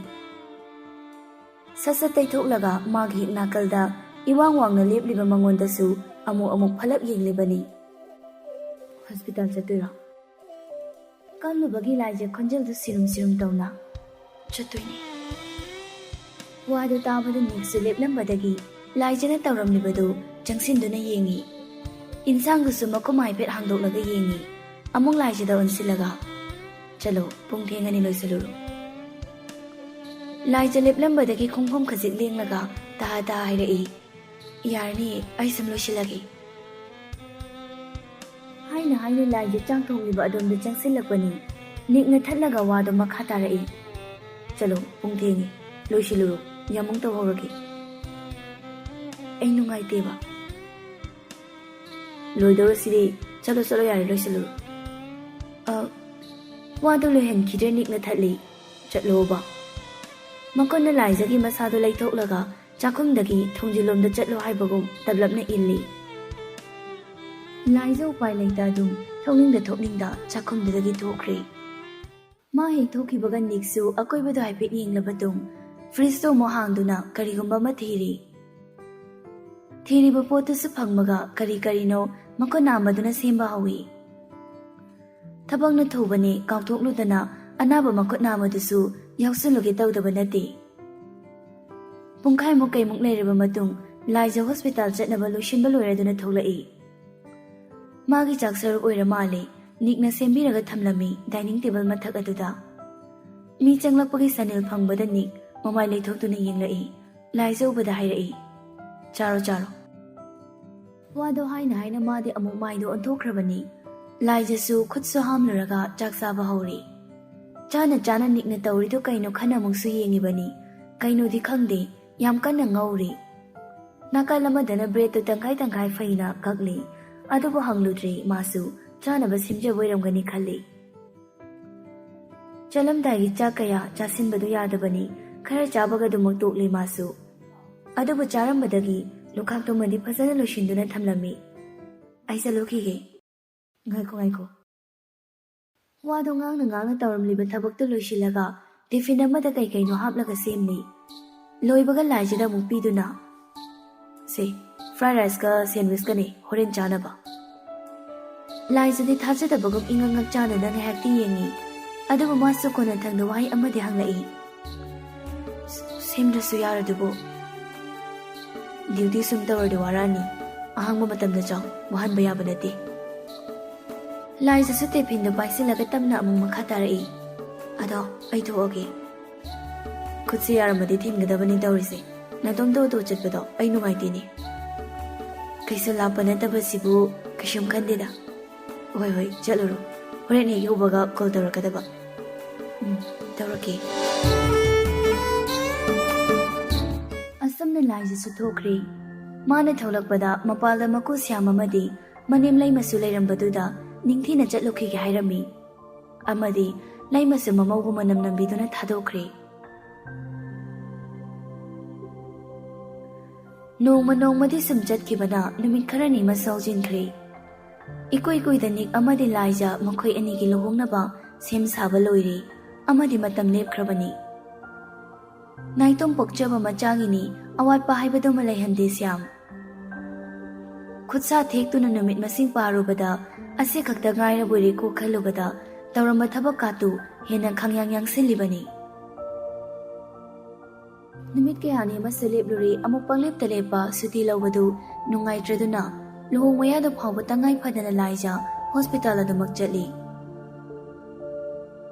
ꯁꯠ ꯁꯠ ꯇꯩꯊꯣꯛꯂꯒ ꯃꯥꯒꯤ ꯍꯤꯛ ꯅꯥꯀꯜꯗ ꯏꯋꯥꯡ ꯋꯥꯡꯅ ꯂꯦꯞꯂꯤꯕ ꯃꯉꯣꯟꯗꯁꯨ ꯑꯃꯨꯛ ꯑꯃꯨꯛ ꯐꯂꯞ ꯌꯦꯡꯂꯤꯕꯅꯤ꯫ "ꯍꯣꯁꯄꯤꯇꯥꯜ ꯆꯠꯇꯣꯏꯔꯣ?" ꯀꯜꯂꯨꯕꯒꯤ ꯂꯥꯏꯖ ꯈꯣꯟꯖꯦꯜꯗꯨ ꯁꯤꯔꯨꯝ ꯁꯤꯔꯨꯝ ꯇꯧꯅ, "ꯆꯠꯇꯣꯏꯅꯦ"꯫ ꯋꯥꯗꯨ ꯇꯥꯕꯗ ꯅꯤꯛꯁꯨ ꯂꯦꯞꯂꯝꯕꯗꯒꯤ ꯂꯥꯏꯖꯅ ꯇꯧꯔꯝꯂꯤꯕꯗꯨ ꯆꯪꯁꯤꯟꯗꯨꯅ ꯌꯦꯡꯉꯤ꯫ ꯏꯟꯁꯥꯡꯗꯨꯁꯨ ꯃꯈꯨꯝ ꯍꯥꯏꯐꯦꯠ ꯍꯥꯡꯗꯣꯛꯂꯒ ꯌꯦꯡꯉꯤ꯫ ꯑꯃꯨꯛ ꯂꯥꯏꯖꯗ ꯑꯣꯟꯁꯤꯜꯂꯒ, "ꯆꯠꯂꯣ, ꯄꯨꯡ ꯊꯦꯡꯉꯅꯤ, ꯂꯣꯏꯁꯤꯜꯂꯨꯔꯣ"꯫ ꯂꯥꯏꯖ ꯂꯦꯞꯂꯝꯕꯗꯒꯤ ꯈꯣꯡꯐꯝ ꯈꯖꯤꯛ ꯂꯦꯡꯂꯒ ꯇꯥ ꯇꯥ ꯍꯥꯏꯔꯛꯏ, "ꯌꯥꯔꯅꯤ, ꯑꯩ ꯁꯨꯝ ꯂꯣꯏꯁꯤꯜꯂꯒꯦ"꯫ ꯍꯥꯏꯅ ꯍꯥꯏꯅ ꯂꯥꯏꯖ ꯆꯥꯛ ꯊꯣꯡꯂꯤꯕ ꯑꯗꯣꯝꯗ ꯆꯪꯁꯤꯜꯂꯛꯄꯅꯤ꯫ ꯅꯤꯛꯅ ꯊꯠꯂꯒ ꯋꯥꯗꯣ ꯃꯈꯥ ꯇꯥꯔꯛꯏ, "ꯆꯠꯂꯣ, ꯄꯨꯡ ꯊꯦꯡꯉꯦ, ꯂꯣꯏꯁꯤꯜꯂꯨꯔꯣ, ꯌꯥꯝ ꯑꯃꯨꯛ ꯇꯧꯍꯧꯔꯒꯦ"꯫ "ꯑꯩ ꯅꯨꯡꯉꯥꯏꯇꯦꯕ"꯫ "ꯂꯣꯏꯗꯧꯔꯁꯤꯗꯤ, ꯆꯠꯂꯣ, ꯆꯠꯂꯣ, ꯌꯥꯔꯦ, ꯂꯣꯏꯁꯤꯜꯂꯨꯔꯣ"꯫ ꯑ, ꯋꯥꯗꯣ ꯂꯣꯏꯍꯟꯈꯤꯗ꯭ꯔꯦ ꯅꯤꯛꯅ ꯊꯠꯂꯤ꯫ "ꯆꯠꯂꯣꯕ"꯫ ꯃꯈꯨꯠꯅ ꯂꯥꯏꯖꯒꯤ ꯃꯁꯥꯗꯨ ꯂꯩꯊꯣꯛꯂꯒ ꯆꯥꯛꯈꯨꯝꯗꯒꯤ ꯊꯣꯡꯖꯤꯜꯂꯣꯝꯗ ꯆꯠꯂꯣ ꯍꯥꯏꯕꯒꯨꯝ ꯇꯞꯂꯞꯅ ꯏꯜꯂꯤ꯫ ꯂꯥꯏꯖ ꯎꯄꯥꯏ ꯂꯩꯇ ꯑꯗꯨꯝ ꯊꯣꯛꯅꯤꯡꯗ ꯊꯣꯛꯅꯤꯡꯗ ꯆꯥꯛꯈꯨꯝꯗꯨꯗꯒꯤ ꯊꯣꯛꯈ꯭ꯔꯦ꯫ ꯃꯥ ꯍꯦꯛ ꯊꯣꯛꯈꯤꯕꯒ ꯅꯤꯛꯁꯨ ꯑꯀꯣꯏꯕꯗꯣ ꯍꯥꯏꯐꯦꯠ ꯌꯦꯡꯂꯕ ꯇꯨꯡ ꯐ꯭ꯔꯤꯖꯇꯣ ꯑꯃꯨꯛ ꯍꯥꯡꯗꯨꯅ ꯀꯔꯤꯒꯨꯝꯕ ꯑꯃ ꯊꯤꯔꯤ꯫ ꯊꯤꯔꯤꯕ ꯄꯣꯠꯇꯨꯁꯨ ꯐꯪꯕꯒ ꯀꯔꯤ ꯀꯔꯤꯅꯣ ꯃꯈꯨꯠ ꯅꯥꯝꯃꯗꯨꯅ ꯁꯦꯝꯕ ꯍꯧꯏ꯫ ꯊꯕꯛꯅ ꯊꯨꯕꯅꯤ, ꯀꯥꯎꯊꯣꯛꯂꯨꯗꯅ ꯑꯅꯥꯕ ꯃꯈꯨꯠ ꯅꯥꯝꯃꯗꯨꯁꯨ ꯌꯥꯎꯁꯜꯂꯨꯒꯦ ꯇꯧꯗꯕ ꯅꯠꯇꯦ꯫ ꯄꯨꯡꯈꯥꯏꯃꯨꯛ ꯀꯩꯃꯨꯛ ꯂꯩꯔꯕ ꯃꯇꯨꯡ ꯂꯥꯏꯖ ꯍꯣꯁꯄꯤꯇꯥꯜ ꯆꯠꯅꯕ ꯂꯣꯏꯁꯤꯟꯕ ꯂꯣꯏꯔꯗꯨꯅ ꯊꯣꯛꯂꯛꯏ꯫ ꯃꯥꯒꯤ ꯆꯥꯛ ꯁꯔꯨꯛ ꯑꯣꯏꯔ ꯃꯥꯜꯂꯦ, ꯅꯤꯛꯅ ꯁꯦꯝꯕꯤꯔꯒ ꯊꯝꯂꯝꯃꯤ ꯗꯥꯏꯅꯤꯡ ꯇꯦꯕꯜ ꯃꯊꯛ ꯑꯗꯨꯗ꯫ ꯃꯤ ꯆꯪꯂꯛꯄꯒꯤ ꯁꯅꯤꯜ ꯐꯪꯕꯗ ꯅꯤꯛ ꯃꯃꯥꯏ ꯂꯩꯊꯣꯛꯇꯨꯅ ꯌꯦꯡꯂꯛꯏ꯫ ꯂꯥꯏꯖ ꯎꯕꯗ ꯍꯥꯏꯔꯛꯏ, "ꯆꯥꯔꯣ, ꯆꯥꯔꯣ"꯫ ꯋꯥꯗꯣ ꯍꯥꯏꯅ ꯍꯥꯏꯅ ꯃꯥꯗꯤ ꯑꯃꯨꯛ ꯃꯥꯏꯗꯣ ꯑꯣꯟꯊꯣꯛꯈ꯭ꯔꯕꯅꯤ꯫ ꯂꯥꯏꯖꯁꯨ ꯈꯨꯠꯁꯨ ꯍꯥꯝꯂꯨꯔꯒ ꯆꯥꯛ ꯆꯥꯕ ꯍꯧꯔꯤ꯫ ꯆꯥꯅ ꯆꯥꯅ ꯅꯤꯛꯅ ꯇꯧꯔꯤꯗꯨ ꯀꯩꯅꯣ ꯈꯟꯅ ꯑꯃꯨꯛꯁꯨ ꯌꯦꯡꯉꯤꯕꯅꯤ꯫ ꯀꯩꯅꯣꯗꯤ ꯈꯪꯗꯦ, ꯌꯥꯝ ꯀꯟꯅ ꯉꯧꯔꯤ꯫ ꯅꯥꯀꯜ ꯑꯃꯗꯅ ꯕ꯭ꯔꯦꯗꯇꯨ ꯇꯪꯈꯥꯏ ꯇꯪꯈꯥꯏ ꯐꯩꯅ ꯀꯛꯂꯤ꯫ ꯑꯗꯨꯕꯨ ꯍꯪꯂꯨꯗ꯭ꯔꯤ, ꯃꯥꯁꯨ ꯆꯥꯅꯕ ꯁꯦꯝꯖꯕ ꯑꯣꯏꯔꯝꯒꯅꯤ ꯈꯜꯂꯤ꯫ ꯆꯠꯂꯝꯗꯥꯏꯒꯤ ꯆꯥꯛ ꯀꯌꯥ ꯆꯥꯁꯤꯟꯕꯗꯨ ꯌꯥꯗꯕꯅꯤ, ꯈꯔ ꯆꯥꯕꯒ ꯑꯗꯨꯃꯛ ꯇꯣꯛꯂꯤ ꯃꯥꯁꯨ꯫ ꯑꯗꯨꯕꯨ ꯆꯥꯔꯝꯕꯗꯒꯤ ꯂꯨꯈꯥꯛꯇꯨꯃꯗꯤ ꯐꯖꯅ ꯂꯣꯏꯁꯤꯟꯗꯨꯅ ꯊꯝꯂꯝꯃꯤ꯫ "ꯑꯩ ꯆꯠꯂꯨꯈꯤꯒꯦ"꯫ "ꯉꯥꯏꯈꯣ, ꯉꯥꯏꯈꯣ"꯫ ꯋꯥꯗꯣ ꯉꯥꯡꯅ ꯉꯥꯡꯅ ꯇꯧꯔꯝꯂꯤꯕ ꯊꯕꯛꯇꯨ ꯂꯣꯏꯁꯤꯜꯂꯒ ꯇꯤꯐꯤꯟ ꯑꯃꯗ ꯀꯩ ꯀꯩꯅꯣ ꯍꯥꯞꯂꯒ ꯁꯦꯝꯂꯤ꯫ ꯂꯣꯏꯕꯒ ꯂꯥꯏꯖꯗ ꯑꯃꯨꯛ ꯄꯤꯗꯨꯅ, "ꯁꯦ, ꯐ꯭ꯔꯥꯏ ꯔꯥꯏꯁꯀ ꯁꯦꯟꯋꯤꯁꯀꯅꯦ ꯍꯣꯔꯦꯟ ꯆꯥꯅꯕ"꯫ ꯂꯥꯏꯖꯗꯤ ꯊꯥꯖꯗꯕꯒꯨꯝ ꯏꯉꯛ ꯉꯛ ꯆꯥꯟꯅꯅ ꯉꯥꯏꯍꯥꯛꯇꯤ ꯌꯦꯡꯉꯤ꯫ ꯑꯗꯨꯕꯨ ꯃꯥꯁꯨ ꯀꯣꯟꯅꯊꯪꯗ ꯋꯥꯍꯩ ꯑꯃꯗꯤ ꯍꯪꯂꯛꯏ, "ꯁꯦꯝꯗ꯭ꯔꯁꯨ ꯌꯥꯔꯗꯨꯕꯨ?" "ꯗ꯭ꯌꯨꯇꯤ ꯁꯨꯝ ꯇꯧꯔꯗꯤ ꯋꯥꯔꯛꯑꯅꯤ꯫ ꯑꯍꯥꯡꯕ ꯃꯇꯝꯗ ꯆꯥꯎ, ꯋꯥꯍꯟꯕ ꯌꯥꯕ ꯅꯠꯇꯦ"꯫ ꯂꯥꯏꯖꯁꯨ ꯇꯤꯐꯤꯟꯗꯨ ꯄꯥꯏꯁꯤꯜꯂꯒ ꯇꯞꯅ ꯑꯃꯨꯛ ꯃꯈꯥ ꯇꯥꯔꯛꯏ, "ꯑꯗꯣ ꯑꯩ ꯊꯣꯛꯑꯒꯦ"꯫ "ꯈꯨꯠꯁꯦ ꯌꯥꯔꯝꯃꯗꯤ ꯊꯤꯟꯒꯗꯕꯅꯤ ꯇꯧꯔꯤꯁꯦ꯫ ꯅꯇꯣꯝꯇ ꯑꯣꯇꯣ ꯆꯠꯄꯗꯣ ꯑꯩ ꯅꯨꯡꯉꯥꯏꯇꯦꯅꯦ"꯫ "ꯀꯩꯁꯨ ꯂꯥꯞꯄ ꯅꯠꯇꯕꯁꯤꯕꯨ ꯀꯩꯁꯨꯝ ꯈꯟꯗꯦꯗ"꯫ "ꯍꯣꯏ ꯍꯣꯏ, ꯆꯠꯂꯨꯔꯣ꯫ ꯍꯣꯔꯦꯟ ꯍꯦꯛ ꯌꯧꯕꯒ ꯀꯣꯜ ꯇꯧꯔꯛꯀꯗꯕ"꯫ "ꯎꯝ, ꯇꯧꯔꯛꯀꯦ"꯫ ꯑꯁꯨꯝꯅ ꯂꯥꯏꯖꯁꯨ ꯊꯣꯛꯈ꯭ꯔꯦ꯫ ꯃꯥꯅ ꯊꯣꯛꯂꯛꯄꯗ ꯃꯄꯥꯜꯗ ꯃꯀꯨ ꯁ꯭ꯌꯥꯝ ꯑꯃꯗꯤ ꯃꯅꯦꯝ ꯂꯩꯃꯁꯨ ꯂꯩꯔꯝꯕꯗꯨꯗ ꯅꯤꯡꯊꯤꯅ ꯆꯠꯂꯨꯈꯤꯒꯦ ꯍꯥꯏꯔꯝꯃꯤ꯫ ꯑꯃꯗꯤ ꯂꯩꯃꯁꯨ ꯃꯃꯧꯕꯨ ꯃꯅꯝ ꯅꯝꯕꯤꯗꯨꯅ ꯊꯥꯗꯣꯛꯈ꯭ꯔꯦ꯫ ꯅꯣꯡꯃ ꯅꯣꯡꯃꯗꯤ ꯁꯨꯝ ꯆꯠꯈꯤꯕꯅ ꯅꯨꯃꯤꯠ ꯈꯔꯅꯤ ꯑꯃꯁꯨ ꯍꯧꯖꯤꯟꯈ꯭ꯔꯦ꯫ ꯏꯀꯨꯏ ꯀꯨꯏꯗ ꯅꯤꯛ ꯑꯃꯗꯤ ꯂꯥꯏꯖꯥ ꯃꯈꯣꯏ ꯑꯅꯤꯒꯤ ꯂꯨꯍꯣꯡꯅꯕ ꯁꯦꯝ ꯁꯥꯕ ꯂꯣꯏꯔꯦ, ꯑꯃꯗꯤ ꯃꯇꯝ ꯂꯦꯞꯈ꯭ꯔꯕꯅꯤ꯫ ꯅꯥꯏꯇꯣꯝ ꯄꯣꯛꯆꯕ ꯃꯆꯥꯒꯤꯅꯤ, ꯑꯋꯥꯠꯄ ꯍꯥꯏꯕꯗꯨꯃ ꯂꯩꯍꯟꯗꯦ ꯁ꯭ꯌꯥꯝ꯫ ꯈꯨꯠꯁꯥ ꯊꯦꯛꯇꯨꯅ ꯅꯨꯃꯤꯠ ꯃꯁꯤꯡ ꯄꯥꯔꯨꯕꯗ, ꯑꯁꯤ ꯈꯛꯇ ꯉꯥꯏꯔꯕꯣꯏꯔꯦꯀꯣ ꯈꯜꯂꯨꯕꯗ, ꯇꯧꯔꯝꯕ ꯊꯕꯛ ꯀꯥꯇꯨ ꯍꯦꯟꯅ ꯈꯪꯌꯥꯡ ꯌꯥꯡꯁꯤꯜꯂꯤꯕꯅꯤ꯫ ꯅꯨꯃꯤꯠ ꯀꯌꯥꯅꯤ ꯑꯃꯁꯨ ꯂꯦꯞꯂꯨꯔꯦ, ꯑꯃꯨꯛ ꯄꯪꯂꯦꯞꯇ ꯂꯦꯞꯄ ꯁꯨꯇꯤ ꯂꯧꯕꯗꯨ ꯅꯨꯡꯉꯥꯏꯇ꯭ꯔꯗꯨꯅ, ꯂꯨꯍꯣꯡ ꯃꯌꯥꯗ ꯐꯥꯎꯕ ꯇꯉꯥꯏ ꯐꯗꯅ ꯂꯥꯏꯖꯥ ꯍꯣꯁꯄꯤꯇꯥꯜ ꯑꯗꯨꯃꯛ ꯆꯠꯂꯤ꯫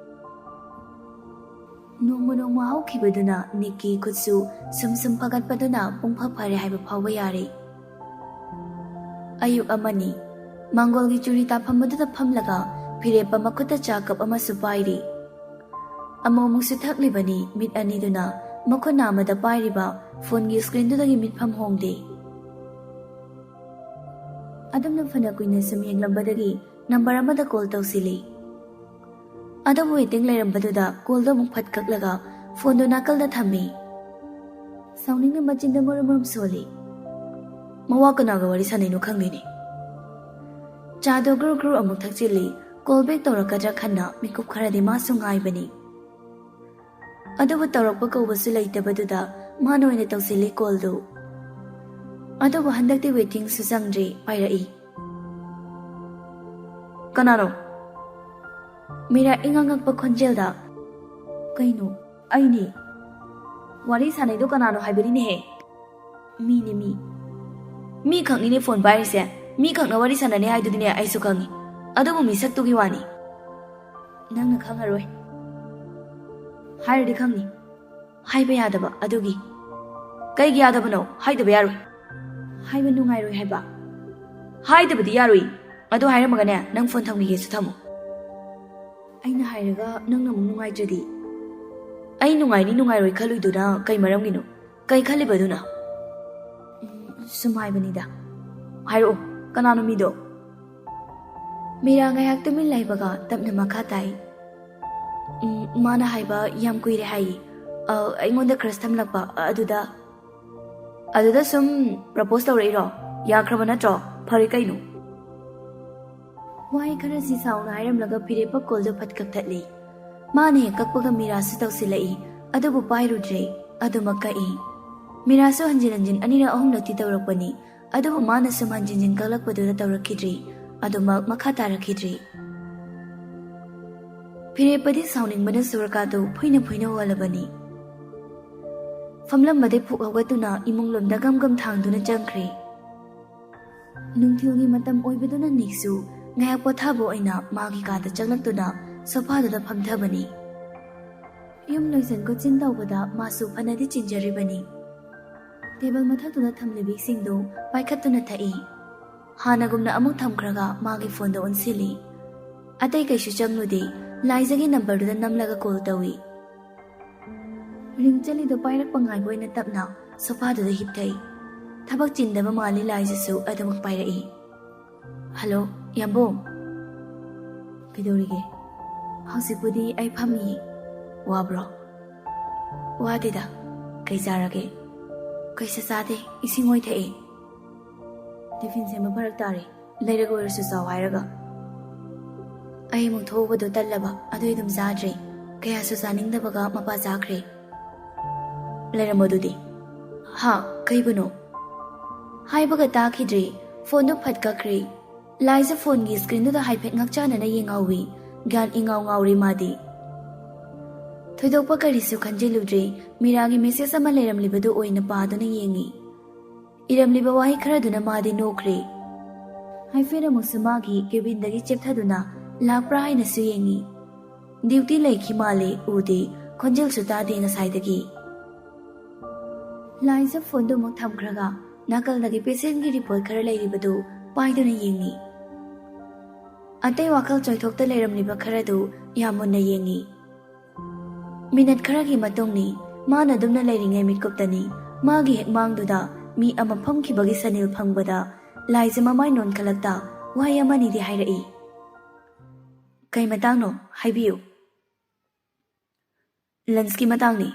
ꯅꯣꯡꯃ ꯅꯣꯡꯃ ꯍꯧꯈꯤꯕꯗꯨꯅ ꯅꯤꯛꯀꯤ ꯈꯨꯠꯁꯨ ꯁꯨꯝ ꯁꯨꯝ ꯐꯒꯠꯄꯗꯨꯅ ꯄꯨꯡꯐ ꯐꯔꯦ ꯍꯥꯏꯕ ꯐꯥꯎꯕ ꯌꯥꯔꯦ꯫ ꯑꯌꯨꯛ ꯑꯃꯅꯤ, ꯃꯥꯡꯒꯣꯜꯒꯤ ꯆꯨꯔꯤ ꯇꯥꯐꯝ ꯑꯗꯨꯗ ꯐꯝꯂꯒ ꯐꯤꯔꯦꯞꯄ ꯃꯈꯨꯠꯇ ꯆꯥ ꯀꯞ ꯑꯃꯁꯨ ꯄꯥꯏꯔꯤ꯫ ꯑꯃꯨꯛ ꯑꯃꯨꯛꯁꯨ ꯊꯛꯂꯤꯕꯅꯤ, ꯃꯤꯠ ꯑꯅꯤꯗꯨꯅ ꯃꯈꯨꯠ ꯅꯥꯝꯃꯗ ꯄꯥꯏꯔꯤꯕ ꯐꯣꯟꯒꯤ ꯁ꯭ꯀ꯭ꯔꯤꯟꯗꯨꯗꯒꯤ ꯃꯤꯠꯐꯝ ꯍꯣꯡꯗꯦ꯫ ꯑꯗꯨꯝꯅ ꯐꯅ ꯀꯨꯏꯅ ꯁꯨꯝ ꯌꯦꯡꯂꯝꯕꯗꯒꯤ ꯅꯝꯕꯔ ꯑꯃꯗ ꯀꯣꯜ ꯇꯧꯁꯤꯜꯂꯤ꯫ ꯑꯗꯨꯕꯨ ꯋꯦꯇꯤꯡ ꯂꯩꯔꯝꯕꯗꯨꯗ ꯀꯣꯜꯗꯣ ꯑꯃꯨꯛ ꯐꯠ ꯀꯛꯂꯒ ꯐꯣꯟꯗꯣ ꯅꯥꯀꯜꯗ ꯊꯝꯃꯤ꯫ ꯁꯥꯎꯅꯤꯡꯅ ꯃꯆꯤꯟꯗ ꯃꯔꯨꯝ ꯃꯔꯨꯝ ꯁꯣꯜꯂꯤ꯫ ꯃꯋꯥ ꯀꯅꯥꯒ ꯋꯥꯔꯤ ꯁꯥꯟꯅꯩꯅꯣ ꯈꯪꯗꯦꯅꯦ꯫ ꯆꯥꯗꯣ ꯒ꯭ꯔꯨ ꯒ꯭ꯔꯨ ꯑꯃꯨꯛ ꯊꯛꯆꯤꯜꯂꯤ꯫ ꯀꯣꯜ ꯕꯦꯛ ꯇꯧꯔꯛꯀꯗ꯭ꯔꯥ ꯈꯟꯅ ꯃꯤꯀꯨꯞ ꯈꯔꯗꯤ ꯃꯥꯁꯨ ꯉꯥꯏꯕꯅꯤ꯫ ꯑꯗꯨꯕꯨ ꯇꯧꯔꯛꯄ ꯀꯧꯕꯁꯨ ꯂꯩꯇꯕꯗꯨꯗ ꯃꯥꯅ ꯑꯣꯏꯅ ꯇꯧꯁꯤꯜꯂꯤ ꯀꯣꯜꯗꯨ꯫ ꯑꯗꯨꯕꯨ ꯍꯟꯗꯛꯇꯤ ꯋꯦꯇꯤꯡꯁꯨ ꯆꯪꯗ꯭ꯔꯦ, ꯄꯥꯏꯔꯛꯏ꯫ "ꯀꯅꯥꯅꯣ?" ꯃꯤꯔꯥ ꯏꯉꯛ ꯉꯛꯄ ꯈꯣꯟꯖꯦꯜꯗ, "ꯀꯩꯅꯣ?" "ꯑꯩꯅꯤ꯫ ꯋꯥꯔꯤ ꯁꯥꯟꯅꯩꯗꯣ ꯀꯅꯥꯅꯣ ꯍꯥꯏꯕꯅꯤꯅꯦꯍꯦ?" "ꯃꯤꯅꯤ, ꯃꯤ꯫ ꯃꯤ ꯈꯛꯅꯤꯅꯦ ꯐꯣꯟ ꯄꯥꯏꯔꯤꯁꯦ꯫ ꯃꯤ ꯈꯛꯅ ꯋꯥꯔꯤ ꯁꯥꯟꯅꯅꯤ ꯍꯥꯏꯗꯨꯗꯤꯅꯦ ꯑꯩꯁꯨ ꯈꯪꯉꯤ꯫ ꯑꯗꯨꯕꯨ ꯃꯤꯁꯛꯇꯨꯒꯤ ꯋꯥꯅꯤ꯫ ꯅꯪꯅ ꯈꯪꯉꯔꯣꯏ꯫ ꯍꯥꯏꯔꯗꯤ ꯈꯪꯅꯤ꯫ ꯍꯥꯏꯕ ꯌꯥꯗꯕ ꯑꯗꯨꯒꯤ꯫" "ꯀꯩꯒꯤ ꯌꯥꯗꯕꯅꯣ? ꯍꯥꯏꯗꯕ ꯌꯥꯔꯣꯏ꯫" "ꯍꯥꯏꯕ ꯅꯨꯡꯉꯥꯏꯔꯣꯏ ꯍꯥꯏꯕ꯫" "ꯍꯥꯏꯗꯕꯗꯤ ꯌꯥꯔꯣꯏ꯫ ꯑꯗꯨ ꯍꯥꯏꯔꯝꯃꯒꯅꯦ, ꯅꯪ ꯐꯣꯟ ꯊꯝꯈꯤꯒꯦꯁꯨ ꯊꯝꯃꯨ꯫" "ꯑꯩꯅ ꯍꯥꯏꯔꯒ ꯅꯪꯅ ꯑꯃꯨꯛ ꯅꯨꯡꯉꯥꯏꯇ꯭ꯔꯗꯤ?" "ꯑꯩ ꯅꯨꯡꯉꯥꯏꯅꯤ ꯅꯨꯡꯉꯥꯏꯔꯣꯏ ꯈꯜꯂꯨꯏꯗꯨꯅ ꯀꯩ ꯃꯔꯝꯒꯤꯅꯣ? ꯀꯩ ꯈꯜꯂꯤꯕ ꯑꯗꯨꯅ?" "ꯎꯝ, ꯁꯨꯝ ꯍꯥꯏꯕꯅꯤꯗ꯫" "ꯍꯥꯏꯔꯛꯑꯣ, ꯀꯅꯥꯅꯣ ꯃꯤꯗꯣ?" ꯃꯤꯔꯥ ꯉꯥꯏꯍꯥꯛ ꯇꯨꯃꯤꯟ ꯂꯩꯕꯒ ꯇꯞꯅ ꯃꯈꯥ ꯇꯥꯏ꯫ "ꯎꯝ, ꯃꯥꯅ ꯍꯥꯏꯕ ꯌꯥꯝ ꯀꯨꯏꯔꯦ ꯍꯥꯏꯌꯦ꯫ ꯑ, ꯑꯩꯉꯣꯟꯗ ꯀ꯭ꯔꯁ ꯊꯝꯂꯛꯄ, ꯑ, ꯑꯗꯨꯗ꯫" "ꯑꯗꯨꯗ ꯁꯨꯝ ꯄ꯭ꯔꯄꯣꯁ ꯇꯧꯔꯛꯏꯔꯣ? ꯌꯥꯈ꯭ꯔꯕ ꯅꯠꯇ꯭ꯔꯣ? ꯐꯔꯦ ꯀꯩꯅꯣ꯫" ꯋꯥꯍꯩ ꯈꯔꯁꯤ ꯁꯥꯎꯅ ꯍꯥꯏꯔꯝꯂꯒ ꯐꯤꯔꯦꯞꯄ ꯀꯣꯜꯗꯨ ꯐꯠ ꯀꯛꯊꯠꯂꯤ꯫ ꯃꯥꯅ ꯍꯦꯛ ꯀꯛꯄꯒ ꯃꯤꯔꯥꯁꯨ ꯇꯧꯁꯤꯜꯂꯛꯏ, ꯑꯗꯨꯕꯨ ꯄꯥꯏꯔꯨꯗ꯭ꯔꯦ꯫ ꯑꯗꯨꯃꯛ ꯀꯛꯏ꯫ ꯃꯤꯔꯥꯁꯨ ꯍꯟꯖꯤꯟ ꯍꯟꯖꯤꯟ ꯑꯅꯤꯔꯛ ꯑꯍꯨꯝꯂꯛꯇꯤ ꯇꯧꯔꯛꯄꯅꯤ, ꯑꯗꯨꯕꯨ ꯃꯥꯅ ꯁꯨꯝ ꯍꯟꯖꯤꯟ ꯍꯟꯖꯤꯟ ꯀꯛꯂꯛꯄꯗꯨꯗ ꯇꯧꯔꯛꯈꯤꯗ꯭ꯔꯤ꯫ ꯑꯗꯨꯃꯛ ꯃꯈꯥ ꯇꯥꯔꯛꯈꯤꯗ꯭ꯔꯤ꯫ ꯐꯤꯔꯦꯞꯄꯗꯤ ꯁꯥꯎꯅꯤꯡꯕꯅ ꯁꯣꯔꯀꯥꯗꯨ ꯐꯨꯏꯅ ꯐꯨꯏꯅ ꯍꯣꯜꯂꯕꯅꯤ꯫ ꯐꯝꯂꯝꯕꯗꯩ ꯐꯨꯛ ꯍꯧꯒꯠꯇꯨꯅ ꯏꯃꯨꯡ ꯂꯣꯝꯗ ꯒꯝ ꯒꯝ ꯊꯥꯡꯗꯨꯅ ꯆꯪꯈ꯭ꯔꯦ꯫ ꯅꯨꯡꯊꯤꯜꯒꯤ ꯃꯇꯝ ꯑꯣꯏꯕꯗꯨꯅ ꯅꯤꯛꯁꯨ ꯉꯥꯏꯍꯥꯛ ꯄꯣꯊꯥꯕ ꯑꯣꯏꯅ ꯃꯥꯒꯤ ꯀꯥꯗ ꯆꯪꯂꯛꯇꯨꯅ ꯁꯣꯐꯥꯗꯨꯗ ꯐꯝꯊꯕꯅꯤ꯫ ꯌꯨꯝ ꯂꯣꯏꯁꯟ ꯈꯣꯠꯆꯤꯟ ꯇꯧꯕꯗ ꯃꯥꯁꯨ ꯐꯅꯗꯤ ꯆꯤꯟꯖꯔꯤꯕꯅꯤ꯫ ꯇꯦꯕꯜ ꯃꯊꯛꯇꯨꯗ ꯊꯝꯂꯤꯕꯤꯁꯤꯡꯗꯨ ꯄꯥꯏꯈꯠꯇꯨꯅ ꯊꯛꯏ꯫ ꯍꯥꯟꯅꯒꯨꯝꯅ ꯑꯃꯨꯛ ꯊꯝꯈ꯭ꯔꯒ ꯃꯥꯒꯤ ꯐꯣꯟꯗ ꯑꯣꯟꯁꯤꯜꯂꯤ꯫ ꯑꯇꯩ ꯀꯩꯁꯨ ꯆꯪꯂꯨꯗꯦ, ꯂꯥꯏꯖꯒꯤ ꯅꯝꯕꯔꯗꯨꯗ ꯅꯝꯂꯒ ꯀꯣꯜ ꯇꯧꯏ꯫ ꯔꯤꯡ ꯆꯠꯂꯤꯗꯣ ꯄꯥꯏꯔꯛꯄ ꯉꯥꯏꯕ ꯑꯣꯏꯅ ꯇꯞꯅ ꯁꯣꯐꯥꯗꯨꯗ ꯍꯤꯞꯊꯩ꯫ ꯊꯕꯛ ꯆꯤꯟꯗꯕ ꯃꯥꯜꯂꯤ ꯂꯥꯏꯖꯁꯨ ꯑꯗꯨꯃꯛ ꯄꯥꯏꯔꯛꯏ꯫ "ꯍꯜꯂꯣ, ꯌꯥꯝꯕꯨꯡ꯫ ꯀꯩꯗꯧꯔꯤꯒꯦ?" "ꯍꯧꯖꯤꯛꯄꯨꯗꯤ ꯑꯩ ꯐꯝꯃꯤꯌꯦ꯫ ꯋꯥꯕ꯭ꯔꯣ?" "ꯋꯥꯗꯦꯗ꯫ ꯀꯩ ꯆꯥꯔꯒꯦ?" "ꯀꯩꯁꯨ ꯆꯥꯗꯦ, ꯏꯁꯤꯡ ꯑꯣꯏ ꯊꯛꯑꯦ꯫ ꯇꯤꯐꯤꯟ ꯁꯦꯝꯕ ꯐꯔꯛ ꯇꯥꯔꯦ, ꯂꯩꯔꯒ ꯑꯣꯏꯔꯁꯨ ꯆꯥꯎ ꯍꯥꯏꯔꯒ꯫ ꯑꯩ ꯑꯃꯨꯛ ꯊꯣꯛꯎꯕꯗꯣ ꯇꯜꯂꯕ, ꯑꯗꯨꯏ ꯑꯗꯨꯝ ꯆꯥꯗ꯭ꯔꯦ꯫ ꯀꯌꯥꯁꯨ ꯆꯥꯅꯤꯡꯗꯕꯒ ꯃꯄꯥ ꯆꯥꯈ꯭ꯔꯦ꯫ ꯂꯩꯔꯝꯃꯣ ꯑꯗꯨꯗꯤ꯫" "ꯍꯥ? ꯀꯩꯕꯨꯅꯣ?" ꯍꯥꯏꯕꯒ ꯇꯥꯈꯤꯗ꯭ꯔꯦ꯫ ꯐꯣꯟꯗꯨ ꯐꯠ ꯀꯛꯈ꯭ꯔꯦ꯫ ꯂꯥꯏꯖ ꯐꯣꯟꯒꯤ ꯁ꯭ꯀ꯭ꯔꯤꯟꯗꯨꯗ ꯍꯥꯏꯐꯦꯠ ꯉꯛꯆꯥꯅꯅ ꯌꯦꯡꯍꯧꯋꯤ꯫ ꯒ꯭ꯌꯥꯟ ꯏꯉꯥꯎ ꯉꯥꯎꯔꯦ ꯃꯥꯗꯤ꯫ ꯊꯣꯏꯗꯣꯛꯄ ꯀꯔꯤꯁꯨ ꯈꯟꯖꯤꯜꯂꯨꯗ꯭ꯔꯦ꯫ ꯃꯤꯔꯥꯒꯤ ꯃꯦꯁꯦꯖ ꯑꯃ ꯂꯩꯔꯝꯂꯤꯕꯗꯨ ꯑꯣꯏꯅ ꯄꯥꯗꯨꯅ ꯌꯦꯡꯉꯤ꯫ ꯏꯔꯝꯂꯤꯕ ꯋꯥꯍꯩ ꯈꯔꯗꯨꯅ ꯃꯥꯗꯤ ꯅꯣꯛꯈ꯭ꯔꯦ꯫ ꯍꯥꯏꯐꯦꯠ ꯑꯃꯨꯛꯁꯨ ꯃꯥꯒꯤ ꯀꯦꯕꯤꯟꯗꯒꯤ ꯆꯦꯞꯊꯗꯨꯅ ꯂꯥꯛꯄ꯭ꯔꯥ ꯍꯥꯏꯅꯁꯨ ꯌꯦꯡꯉꯤ꯫ ꯗ꯭ꯌꯨꯇꯤ ꯂꯩꯈꯤ ꯃꯥꯜꯂꯦ, ꯎꯗꯦ꯫ ꯈꯣꯟꯖꯦꯜꯁꯨ ꯇꯥꯗꯦ ꯉꯁꯥꯏꯗꯒꯤ꯫ ꯂꯥꯏꯖ ꯐꯣꯟꯗꯨ ꯑꯃꯨꯛ ꯊꯝꯈ꯭ꯔꯒ ꯅꯥꯀꯜꯗꯒꯤ ꯄꯦꯁꯦꯟꯒꯤ ꯔꯤꯄꯣꯔꯠ ꯈꯔ ꯂꯩꯔꯤꯕꯗꯨ ꯄꯥꯏꯗꯨꯅ ꯌꯦꯡꯉꯤ꯫ ꯑꯇꯩ ꯋꯥꯈꯜ ꯆꯣꯏꯊꯣꯛꯇ ꯂꯩꯔꯝꯂꯤꯕ ꯈꯔꯗꯨ ꯌꯥꯝ ꯃꯨꯟꯅ ꯌꯦꯡꯉꯤ꯫ ꯃꯤꯅꯠ ꯈꯔꯒꯤ ꯃꯇꯨꯡꯅꯤ꯫ ꯃꯥꯅ ꯑꯗꯨꯝꯅ ꯂꯩꯔꯤꯉꯩ ꯃꯤꯀꯨꯞꯇꯅꯤ ꯃꯥꯒꯤ ꯍꯦꯛ ꯃꯥꯡꯗꯨꯗ ꯃꯤ ꯑꯃ ꯐꯝꯈꯤꯕꯒꯤ ꯁꯅꯤꯜ ꯐꯪꯕꯗ ꯂꯥꯏꯖ ꯃꯃꯥꯏ ꯅꯣꯟꯈꯠꯂꯛꯇ ꯋꯥꯍꯩ ꯑꯃꯅꯤꯗꯤ ꯍꯥꯏꯔꯛꯏ꯫ "ꯀꯩ ꯃꯇꯥꯡꯅꯣ? ꯍꯥꯏꯕꯤꯌꯨ꯫" "ꯂꯟꯁꯀꯤ ꯃꯇꯥꯡꯅꯤ꯫"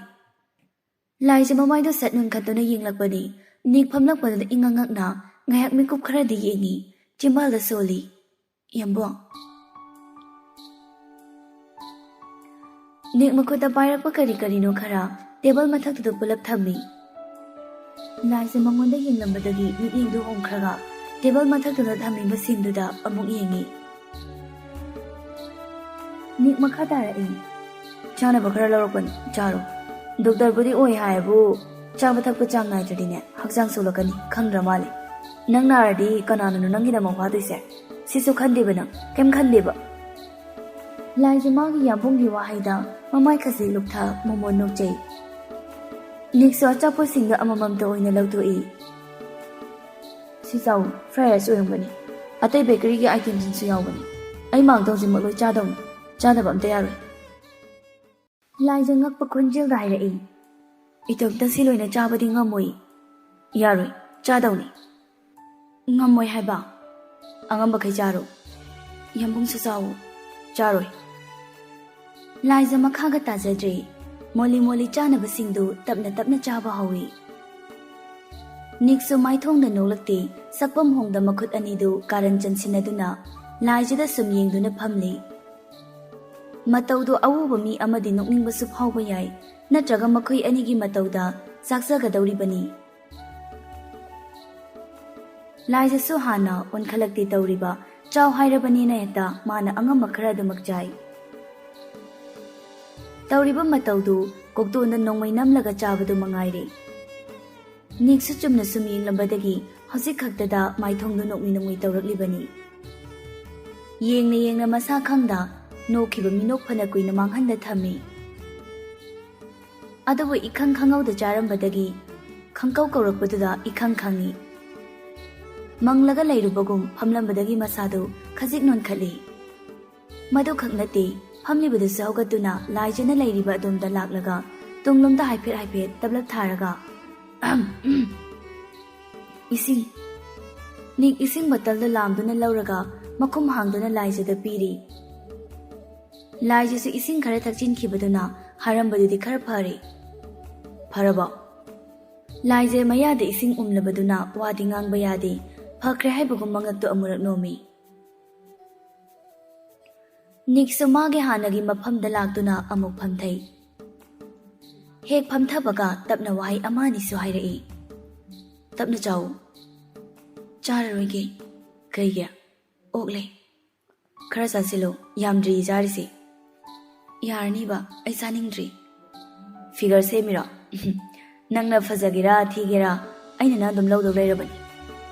ꯂꯥꯏꯖ ꯃꯃꯥꯏꯗꯣ ꯁꯠ ꯅꯣꯟꯈꯠꯇꯨꯅ ꯌꯦꯡꯂꯛꯄꯅꯤ꯫ ꯅꯤꯛ ꯐꯝꯂꯛꯄꯗꯨꯗ ꯏꯉꯛ ꯉꯛꯅ ꯉꯥꯏꯍꯥꯛ ꯃꯤꯀꯨꯞ ꯈꯔꯗꯤ ꯌꯦꯡꯉꯤ꯫ ꯆꯤꯝꯕꯥꯜꯗ ꯁꯣꯜꯂꯤ꯫ ꯌꯥꯝꯕꯨꯡ꯫ ꯅꯤꯛ ꯃꯈꯨꯠꯇ ꯄꯥꯏꯔꯛꯄ ꯀꯔꯤ ꯀꯔꯤꯅꯣ ꯈꯔ ꯇꯦꯕꯜ ꯃꯊꯛꯇꯨꯗ ꯄꯨꯂꯞ ꯊꯝꯃꯤ꯫ ꯂꯥꯏꯖ ꯃꯉꯣꯟꯗ ꯌꯦꯡꯂꯝꯕꯗꯒꯤ ꯃꯤꯠꯌꯦꯡꯗꯨ ꯍꯣꯡꯈ꯭ꯔꯒ ꯇꯦꯕꯜ ꯃꯊꯛꯇꯨꯗ ꯊꯝꯃꯤꯕꯁꯤꯡꯗꯨꯗ ꯑꯃꯨꯛ ꯌꯦꯡꯉꯤ꯫ ꯅꯤꯛ ꯃꯈꯥ ꯇꯥꯔꯛꯏ꯫ "ꯆꯥꯅꯕ ꯈꯔ ꯂꯧꯔꯛꯄꯅꯤ, ꯆꯥꯔꯣ꯫ ꯗꯣꯛꯇꯔꯕꯨꯗꯤ ꯑꯣꯏ ꯍꯥꯏꯕꯨ, ꯆꯥꯕ ꯊꯛꯄ ꯆꯥꯡ ꯅꯥꯏꯗ꯭ꯔꯗꯤꯅꯦ, ꯍꯛꯆꯥꯡ ꯁꯣꯛꯂꯛꯀꯅꯤ, ꯈꯪꯗ꯭ꯔ ꯃꯥꯜꯂꯦ꯫ ꯅꯪ ꯅꯥꯔꯗꯤ ꯀꯅꯥꯅꯅꯣ ꯅꯪꯒꯤꯗꯃꯛ ꯋꯥꯗꯣꯏꯁꯦ? ꯁꯤꯁꯨ ꯈꯟꯗꯦꯕ ꯅꯪ, ꯀꯩꯝ ꯈꯟꯗꯦꯕ?" ꯂꯥꯏꯖ ꯃꯥꯒꯤ ꯌꯥꯝꯕꯨꯡꯒꯤ ꯋꯥꯍꯩꯗ ꯃꯃꯥꯏ ꯈꯖꯤꯛ ꯂꯨꯞꯊ ꯃꯣꯃꯣꯟ ꯅꯣꯛꯆꯩ꯫ ꯅꯤꯛꯁꯨ ꯑꯆꯥꯄꯣꯠꯁꯤꯡꯗꯨ ꯑꯃꯃꯝꯇ ꯑꯣꯏꯅ ꯂꯧꯊꯣꯛꯏ꯫ "ꯁꯤ ꯆꯥꯎ, ꯐ꯭ꯔꯥꯏ ꯔꯥꯏꯁ ꯑꯣꯏꯔꯝꯒꯅꯤ꯫ ꯑꯇꯩ ꯕꯦꯀꯔꯤꯒꯤ ꯑꯥꯏꯇꯦꯝꯁꯤꯡꯁꯨ ꯌꯥꯎꯕꯅꯤ꯫ ꯑꯩ ꯃꯥꯡꯗ ꯍꯧꯖꯤꯛꯃꯛ ꯂꯣꯏ ꯆꯥꯗꯧꯅꯤ꯫ ꯆꯥꯗꯕ ꯑꯝꯇ ꯌꯥꯔꯣꯏ꯫" ꯂꯥꯏꯖ ꯉꯛꯄ ꯈꯣꯟꯖꯦꯜꯗ ꯍꯥꯏꯔꯛꯏ꯫ "ꯏꯇꯣꯝꯇ ꯁꯤ ꯂꯣꯏꯅ ꯆꯥꯕꯗꯤ ꯉꯝꯃꯣꯏ꯫" "ꯌꯥꯔꯣꯏ, ꯆꯥꯗꯧꯅꯤ꯫" "ꯉꯝꯃꯣꯏ ꯍꯥꯏꯕ?" "ꯑꯉꯝꯕꯈꯩ ꯆꯥꯔꯣ꯫" "ꯌꯥꯝꯕꯨꯡꯁꯨ ꯆꯥꯎ꯫" "ꯆꯥꯔꯣꯏ꯫" ꯂꯥꯏꯖ ꯃꯈꯥꯒ ꯇꯥꯖꯗ꯭ꯔꯦ꯫ ꯃꯣꯂꯤ ꯃꯣꯂꯤ ꯆꯥꯅꯕꯁꯤꯡꯗꯨ ꯇꯞꯅ ꯇꯞꯅ ꯆꯥꯕ ꯍꯧꯏ꯫ ꯅꯤꯛꯁꯨ ꯃꯥꯏꯊꯣꯡꯗ ꯅꯣꯛꯂꯛꯇꯦ, ꯁꯛꯐꯝ ꯍꯣꯡꯗ ꯃꯈꯨꯠ ꯑꯅꯤꯗꯨ ꯀꯥꯔꯟ ꯆꯟꯁꯤꯟꯅꯗꯨꯅ ꯂꯥꯏꯖꯗ ꯁꯨꯝ ꯌꯦꯡꯗꯨꯅ ꯐꯝꯂꯤ꯫ ꯃꯇꯧꯗꯨ ꯑꯎꯕ ꯃꯤ ꯑꯃꯗꯤ ꯅꯣꯛꯅꯤꯡꯕꯁꯨ ꯐꯥꯎꯕ ꯌꯥꯏ, ꯅꯠꯇ꯭ꯔꯒ ꯃꯈꯣꯏ ꯑꯅꯤꯒꯤ ꯃꯇꯧꯗ ꯆꯥꯛꯆꯒꯗꯧꯔꯤꯕꯅꯤ꯫ ꯂꯥꯏꯖꯁꯨ ꯍꯥꯟꯅ ꯑꯣꯟꯈꯠꯂꯛꯇꯦ ꯇꯧꯔꯤꯕ, ꯆꯥꯎ ꯍꯥꯏꯔꯕꯅꯤꯅ ꯍꯦꯛꯇ ꯃꯥꯅ ꯑꯉꯝꯕ ꯈꯔ ꯑꯗꯨꯃꯛ ꯆꯥꯏ꯫ ꯇꯧꯔꯤꯕ ꯃꯇꯧꯗꯨ ꯀꯣꯛꯇꯣꯟꯗ ꯅꯣꯡꯃꯩ ꯅꯝꯂꯒ ꯆꯥꯕꯗꯨ ꯃꯉꯥꯏꯔꯦ꯫ ꯅꯤꯛꯁꯨ ꯆꯨꯝꯅ ꯁꯨꯝ ꯌꯦꯡꯂꯝꯕꯗꯒꯤ ꯍꯧꯖꯤꯛ ꯈꯛꯇꯗ ꯃꯥꯏꯊꯣꯡꯗꯨ ꯅꯣꯛꯃꯤ ꯅꯣꯛꯃꯤ ꯇꯧꯔꯛꯂꯤꯕꯅꯤ꯫ ꯌꯦꯡꯅ ꯌꯦꯡꯅ ꯃꯁꯥ ꯈꯪꯗ ꯅꯣꯛꯈꯤꯕ ꯃꯤꯅꯣꯛ ꯐꯅ ꯀꯨꯏꯅ ꯃꯥꯡꯍꯟꯗ ꯊꯝꯃꯤ꯫ ꯑꯗꯨꯕꯨ ꯏꯈꯪ ꯈꯪꯍꯧꯗ ꯆꯥꯔꯝꯕꯗꯒꯤ ꯈꯪꯀꯧ ꯀꯧꯔꯛꯄꯗꯨꯗ ꯏꯈꯪ ꯈꯪꯏ꯫ ꯃꯪꯂꯒ ꯂꯩꯔꯨꯕꯒꯨꯝ ꯐꯝꯂꯝꯕꯗꯒꯤ ꯃꯁꯥꯗꯨ ꯈꯖꯤꯛ ꯅꯣꯟꯈꯠꯂꯤ꯫ ꯃꯗꯨꯈꯛ ꯅꯠꯇꯦ, ꯐꯝꯂꯤꯕꯗꯨꯁꯨ ꯍꯧꯒꯠꯇꯨꯅ ꯂꯥꯏꯖꯅ ꯂꯩꯔꯤꯕ ꯑꯗꯣꯝꯗ ꯂꯥꯛꯂꯒ ꯇꯨꯡꯂꯣꯝꯗ ꯍꯥꯏꯐꯦꯠ ꯍꯥꯏꯐꯦꯠ ꯇꯞꯂꯞ ꯊꯥꯔꯒ, "ꯑꯍꯝ, ꯑꯍꯝ, ꯏꯁꯤꯡ꯫" ꯅꯤꯛ ꯏꯁꯤꯡ ꯕꯣꯇꯜꯗꯨ ꯂꯥꯝꯗꯨꯅ ꯂꯧꯔꯒ ꯃꯈꯨꯝ ꯍꯥꯡꯗꯨꯅ ꯂꯥꯏꯖꯗ ꯄꯤꯔꯤ꯫ ꯂꯥꯏꯖꯁꯨ ꯏꯁꯤꯡ ꯈꯔ ꯊꯛꯆꯤꯟꯈꯤꯕꯗꯨꯅ ꯍꯥꯔꯝꯕꯗꯨꯗꯤ ꯈꯔ ꯐꯔꯦ꯫ "ꯐꯔꯕꯣ?" ꯂꯥꯏꯖ ꯃꯌꯥꯗ ꯏꯁꯤꯡ ꯎꯝꯂꯕꯗꯨꯅ ꯋꯥꯗꯤ ꯉꯥꯡꯕ ꯌꯥꯗꯦ꯫ ꯐꯈ꯭ꯔꯦ ꯍꯥꯏꯕꯒꯨꯝ ꯃꯉꯛꯇꯨ ꯑꯃꯨꯔꯛ ꯅꯣꯝꯃꯤ꯫ ꯅꯤꯛꯁꯨ ꯃꯥꯒꯤ ꯍꯥꯟꯅꯒꯤ ꯃꯐꯝꯗ ꯂꯥꯛꯇꯨꯅ ꯑꯃꯨꯛ ꯐꯝꯊꯩ꯫ ꯍꯦꯛ ꯐꯝꯊꯕꯒ ꯇꯞꯅ ꯋꯥꯍꯩ ꯑꯃ ꯑꯅꯤꯁꯨ ꯍꯥꯏꯔꯛꯏ꯫ "ꯇꯞꯅ ꯆꯥꯎ꯫ ꯆꯥꯔꯔꯣꯏꯒꯦ꯫ ꯀꯩꯒꯤ? ꯑꯣꯛꯂꯦ꯫ ꯈꯔ ꯆꯥꯁꯤꯜꯂꯨ, ꯌꯥꯝꯗ꯭ꯔꯤ ꯆꯥꯔꯤꯁꯦ꯫" "ꯌꯥꯔꯅꯤꯕ, ꯑꯩ ꯆꯥꯅꯤꯡꯗ꯭ꯔꯤ꯫" "ꯐꯤꯒꯔ ꯁꯦꯝꯃꯤꯔꯣ?" "ꯅꯪꯅ ꯐꯖꯒꯦꯔꯥ ꯊꯤꯒꯦꯔꯥ, ꯑꯩꯅ ꯅꯪ ꯑꯗꯨꯝ ꯂꯧꯗꯧ ꯂꯩꯔꯕꯅꯤ꯫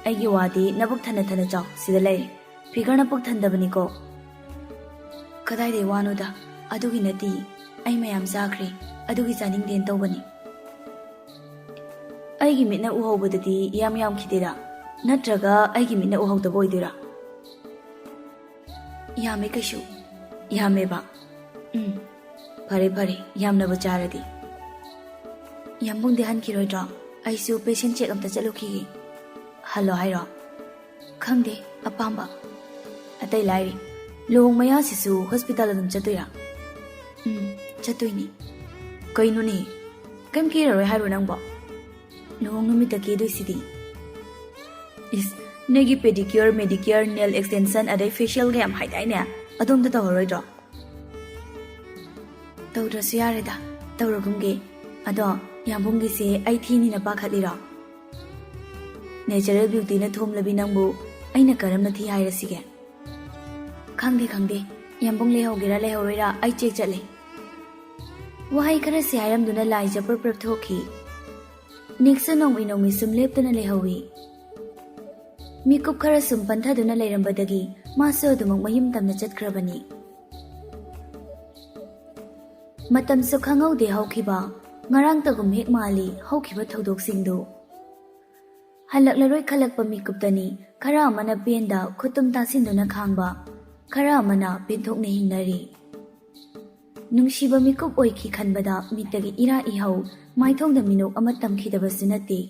ꯑꯩꯒꯤ ꯋꯥꯗꯤ ꯅꯕꯨꯛ ꯊꯟꯅ ꯊꯟꯅ ꯆꯥꯎ, ꯁꯤꯗ ꯂꯩꯔꯦ꯫ ꯐꯤꯒꯔꯅ ꯄꯨꯛ ꯊꯟꯗꯕꯅꯤꯀꯣ꯫" "ꯀꯗꯥꯏꯗꯩ ꯋꯥꯅꯣꯗ, ꯑꯗꯨꯒꯤ ꯅꯠꯇꯦ, ꯑꯩ ꯃꯌꯥꯝ ꯆꯥꯈ꯭ꯔꯦ, ꯑꯗꯨꯒꯤ ꯆꯥꯅꯤꯡꯗꯦꯅ ꯇꯧꯕꯅꯤ꯫" "ꯑꯩꯒꯤ ꯃꯤꯠꯅ ꯎꯍꯧꯕꯗꯗꯤ ꯌꯥꯝ ꯌꯥꯝꯈꯤꯗꯦꯗ, ꯅꯠꯇ꯭ꯔꯒ ꯑꯩꯒꯤ ꯃꯤꯠꯅ ꯎꯍꯧꯗꯕ ꯑꯣꯏꯗꯣꯏꯔꯥ?" "ꯌꯥꯝꯃꯦ ꯀꯩꯁꯨ, ꯌꯥꯝꯃꯦꯕ꯫" "ꯎꯝ, ꯐꯔꯦ ꯐꯔꯦ, ꯌꯥꯝꯅꯕ ꯆꯥꯔꯗꯤ꯫" "ꯌꯥꯝꯕꯨꯡꯗꯤ ꯍꯟꯈꯤꯔꯣꯏꯗ꯭ꯔꯣ? ꯑꯩꯁꯨ ꯄꯦꯁꯦꯟ ꯆꯦꯛ ꯑꯝꯇ ꯆꯠꯂꯨꯈꯤꯒꯦ꯫" "ꯍꯜꯂꯣ ꯍꯥꯏꯔꯣ?" "ꯈꯪꯗꯦ, ꯑꯄꯥꯝꯕ꯫" "ꯑꯇꯩ ꯂꯥꯏꯔꯤ, ꯂꯨꯍꯣꯡ ꯃꯌꯥꯁꯤꯁꯨ ꯍꯣꯁꯄꯤꯇꯥꯜ ꯑꯗꯨꯝ ꯆꯠꯇꯣꯏꯔꯥ?" "ꯎꯝ, ꯆꯠꯇꯣꯏꯅꯤ꯫" "ꯀꯩꯅꯣꯅꯦ, ꯀꯩꯝ ꯀꯦꯔꯔꯣꯏ ꯍꯥꯏꯔꯣ ꯅꯪꯕꯣ?" "ꯂꯨꯍꯣꯡ ꯅꯨꯃꯤꯠꯇ ꯀꯦꯗꯣꯏꯁꯤꯗꯤ꯫" "ꯏꯁ, ꯅꯣꯏꯒꯤ ꯄꯦꯗꯤꯀ꯭ꯌꯣꯔ, ꯃꯦꯗꯤꯀ꯭ꯌꯣꯔ, ꯅꯦꯜ ꯑꯦꯛꯁꯇꯦꯟꯁꯟ, ꯑꯗꯩ ꯐꯦꯁꯤꯌꯦꯜꯒ ꯌꯥꯝ ꯍꯥꯏꯗꯥꯏꯅꯦ, ꯑꯗꯣꯝꯗ ꯇꯧꯔꯔꯣꯏꯗ꯭ꯔꯣ?" "ꯇꯧꯗ꯭ꯔꯁꯨ ꯌꯥꯔꯦꯗ, ꯇꯧꯔꯒꯨꯝꯒꯦ꯫ ꯑꯗꯣ, ꯌꯥꯝꯕꯨꯡꯒꯤꯁꯦ ꯑꯩ ꯊꯤꯅꯤꯅ ꯄꯥꯈꯠꯂꯤꯔꯣ? ꯅꯦꯆꯔꯦꯜ ꯕ꯭ꯌꯨꯇꯤꯅ ꯊꯣꯝꯂꯕꯤ ꯅꯪꯕꯨ ꯑꯩꯅ ꯀꯔꯝꯅ ꯊꯤ ꯍꯥꯏꯔꯁꯤꯒꯦ?" "ꯈꯪꯗꯦ, ꯈꯪꯗꯦ, ꯌꯥꯝꯕꯨꯡ ꯂꯩꯍꯧꯒꯦꯔꯥ ꯂꯩꯍꯧꯔꯣꯏꯔꯥ ꯑꯩ ꯆꯦꯛ ꯆꯠꯂꯦ꯫" ꯋꯥꯍꯩ ꯈꯔꯁꯤ ꯍꯥꯏꯔꯝꯗꯨꯅ ꯂꯥꯏꯖ ꯄ꯭ꯔꯞ ꯄ꯭ꯔꯞ ꯊꯣꯛꯈꯤ꯫ ꯅꯤꯛꯁꯨ ꯅꯣꯡꯃꯩ ꯅꯣꯡꯃꯩ ꯁꯨꯝ ꯂꯦꯞꯇꯅ ꯂꯩꯍꯧꯏ꯫ ꯃꯤꯀꯨꯞ ꯈꯔ ꯁꯨꯝ ꯄꯟꯊꯗꯨꯅ ꯂꯩꯔꯝꯕꯗꯒꯤ ꯃꯥꯁꯨ ꯑꯗꯨꯃꯛ ꯃꯌꯨꯝ ꯇꯝꯅ ꯆꯠꯈ꯭ꯔꯕꯅꯤ꯫ ꯃꯇꯝꯁꯨ ꯈꯪꯍꯧꯗꯦ ꯍꯧꯈꯤꯕ, ꯉꯔꯥꯡꯇꯒꯨꯝ ꯍꯦꯛ ꯃꯥꯜꯂꯤ ꯍꯧꯈꯤꯕ ꯊꯧꯗꯣꯛꯁꯤꯡꯗꯨ꯫ ꯍꯜꯂꯛꯂꯔꯣꯏ ꯈꯜꯂꯛꯄ ꯃꯤꯀꯨꯞꯇꯅꯤ ꯈꯔ ꯑꯃꯅ ꯄꯦꯟꯗ ꯈꯨꯠꯇꯨꯝ ꯇꯥꯁꯤꯟꯗꯨꯅ ꯈꯥꯡꯕ, ꯈꯔ ꯑꯃꯅ ꯄꯦꯟꯊꯣꯛꯅ ꯍꯤꯡꯅꯔꯤ꯫ ꯅꯨꯡꯁꯤꯕ ꯃꯤꯀꯨꯞ ꯑꯣꯏꯈꯤ ꯈꯟꯕꯗ ꯃꯤꯠꯇꯒꯤ ꯏꯔꯥ ꯏꯍꯧ, ꯃꯥꯏꯊꯣꯡꯗ ꯃꯤꯅꯣꯛ ꯑꯃ ꯇꯝꯈꯤꯗꯕꯁꯨ ꯅꯠꯇꯦ꯫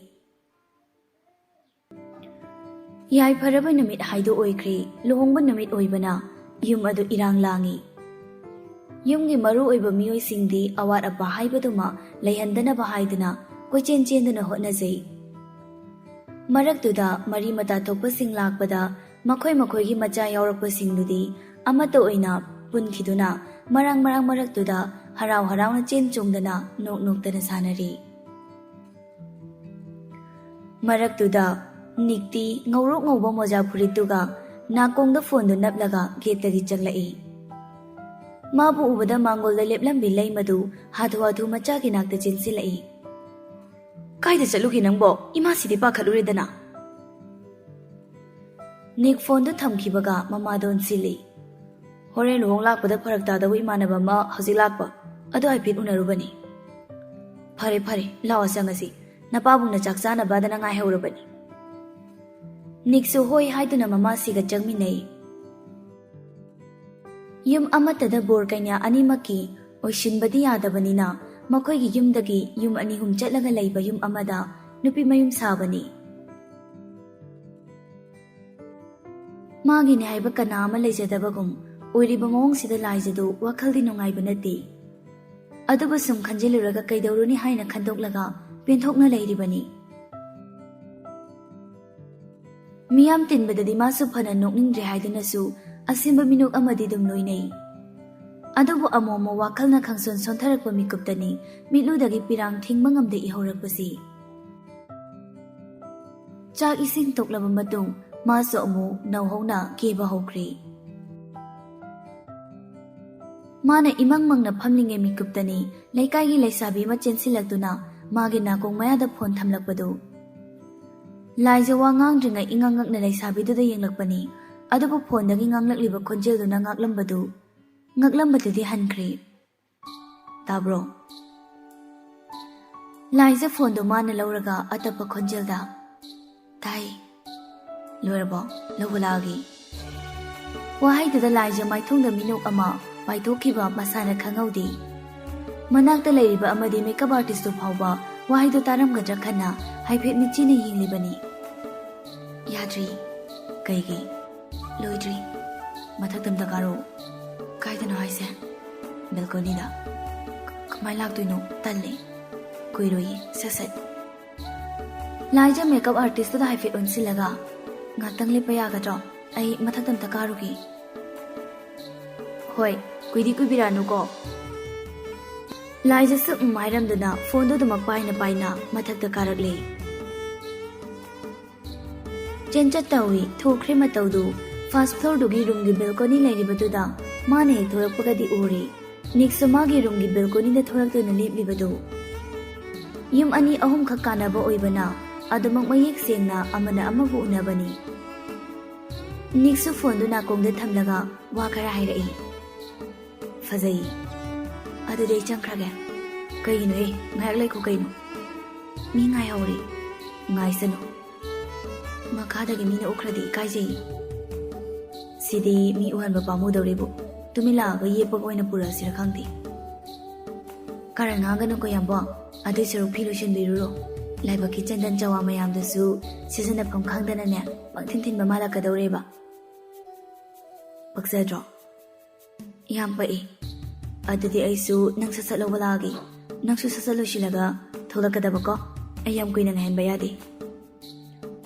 ꯌꯥꯏꯐꯔꯕ ꯅꯨꯃꯤꯠ ꯍꯥꯏꯗꯨ ꯑꯣꯏꯈ꯭ꯔꯦ꯫ ꯂꯨꯍꯣꯡꯕ ꯅꯨꯃꯤꯠ ꯑꯣꯏꯕꯅ ꯌꯨꯝ ꯑꯗꯨ ꯏꯔꯥꯡ ꯂꯥꯡꯏ꯫ ꯌꯨꯝꯒꯤ ꯃꯔꯨ ꯑꯣꯏꯕ ꯃꯤꯑꯣꯏꯁꯤꯡꯗꯤ ꯑꯋꯥꯠ ꯑꯄꯥ ꯍꯥꯏꯕꯗꯨꯃ ꯂꯩꯍꯟꯗꯅꯕ ꯍꯥꯏꯗꯨꯅ ꯀꯣꯏꯆꯦꯟ ꯆꯦꯟꯗꯨꯅ ꯍꯣꯠꯅꯖꯩ꯫ ꯃꯔꯛꯇꯨꯗ ꯃꯔꯤ ꯃꯇꯥ ꯊꯣꯛꯄꯁꯤꯡ ꯂꯥꯛꯄꯗ ꯃꯈꯣꯏ ꯃꯈꯣꯏꯒꯤ ꯃꯆꯥ ꯌꯥꯎꯔꯛꯄꯁꯤꯡꯗꯨꯗꯤ ꯑꯃꯠꯇ ꯑꯣꯏꯅ ꯄꯨꯟꯈꯤꯗꯨꯅ ꯃꯔꯥꯡ ꯃꯔꯥꯡ ꯃꯔꯛꯇꯨꯗ ꯍꯔꯥꯎ ꯍꯔꯥꯎꯅ ꯆꯦꯟ ꯆꯣꯡꯗꯅ ꯅꯣꯛ ꯅꯣꯛꯇꯅ ꯁꯥꯟꯅꯔꯤ꯫ ꯃꯔꯛꯇꯨꯗ ꯅꯤꯛꯇꯤ ꯉꯧꯔꯣꯛ ꯉꯧꯕ ꯃꯣꯖꯥ ꯐꯨꯔꯤꯠꯇꯨꯒ ꯅꯥꯀꯣꯡꯗ ꯐꯣꯟꯗꯨ ꯅꯞꯂꯒ ꯒꯦꯠꯇꯒꯤ ꯆꯪꯂꯛꯏ꯫ ꯃꯥꯕꯨ ꯎꯕꯗ ꯃꯥꯡꯒꯣꯜꯗ ꯂꯦꯞꯂꯝꯕꯤ ꯂꯩꯃꯗꯨ ꯍꯥꯊꯨ ꯍꯥꯊꯨ ꯃꯆꯥꯒꯤ ꯅꯥꯛꯇ ꯆꯦꯟꯁꯤꯜꯂꯛꯏ꯫ "ꯀꯥꯏꯗ ꯆꯠꯂꯨꯒꯦ ꯅꯪꯕꯣ? ꯏꯃꯥꯁꯤꯗꯤ ꯄꯥꯈꯠꯂꯨꯔꯦꯗꯅ!" ꯅꯤꯛ ꯐꯣꯟꯗꯨ ꯊꯝꯈꯤꯕꯒ ꯃꯃꯥꯗ ꯑꯣꯟꯁꯤꯜꯂꯤ꯫ "ꯍꯣꯔꯦꯟ ꯂꯨꯍꯣꯡ ꯂꯥꯛꯄꯗ ꯐꯔꯛ ꯇꯥꯗꯧꯕ ꯏꯃꯥꯟꯅꯕ ꯑꯃ ꯍꯧꯖꯤꯛ ꯂꯥꯛꯄ, ꯑꯗꯨ ꯍꯥꯏꯐꯦꯠ ꯎꯅꯔꯨꯕꯅꯤ꯫" "ꯐꯔꯦ ꯐꯔꯦ, ꯂꯥꯛꯑꯣ ꯆꯪꯉꯁꯤ, ꯅꯄꯥꯕꯨꯡꯅ ꯆꯥꯛ ꯆꯥꯅꯕꯗꯅ ꯉꯥꯏꯍꯧꯔꯕꯅꯤ꯫" ꯅꯤꯛꯁꯨ ꯍꯣꯏ ꯍꯥꯏꯗꯨꯅ ꯃꯃꯥꯁꯤꯒ ꯆꯪꯃꯤꯟꯅꯩ꯫ ꯌꯨꯝ ꯑꯃꯠꯇꯗ ꯕꯣꯔ ꯀꯩꯅꯥ ꯑꯅꯤꯃꯛꯀꯤ ꯑꯣꯏꯁꯤꯟꯕꯗꯤ ꯌꯥꯗꯕꯅꯤꯅ, ꯃꯈꯣꯏꯒꯤ ꯌꯨꯝꯗꯒꯤ ꯌꯨꯝ ꯑꯅꯤ ꯑꯍꯨꯝ ꯆꯠꯂꯒ ꯂꯩꯕ ꯌꯨꯝ ꯑꯃꯗ ꯅꯨꯄꯤ ꯃꯌꯨꯝ ꯁꯥꯕꯅꯤ꯫ ꯃꯥꯒꯤꯅꯦ ꯍꯥꯏꯕ ꯀꯅꯥ ꯑꯃ ꯂꯩꯖꯗꯕꯒꯨꯝ ꯑꯣꯏꯔꯤꯕ ꯃꯑꯣꯡꯁꯤꯗ ꯂꯥꯏꯖꯗꯨ ꯋꯥꯈꯜꯗꯤ ꯅꯨꯡꯉꯥꯏꯕ ꯅꯠꯇꯦ꯫ ꯑꯗꯨꯕꯨ ꯁꯨꯝ ꯈꯟꯖꯤꯜꯂꯨꯔꯒ ꯀꯩꯗꯧꯔꯨꯅꯤ ꯍꯥꯏꯅ ꯈꯟꯗꯣꯛꯂꯒ ꯄꯦꯟꯊꯣꯛꯅ ꯂꯩꯔꯤꯕꯅꯤ꯫ ꯃꯤꯌꯥꯝ ꯇꯤꯟꯕꯗꯗꯤ ꯃꯥꯁꯨ ꯐꯅ ꯅꯣꯛꯅꯤꯡꯗ꯭ꯔꯦ ꯍꯥꯏꯗꯨꯅꯁꯨ ꯑꯁꯦꯡꯕ ꯃꯤꯅꯣꯛ ꯑꯃꯗꯤ ꯑꯗꯨꯝ ꯂꯣꯏꯅꯩ꯫ ꯑꯗꯨꯕꯨ ꯑꯃꯣꯝꯃ ꯋꯥꯈꯜꯅ ꯈꯪꯁꯣꯟ ꯁꯣꯟꯊꯔꯛꯄ ꯃꯤꯀꯨꯞꯇꯅꯤ ꯃꯤꯠꯂꯨꯗꯒꯤ ꯄꯤꯔꯥꯡ ꯊꯤꯡꯕ ꯉꯝꯗ ꯏꯍꯧꯔꯛꯄꯁꯤ꯫ ꯆꯥꯛ ꯏꯁꯤꯡ ꯇꯣꯛꯂꯕ ꯃꯇꯨꯡ ꯃꯥꯁꯨ ꯑꯃꯨꯛ ꯅꯧꯍꯧꯅ ꯀꯦꯕ ꯍꯧꯈ꯭ꯔꯦ꯫ ꯃꯥꯅ ꯏꯃꯪ ꯃꯪꯅ ꯐꯝꯂꯤꯉꯩ ꯃꯤꯀꯨꯞꯇꯅꯤ ꯂꯩꯀꯥꯏꯒꯤ ꯂꯩꯁꯥꯕꯤ ꯑꯃ ꯆꯦꯟꯁꯤꯜꯂꯛꯇꯨꯅ ꯃꯥꯒꯤ ꯅꯥꯀꯣꯡ ꯃꯌꯥꯗ ꯐꯣꯟ ꯊꯝꯂꯛꯄꯗꯨ꯫ ꯂꯥꯏꯖ ꯋꯥ ꯉꯥꯡꯗ꯭ꯔꯤꯉꯩ ꯏꯉꯛ ꯉꯛꯅ ꯂꯩꯁꯥꯕꯤꯗꯨꯗ ꯌꯦꯡꯂꯛꯄꯅꯤ, ꯑꯗꯨꯕꯨ ꯐꯣꯟꯗꯒꯤ ꯉꯥꯡꯂꯛꯂꯤꯕ ꯈꯣꯟꯖꯦꯜꯗꯨꯅ ꯉꯥꯛꯂꯝꯕꯗꯨ, ꯉꯛꯂꯝꯕꯗꯨꯗꯤ ꯍꯟꯈ꯭ꯔꯦ꯫ "ꯇꯥꯕ꯭ꯔꯣ?" ꯂꯥꯏꯖ ꯐꯣꯟꯗꯣ ꯃꯥꯅ ꯂꯧꯔꯒ ꯑꯇꯞꯄ ꯈꯣꯟꯖꯦꯜꯗ, "ꯇꯥꯏ꯫ ꯂꯣꯏꯔꯕꯣ? ꯂꯧꯕ ꯂꯥꯛꯑꯒꯦ꯫" ꯋꯥꯍꯩꯗꯨꯗ ꯂꯥꯏꯖ ꯃꯥꯏꯊꯣꯡꯗ ꯃꯤꯅꯣꯛ ꯑꯃ ꯄꯥꯏꯊꯣꯛꯈꯤꯕ ꯃꯁꯥꯅ ꯈꯪꯍꯧꯗꯦ꯫ ꯃꯅꯥꯛꯇ ꯂꯩꯔꯤꯕ ꯑꯃꯗꯤ ꯃꯦꯀꯞ ꯑꯥꯔꯇꯤꯁꯇꯨ ꯐꯥꯎꯕ ꯋꯥꯍꯩꯗꯨ ꯇꯥꯔꯝꯒꯗ꯭ꯔꯥ ꯈꯟꯅ ꯍꯥꯏꯐꯦꯠ ꯃꯤꯠꯆꯤꯅ ꯌꯦꯡꯂꯤꯕꯅꯤ꯫ "ꯌꯥꯗ꯭ꯔꯤ꯫" "ꯀꯩꯒꯤ?" "ꯂꯣꯏꯗ꯭ꯔꯤ꯫ ꯃꯊꯛꯇ ꯑꯝꯇ ꯀꯥꯔꯛꯑꯣ꯫" "ꯀꯥꯏꯗꯅꯣ ꯍꯥꯏꯁꯦ?" "ꯕꯦꯜꯀꯣꯅꯤꯗ꯫" "ꯀ-, ꯀꯃꯥꯏ ꯂꯥꯛꯇꯣꯏꯅꯣ? ꯇꯜꯂꯦ꯫" "ꯀꯨꯏꯔꯣꯏꯌꯦ, ꯁꯠ ꯁꯠ꯫" ꯂꯥꯏꯖ ꯃꯦꯀꯞ ꯑꯥꯔꯇꯤꯁꯇꯨꯗ ꯍꯥꯏꯐꯦꯠ ꯑꯣꯟꯁꯤꯜꯂꯒ, "ꯉꯥꯛꯇꯪ ꯂꯦꯞꯄ ꯌꯥꯒꯗ꯭ꯔꯣ? ꯑꯩ ꯃꯊꯛꯇ ꯑꯝꯇ ꯀꯥꯔꯨꯒꯦ꯫" ꯍꯣꯏ, ꯀꯨꯏꯗꯤ ꯀꯨꯏꯕꯤꯔꯛꯑꯅꯨꯀꯣ꯫ ꯂꯥꯏꯖꯁꯨ ꯎꯝ ꯍꯥꯏꯔꯝꯗꯨꯅ ꯐꯣꯟꯗꯨ ꯑꯗꯨꯃꯛ ꯄꯥꯏꯅ ꯄꯥꯏꯅ ꯃꯊꯛꯇ ꯀꯥꯔꯛꯂꯦ꯫ ꯆꯦꯟꯆꯠ ꯇꯧꯏ, ꯊꯣꯛꯈ꯭ꯔꯦ ꯃꯇꯧꯗꯨ꯫ ꯐꯥꯔꯁ ꯐ꯭ꯂꯣꯔꯗꯨꯒꯤ ꯔꯨꯝꯒꯤ ꯕꯦꯜꯀꯣꯅꯤ ꯂꯩꯔꯤꯕꯗꯨꯗ ꯃꯥꯅ ꯍꯦꯛ ꯊꯣꯛꯂꯛꯄꯒꯗꯤ ꯎꯔꯦ꯫ ꯅꯤꯛꯁꯨ ꯃꯥꯒꯤ ꯔꯨꯝꯒꯤ ꯕꯦꯜꯀꯣꯅꯤꯗ ꯊꯣꯛꯂꯛꯇꯨꯅ ꯂꯦꯞꯂꯤꯕꯗꯨ꯫ ꯌꯨꯝ ꯑꯅꯤ ꯑꯍꯨꯝꯈꯛ ꯀꯥꯟꯅꯕ ꯑꯣꯏꯕꯅ ꯑꯗꯨꯃꯛ ꯃꯌꯦꯛ ꯁꯦꯡꯅ ꯑꯃꯅ ꯑꯃꯕꯨ ꯎꯅꯕꯅꯤ꯫ ꯅꯤꯛꯁꯨ ꯐꯣꯟꯗꯨ ꯅꯥꯀꯣꯡꯗ ꯊꯝꯂꯒ ꯋꯥ ꯈꯔ ꯍꯥꯏꯔꯛꯏ꯫ "ꯐꯖꯩ꯫ ꯑꯗꯨꯗꯤ ꯑꯩ ꯆꯪꯈ꯭ꯔꯒꯦ꯫" "ꯀꯩꯒꯤꯅꯣꯍꯦ? ꯉꯥꯏꯍꯥꯛ ꯂꯩꯈꯣ ꯀꯩꯅꯣ꯫ ꯃꯤ ꯉꯥꯏꯍꯧꯔꯤ꯫" "ꯉꯥꯏꯁꯅꯨ꯫ ꯃꯈꯥꯗꯒꯤ ꯃꯤꯅ ꯎꯈ꯭ꯔꯗꯤ ꯏꯀꯥꯏꯖꯩ꯫" "ꯁꯤꯗꯤ ꯃꯤ ꯎꯍꯟꯕ ꯄꯥꯝꯃꯨꯗꯧꯔꯤꯕꯨ꯫ ꯇꯨꯃꯤꯟ ꯂꯥꯛꯑꯒ ꯌꯦꯞꯄꯒ ꯑꯣꯏꯅ ꯄꯨꯔꯛꯑꯁꯤꯔ ꯈꯪꯗꯦ꯫" "ꯀꯥꯔꯟ ꯉꯥꯡꯒꯅꯨꯀꯣ ꯌꯥꯝꯕꯣ꯫ ꯑꯗꯨꯏ ꯁꯔꯨꯛ ꯐꯤ ꯂꯣꯏꯁꯤꯟꯕꯤꯔꯨꯔꯣ꯫ ꯂꯥꯏꯕꯛꯀꯤ ꯆꯟꯗꯟ ꯆꯋꯥ ꯃꯌꯥꯝꯗꯨꯁꯨ ꯁꯤꯖꯤꯟꯅꯐꯝ ꯈꯪꯗꯅꯅꯦ ꯄꯪꯊꯤꯟ ꯊꯤꯟꯕ ꯃꯥꯜꯂꯛꯀꯗꯧꯔꯦꯕ꯫ ꯄꯛꯆꯗ꯭ꯔꯣ?" "ꯌꯥꯝ ꯄꯛꯏ꯫ ꯑꯗꯨꯗꯤ ꯑꯩꯁꯨ ꯅꯪ ꯁꯠ ꯁꯠ ꯂꯧꯕ ꯂꯥꯛꯑꯒꯦ꯫ ꯅꯪꯁꯨ ꯁꯠ ꯁꯠ ꯂꯣꯏꯁꯤꯜꯂꯒ ꯊꯣꯛꯂꯛꯀꯗꯕꯀꯣ꯫ ꯑꯩ ꯌꯥꯝ ꯀꯨꯏꯅ ꯉꯥꯏꯍꯟꯕ ꯌꯥꯗꯦ꯫"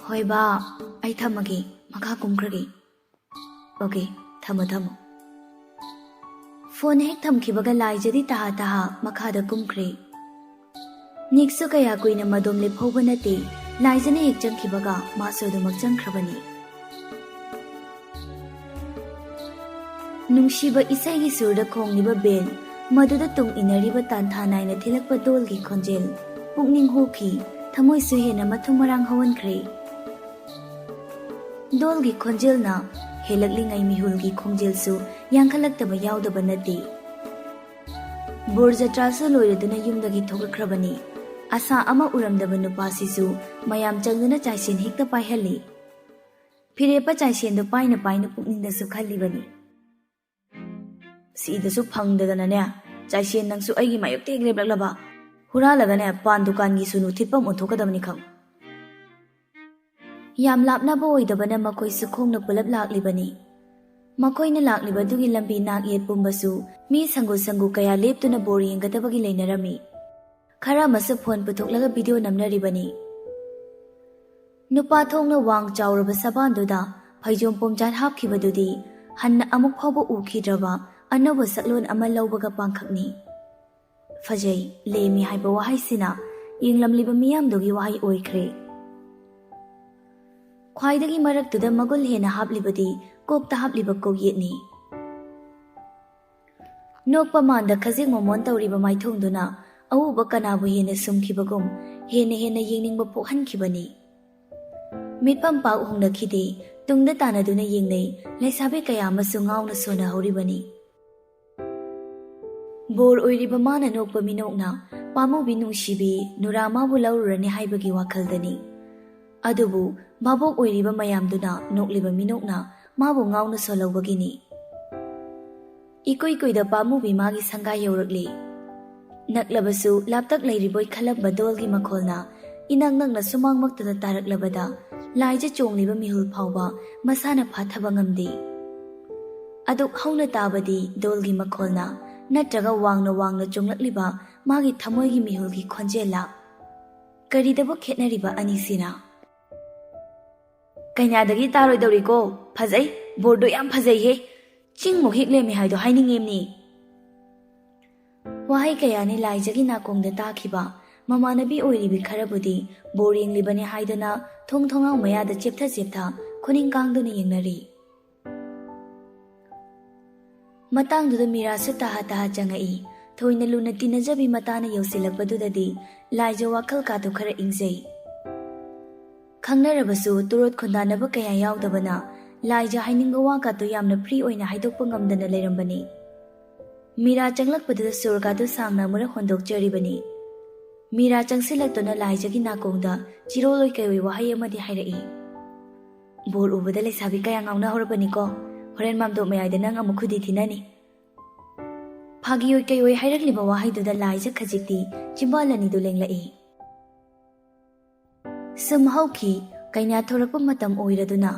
"ꯍꯣꯏ ꯕꯥ, ꯑꯩ ꯊꯝꯃꯒꯦ, ꯃꯈꯥ ꯀꯨꯝꯈ꯭ꯔꯒꯦ꯫" "ꯑꯣꯀꯦ, ꯊꯝꯃꯣ ꯊꯝꯃꯣ꯫" ꯐꯣꯟ ꯍꯦꯛ ꯊꯝꯈꯤꯕꯒ ꯂꯥꯏꯖꯗꯤ ꯇꯍꯥ ꯇꯍꯥ ꯃꯈꯥꯗ ꯀꯨꯝꯈ꯭ꯔꯦ꯫ ꯅꯤꯛꯁꯨ ꯀꯌꯥ ꯀꯨꯏꯅ ꯃꯗꯣꯝ ꯂꯦꯞꯍꯧꯕ ꯅꯠꯇꯦ, ꯂꯥꯏꯖꯅ ꯍꯦꯛ ꯆꯪꯈꯤꯕꯒ ꯃꯥꯁꯨ ꯑꯗꯨꯃꯛ ꯆꯪꯈ꯭ꯔꯕꯅꯤ꯫ ꯅꯨꯡꯁꯤꯕ ꯏꯁꯩꯒꯤ ꯁꯨꯔꯗ ꯈꯣꯡꯂꯤꯕ ꯕꯦꯜ, ꯃꯗꯨꯗ ꯇꯨꯡ ꯏꯟꯅꯔꯤꯕ ꯇꯥꯟꯊꯥ ꯅꯥꯏꯅ ꯊꯤꯜꯂꯛꯄ ꯗꯣꯜꯒꯤ ꯈꯣꯟꯖꯦꯜ, ꯄꯨꯛꯅꯤꯡ ꯍꯨꯈꯤ, ꯊꯃꯣꯏꯁꯨ ꯍꯦꯟꯅ ꯃꯊꯨꯝ ꯃꯔꯥꯡ ꯍꯧꯍꯟꯈ꯭ꯔꯦ꯫ ꯗꯣꯜꯒꯤ ꯈꯣꯟꯖꯦꯜꯅ ꯍꯦꯜꯂꯛꯂꯤꯉꯩ ꯃꯤꯍꯨꯜꯒꯤ ꯈꯣꯡꯖꯦꯜꯁꯨ ꯌꯥꯡꯈꯠꯂꯛꯇꯕ ꯌꯥꯎꯗꯕ ꯅꯠꯇꯦ꯫ ꯕꯣꯔ ꯖꯇ꯭ꯔꯥꯁꯨ ꯂꯣꯏꯔꯗꯨꯅ ꯌꯨꯝꯗꯒꯤ ꯊꯣꯛꯂꯛꯈ꯭ꯔꯕꯅꯤ꯫ ꯑꯁꯥ ꯑꯃ ꯎꯔꯝꯗꯕ ꯅꯨꯄꯥꯁꯤꯁꯨ ꯃꯌꯥꯝ ꯆꯪꯗꯨꯅ ꯆꯥꯏꯁꯦꯟ ꯍꯦꯛꯇ ꯄꯥꯏꯍꯜꯂꯤ꯫ ꯐꯤꯔꯦꯞꯄ ꯆꯥꯏꯁꯦꯟꯗꯨ ꯄꯥꯏꯅ ꯄꯥꯏꯅ ꯄꯨꯛꯅꯤꯡꯗꯁꯨ ꯈꯜꯂꯤꯕꯅꯤ꯫ "ꯁꯤꯗꯁꯨ ꯐꯪꯗꯗꯅꯅꯦ, ꯆꯥꯏꯁꯦꯟ ꯅꯪꯁꯨ ꯑꯩꯒꯤ ꯃꯥꯌꯣꯛꯇ ꯍꯦꯛ ꯂꯦꯞꯂꯛꯂꯕ꯫ ꯍꯨꯔꯥꯜꯂꯒꯅꯦ, ꯄꯥꯟ ꯗꯨꯀꯥꯟꯒꯤ ꯁꯨꯅꯨ ꯊꯤꯠꯄꯝ ꯑꯣꯟꯊꯣꯛꯀꯗꯕꯅꯤ ꯈꯪ꯫" ꯌꯥꯝ ꯂꯥꯞꯅꯕ ꯑꯣꯏꯗꯕꯅ ꯃꯈꯣꯏꯁꯨ ꯈꯣꯡꯅ ꯄꯨꯂꯞ ꯂꯥꯛꯂꯤꯕꯅꯤ꯫ ꯃꯈꯣꯏꯅ ꯂꯥꯛꯂꯤꯕꯗꯨꯒꯤ ꯂꯝꯕꯤ ꯅꯥꯛ ꯌꯦꯠ ꯄꯨꯝꯕꯁꯨ ꯃꯤ ꯁꯪꯒꯨ ꯁꯪꯒꯨ ꯀꯌꯥ ꯂꯦꯞꯇꯨꯅ ꯕꯣꯔ ꯌꯦꯡꯒꯗꯕꯒꯤ ꯂꯩꯅꯔꯝꯃꯤ꯫ ꯈꯔ ꯑꯃꯁꯨ ꯐꯣꯟ ꯄꯨꯊꯣꯛꯂꯒ ꯚꯤꯗꯤꯑꯣ ꯅꯝꯅꯔꯤꯕꯅꯤ꯫ ꯅꯨꯄꯥ ꯊꯣꯛꯅ ꯋꯥꯡ ꯆꯥꯎꯔꯕ ꯁꯕꯥꯟꯗꯨꯗ ꯐꯩꯖꯣꯝ ꯄꯣꯝꯖꯥꯠ ꯍꯥꯞꯈꯤꯕꯗꯨꯗꯤ ꯍꯟꯅ ꯑꯃꯨꯛ ꯐꯥꯎꯕ ꯎꯈꯤꯗ꯭ꯔꯕ ꯑꯅꯧꯕ ꯁꯛꯂꯣꯟ ꯑꯃ ꯂꯧꯕꯒ ꯄꯥꯡꯈꯛꯅꯤ꯫ "ꯐꯖꯩ, ꯂꯦꯝꯃꯤ" ꯍꯥꯏꯕ ꯋꯥꯍꯩꯁꯤꯅ ꯌꯦꯡꯂꯝꯂꯤꯕ ꯃꯤꯌꯥꯝꯗꯨꯒꯤ ꯋꯥꯍꯩ ꯑꯣꯏꯈ꯭ꯔꯦ꯫ ꯈ꯭ꯋꯥꯏꯗꯒꯤ ꯃꯔꯛꯇꯨꯗ ꯃꯒꯨꯜ ꯍꯦꯟꯅ ꯍꯥꯞꯂꯤꯕꯗꯤ ꯀꯣꯛꯇ ꯍꯥꯞꯂꯤꯕ ꯀꯣꯛꯌꯦꯠꯅꯤ꯫ ꯅꯣꯛꯄ ꯃꯥꯟꯗ ꯈꯖꯤꯛ ꯃꯣꯃꯣꯟ ꯇꯧꯔꯤꯕ ꯃꯥꯏꯊꯣꯡꯗꯨꯅ ꯑꯎꯕ ꯀꯅꯥꯕꯨ ꯍꯦꯟꯅ ꯁꯨꯝꯈꯤꯕꯒꯨꯝ ꯍꯦꯟꯅ ꯍꯦꯟꯅ ꯌꯦꯡꯅꯤꯡꯕ ꯄꯣꯛꯍꯟꯈꯤꯕꯅꯤ꯫ ꯃꯤꯠꯐꯝ ꯄꯥꯛ ꯍꯣꯡꯂꯛꯈꯤꯗꯦ꯫ ꯇꯨꯡꯗ ꯇꯥꯟꯅꯗꯨꯅ ꯌꯦꯡꯅꯩ ꯂꯩꯁꯥꯕꯤ ꯀꯌꯥ ꯑꯃꯁꯨ ꯉꯥꯎꯅ ꯁꯣꯟꯅꯍꯧꯔꯤꯕꯅꯤ꯫ ꯕꯣꯔ ꯑꯣꯏꯔꯤꯕ ꯃꯥꯅ ꯅꯣꯛꯄ ꯃꯤꯅꯣꯛꯅ ꯄꯥꯝꯃꯨꯕꯤ ꯅꯨꯡꯁꯤꯕꯤ ꯅꯨꯔꯥ ꯃꯥꯕꯨ ꯂꯧꯔꯨꯔꯅꯤ ꯍꯥꯏꯕꯒꯤ ꯋꯥꯈꯜꯗꯅꯤ꯫ ꯑꯗꯨꯕꯨ ꯚꯥꯕꯣꯛ ꯑꯣꯏꯔꯤꯕ ꯃꯌꯥꯝꯗꯨꯅ ꯅꯣꯛꯂꯤꯕ ꯃꯤꯅꯣꯛꯅ ꯃꯥꯕꯨ ꯉꯥꯎꯅ ꯁꯣꯜꯍꯧꯕꯒꯤꯅꯤ꯫ ꯏꯀꯨꯏ ꯀꯨꯏꯗ ꯄꯥꯝꯃꯨꯕꯤ ꯃꯥꯒꯤ ꯁꯪꯒꯥ ꯌꯧꯔꯛꯂꯤ꯫ ꯅꯛꯂꯕꯁꯨ ꯂꯥꯞꯇꯛ ꯂꯩꯔꯤꯕꯣꯏ ꯈꯜꯂꯝꯕ ꯗꯣꯜꯒꯤ ꯃꯈꯣꯜꯅ ꯏꯅꯛ ꯅꯛꯅ ꯁꯨꯃꯥꯡꯃꯛꯇꯗ ꯇꯥꯔꯛꯂꯕꯗ ꯂꯥꯏꯖ ꯆꯣꯡꯂꯤꯕ ꯃꯤꯍꯨꯜ ꯐꯥꯎꯕ ꯃꯁꯥꯅ ꯐꯥꯊꯕ ꯉꯝꯗꯦ꯫ ꯑꯗꯨꯛ ꯍꯧꯅ ꯇꯥꯕꯗꯤ ꯗꯣꯜꯒꯤ ꯃꯈꯣꯜꯅ ꯅꯠꯇ꯭ꯔꯒ ꯋꯥꯡꯅ ꯋꯥꯡꯅ ꯆꯣꯡꯂꯛꯂꯤꯕ ꯃꯥꯒꯤ ꯊꯃꯣꯏꯒꯤ ꯃꯤꯍꯨꯜꯒꯤ ꯈꯣꯟꯖꯦꯜꯂ? ꯀꯔꯤꯗꯕꯨ ꯈꯦꯠꯅꯔꯤꯕ ꯑꯅꯤꯁꯤꯅ? "ꯀꯩꯅꯥꯗꯒꯤ ꯇꯥꯔꯣꯏꯗꯧꯔꯤꯀꯣ꯫ ꯐꯖꯩ, ꯕꯣꯔꯗꯣ ꯌꯥꯝ ꯐꯖꯩꯍꯦ꯫ ꯆꯤꯡꯃꯨꯛ ꯍꯤꯛ ꯂꯦꯝꯃꯤ ꯍꯥꯏꯗꯣ ꯍꯥꯏꯅꯤꯡꯉꯤꯝꯅꯤ"꯫ ꯋꯥꯍꯩ ꯀꯌꯥꯅꯤ ꯂꯥꯏꯖꯒꯤ ꯅꯥꯀꯣꯡꯗ ꯇꯥꯈꯤꯕ꯫ ꯃꯃꯥꯟꯅꯕꯤ ꯑꯣꯏꯔꯤꯕꯤ ꯈꯔꯕꯨꯗꯤ ꯕꯣꯔ ꯌꯦꯡꯂꯤꯕꯅꯤ ꯍꯥꯏꯗꯨꯅ ꯊꯣꯡ ꯊꯣꯡꯅꯥꯎ ꯃꯌꯥꯗ ꯆꯦꯞꯊ ꯆꯦꯞꯊ ꯈꯨꯅꯤꯡ ꯀꯥꯡꯗꯨꯅ ꯌꯦꯡꯅꯔꯤ꯫ ꯃꯇꯥꯡꯗꯨꯗ ꯃꯤꯔꯥꯁꯨ ꯇꯍꯥ ꯇꯍꯥ ꯆꯪꯉꯛꯏ꯫ ꯊꯣꯏꯅ ꯂꯨꯅ ꯇꯤꯟꯅꯖꯕꯤ ꯃꯇꯥꯅ ꯌꯧꯁꯤꯜꯂꯛꯄꯗꯨꯗꯗꯤ ꯂꯥꯏꯖ ꯋꯥꯈꯜ ꯀꯥꯇꯨ ꯈꯔ ꯏꯪꯖꯩ꯫ ꯈꯪꯅꯔꯕꯁꯨ ꯇꯨꯔꯣꯠ ꯈꯨꯟꯗꯥꯅꯕ ꯀꯌꯥ ꯌꯥꯎꯗꯕꯅ ꯂꯥꯏꯖ ꯍꯥꯏꯅꯤꯡꯕ ꯋꯥ ꯀꯥꯇꯨ ꯌꯥꯝꯅ ꯐ꯭ꯔꯤ ꯑꯣꯏꯅ ꯍꯥꯏꯗꯣꯛꯄ ꯉꯝꯗꯅ ꯂꯩꯔꯝꯕꯅꯤ꯫ ꯃꯤꯔꯥ ꯆꯪꯂꯛꯄꯗꯨꯗ ꯁꯨꯔ ꯀꯥꯇꯨ ꯁꯥꯡꯅ ꯑꯃꯨꯔꯛ ꯍꯣꯟꯗꯣꯛꯆꯔꯤꯕꯅꯤ꯫ ꯃꯤꯔꯥ ꯆꯪꯁꯤꯜꯂꯛꯇꯨꯅ ꯂꯥꯏꯖꯒꯤ ꯅꯥꯀꯣꯡꯗ ꯆꯤꯔꯣꯜ ꯑꯣꯏ ꯀꯩ ꯑꯣꯏ ꯋꯥꯍꯩ ꯑꯃꯗꯤ ꯍꯥꯏꯔꯛꯏ꯫ "ꯕꯣꯔ ꯎꯕꯗ ꯂꯩꯁꯥꯕꯤ ꯀꯌꯥ ꯉꯥꯎꯅꯍꯧꯔꯕꯅꯤꯀꯣ꯫ ꯍꯣꯔꯦꯟ ꯃꯥꯝꯗꯣꯞ ꯃꯌꯥꯏꯗ ꯅꯪ ꯑꯃꯨꯛ ꯈꯨꯗꯤ ꯊꯤꯅꯅꯤ"꯫ ꯐꯥꯒꯤ ꯑꯣꯏ ꯀꯩ ꯑꯣꯏ ꯍꯥꯏꯔꯛꯂꯤꯕ ꯋꯥꯍꯩꯗꯨꯗ ꯂꯥꯏꯖ ꯈꯖꯤꯛꯇꯤ ꯆꯤꯝꯕꯥꯜ ꯑꯅꯤꯗꯨ ꯂꯦꯡꯂꯛꯏ꯫ ꯁꯨꯝ ꯍꯧꯈꯤ꯫ ꯀꯩꯅꯥ ꯊꯣꯔꯛꯄ ꯃꯇꯝ ꯑꯣꯏꯔꯗꯨꯅ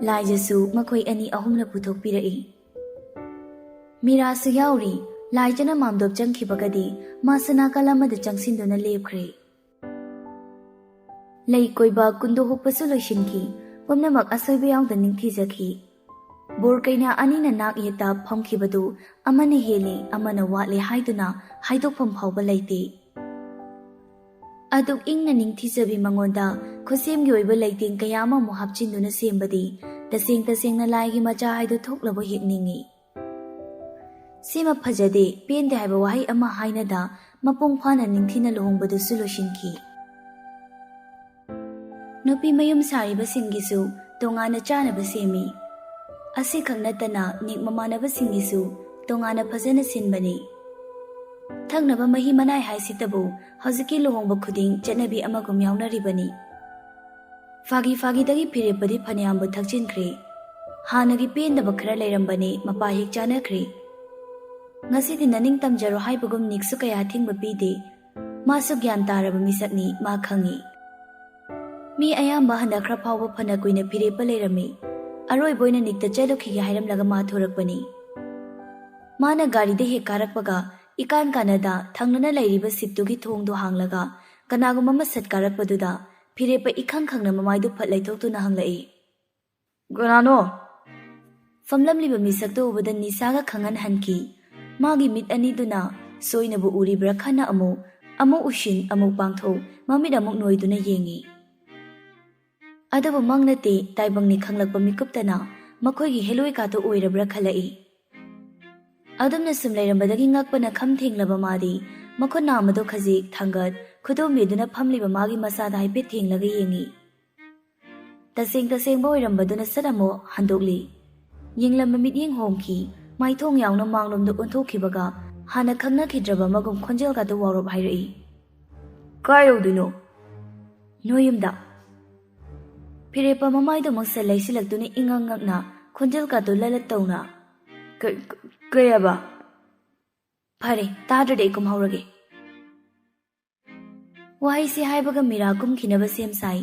ꯂꯥꯏꯖꯁꯨ ꯃꯈꯣꯏ ꯑꯅꯤ ꯑꯍꯨꯝꯅ ꯄꯨꯊꯣꯛꯄꯤꯔꯛꯏ꯫ ꯃꯤꯔꯥꯁꯨ ꯌꯥꯎꯔꯤ꯫ ꯂꯥꯏꯖꯅ ꯃꯥꯝꯗꯣꯞ ꯆꯪꯈꯤꯕꯒꯗꯤ ꯃꯥꯁꯨ ꯅꯥꯀꯜ ꯑꯃꯗ ꯆꯪꯁꯤꯟꯗꯨꯅ ꯂꯦꯞꯈ꯭ꯔꯦ꯫ ꯂꯩ ꯀꯣꯏꯕ, ꯀꯨꯟꯗꯣ ꯍꯨꯛꯄꯁꯨ ꯂꯣꯏꯁꯤꯟꯈꯤ꯫ ꯄꯨꯝꯅꯃꯛ ꯑꯁꯣꯏꯕ ꯌꯥꯎꯗ ꯅꯤꯡꯊꯤꯖꯈꯤ꯫ ꯕꯣꯔ ꯀꯩꯅꯥ ꯑꯅꯤꯅ ꯅꯥꯛ ꯌꯦꯠꯇ ꯐꯝꯈꯤꯕꯗꯨ ꯑꯃꯅ ꯍꯦꯜꯂꯤ, ꯑꯃꯅ ꯋꯥꯠꯂꯤ ꯍꯥꯏꯗꯨꯅ ꯍꯥꯏꯗꯣꯛꯐꯝ ꯐꯥꯎꯕ ꯂꯩꯇꯦ꯫ ꯑꯗꯨꯛ ꯏꯪꯅ ꯅꯤꯡꯊꯤꯖꯕꯤ ꯃꯉꯣꯟꯗ ꯈꯨꯠꯁꯦꯝꯒꯤ ꯑꯣꯏꯕ ꯂꯩꯇꯦꯡ ꯀꯌꯥ ꯑꯃꯃꯨꯛ ꯍꯥꯞꯆꯤꯟꯗꯨꯅ ꯁꯦꯝꯕꯗꯤ ꯇꯁꯦꯡ ꯇꯁꯦꯡꯅ ꯂꯥꯏꯒꯤ ꯃꯆꯥ ꯍꯥꯏꯗꯨ ꯊꯣꯛꯂꯕ ꯍꯦꯛ ꯅꯤꯡꯏ꯫ "ꯁꯤꯃ ꯐꯖꯗꯦ, ꯄꯦꯟꯗꯦ" ꯍꯥꯏꯕ ꯋꯥꯍꯩ ꯑꯃ ꯍꯥꯏꯅꯗ ꯃꯄꯨꯡ ꯐꯥꯅ ꯅꯤꯡꯊꯤꯅ ꯂꯨꯍꯣꯡꯕꯗꯨꯁꯨ ꯂꯣꯏꯁꯤꯟꯈꯤ꯫ ꯅꯨꯄꯤ ꯃꯌꯨꯝ ꯁꯥꯔꯤꯕꯁꯤꯡꯒꯤꯁꯨ ꯇꯣꯉꯥꯟꯅ ꯆꯥꯅꯕ ꯁꯦꯝꯃꯤ꯫ ꯑꯁꯤꯈꯛ ꯅꯠꯇꯅ ꯅꯤꯛ ꯃꯃꯥꯟꯅꯕꯁꯤꯡꯒꯤꯁꯨ ꯇꯣꯉꯥꯟꯅ ꯐꯖꯅ ꯁꯤꯟꯕꯅꯤ꯫ ꯊꯛꯅꯕ ꯃꯍꯤ ꯃꯅꯥꯏ ꯍꯥꯏꯁꯤꯇꯕꯨ ꯍꯧꯖꯤꯛꯀꯤ ꯂꯨꯍꯣꯡꯕ ꯈꯨꯗꯤꯡ ꯆꯠꯅꯕꯤ ꯑꯃꯒꯨꯝ ꯌꯥꯎꯅꯔꯤꯕꯅꯤ꯫ ꯐꯥꯒꯤ ꯐꯥꯒꯤꯗꯒꯤ ꯐꯤꯔꯦꯞꯄꯗꯤ ꯐꯅꯌꯥꯝꯕꯨ ꯊꯛꯆꯤꯟꯈ꯭ꯔꯦ꯫ ꯍꯥꯟꯅꯒꯤ ꯄꯦꯟꯗꯕ ꯈꯔ ꯂꯩꯔꯝꯕꯅꯤ, ꯃꯄꯥ ꯍꯦꯛ ꯆꯥꯅꯈ꯭ꯔꯦ꯫ ꯉꯁꯤꯗꯤ ꯅꯅꯤꯡ ꯇꯝꯖꯔꯣ ꯍꯥꯏꯕꯒꯨꯝ ꯅꯤꯛꯁꯨ ꯀꯌꯥ ꯑꯊꯤꯡꯕ ꯄꯤꯗꯦ꯫ ꯃꯥꯁꯨ ꯒ꯭ꯌꯥꯟ ꯇꯥꯔꯕ ꯃꯤꯁꯛꯅꯤ, ꯃꯥ ꯈꯪꯏ꯫ ꯃꯤ ꯑꯌꯥꯝꯕ ꯍꯟꯗꯛ ꯈꯔ ꯐꯥꯎꯕ ꯐꯅ ꯀꯨꯏꯅ ꯐꯤꯔꯦꯞꯄ ꯂꯩꯔꯝꯃꯤ꯫ ꯑꯔꯣꯏꯕ ꯑꯣꯏꯅ ꯅꯤꯛꯇ ꯆꯠꯂꯨꯈꯤꯒꯦ ꯍꯥꯏꯔꯝꯂꯒ ꯃꯥ ꯊꯣꯔꯛꯄꯅꯤ꯫ ꯃꯥꯅ ꯒꯥꯔꯤꯗ ꯍꯦꯛ ꯀꯥꯔꯛꯄꯒ ꯏꯀꯥꯟ ꯀꯥꯟꯅꯗ ꯊꯪꯅꯅ ꯂꯩꯔꯤꯕ ꯁꯤꯠꯇꯨꯒꯤ ꯊꯣꯡꯗꯨ ꯍꯥꯡꯂꯒ ꯀꯅꯥꯒꯨꯝꯕ ꯑꯃ ꯁꯠ ꯀꯥꯔꯛꯄꯗꯨꯗ ꯐꯤꯔꯦꯞꯄ ꯏꯈꯪ ꯈꯪꯅ ꯃꯃꯥꯏꯗꯨ ꯐꯠ ꯂꯩꯊꯣꯛꯇꯨꯅ ꯍꯪꯂꯛꯏ, "ꯀꯅꯥꯅꯣ?" ꯐꯝꯂꯝꯂꯤꯕ ꯃꯤꯁꯛꯇꯨ ꯎꯕꯗ ꯅꯤꯁꯥꯒ ꯈꯪꯍꯟꯍꯟꯈꯤ꯫ ꯃꯥꯒꯤ ꯃꯤꯠ ꯑꯅꯤꯗꯨꯅ ꯁꯣꯏꯅꯕꯨ ꯎꯔꯤꯕ꯭ꯔꯥ ꯈꯟꯅ ꯑꯃꯨꯛ, ꯑꯃꯨꯛ ꯎꯁꯤꯟ, ꯑꯃꯨꯛ ꯄꯥꯡꯊꯣꯛ, ꯃꯃꯤꯠ ꯑꯃꯨꯛ ꯅꯣꯏꯗꯨꯅ ꯌꯦꯡꯉꯤ꯫ ꯑꯗꯨꯕꯨ ꯃꯪ ꯅꯠꯇꯦ, ꯇꯥꯏꯕꯪꯅꯤ ꯈꯪꯂꯛꯄ ꯃꯤꯀꯨꯞꯇꯅ ꯃꯈꯣꯏꯒꯤ ꯍꯦꯂꯣꯏꯀꯥꯗꯨ ꯑꯣꯏꯔꯕ꯭ꯔꯥ ꯈꯜꯂꯛꯏ꯫ ꯑꯗꯨꯝꯅ ꯁꯨꯝ ꯂꯩꯔꯝꯕꯗꯒꯤ ꯉꯛꯄꯅ ꯈꯝ ꯊꯦꯡꯂꯕ ꯃꯥꯗꯤ ꯃꯈꯨꯠ ꯅꯥꯝꯃꯗꯨ ꯈꯖꯤꯛ ꯊꯥꯡꯒꯠ, ꯈꯨꯗꯣꯝꯕꯤꯗꯨꯅ ꯐꯝꯂꯤꯕ ꯃꯥꯒꯤ ꯃꯁꯥꯗ ꯍꯥꯏꯐꯦꯠ ꯊꯦꯡꯂꯒ ꯌꯦꯡꯉꯤ꯫ ꯇꯁꯦꯡ ꯇꯁꯦꯡꯕ ꯑꯣꯏꯔꯝꯕꯗꯨꯅ ꯁꯠ ꯑꯃꯨꯛ ꯍꯟꯗꯣꯛꯂꯤ꯫ ꯌꯦꯡꯂꯝꯕ ꯃꯤꯠꯌꯦꯡ ꯍꯣꯡꯈꯤ꯫ ꯃꯥꯏꯊꯣꯡ ꯌꯥꯎꯅ ꯃꯥꯡꯂꯣꯝꯗ ꯑꯣꯟꯊꯣꯛꯈꯤꯕꯒ ꯍꯥꯟꯅ ꯈꯪꯅꯈꯤꯗ꯭ꯔꯕ ꯑꯃꯒꯨꯝ ꯈꯣꯟꯖꯦꯜꯒꯗꯨ ꯋꯥꯎꯔꯞ ꯍꯥꯏꯔꯛꯏ, "ꯀꯥꯏ ꯌꯧꯗꯣꯏꯅꯣ?" "ꯅꯣꯏ ꯌꯨꯝꯗ꯫" ꯐꯤꯔꯦꯞꯄ ꯃꯃꯥꯏꯗꯨ ꯃꯨꯛꯁꯜ ꯂꯩꯁꯤꯜꯂꯛꯇꯨꯅ ꯏꯉꯛ ꯉꯛꯅ ꯈꯣꯟꯖꯦꯜꯒꯗꯨ ꯂꯂꯠ ꯇꯧꯅ, "ꯀ-, ꯀ-, ꯀꯩ ꯍꯥꯏꯕ?" "ꯐꯔꯦ, ꯇꯥꯗ꯭ꯔꯗꯤ ꯑꯩ ꯀꯨꯝꯍꯧꯔꯒꯦ꯫" ꯋꯥꯍꯩꯁꯤ ꯍꯥꯏꯕꯒ ꯃꯤꯔꯥ ꯀꯨꯝꯈꯤꯅꯕ ꯁꯦꯝ ꯁꯥꯏ꯫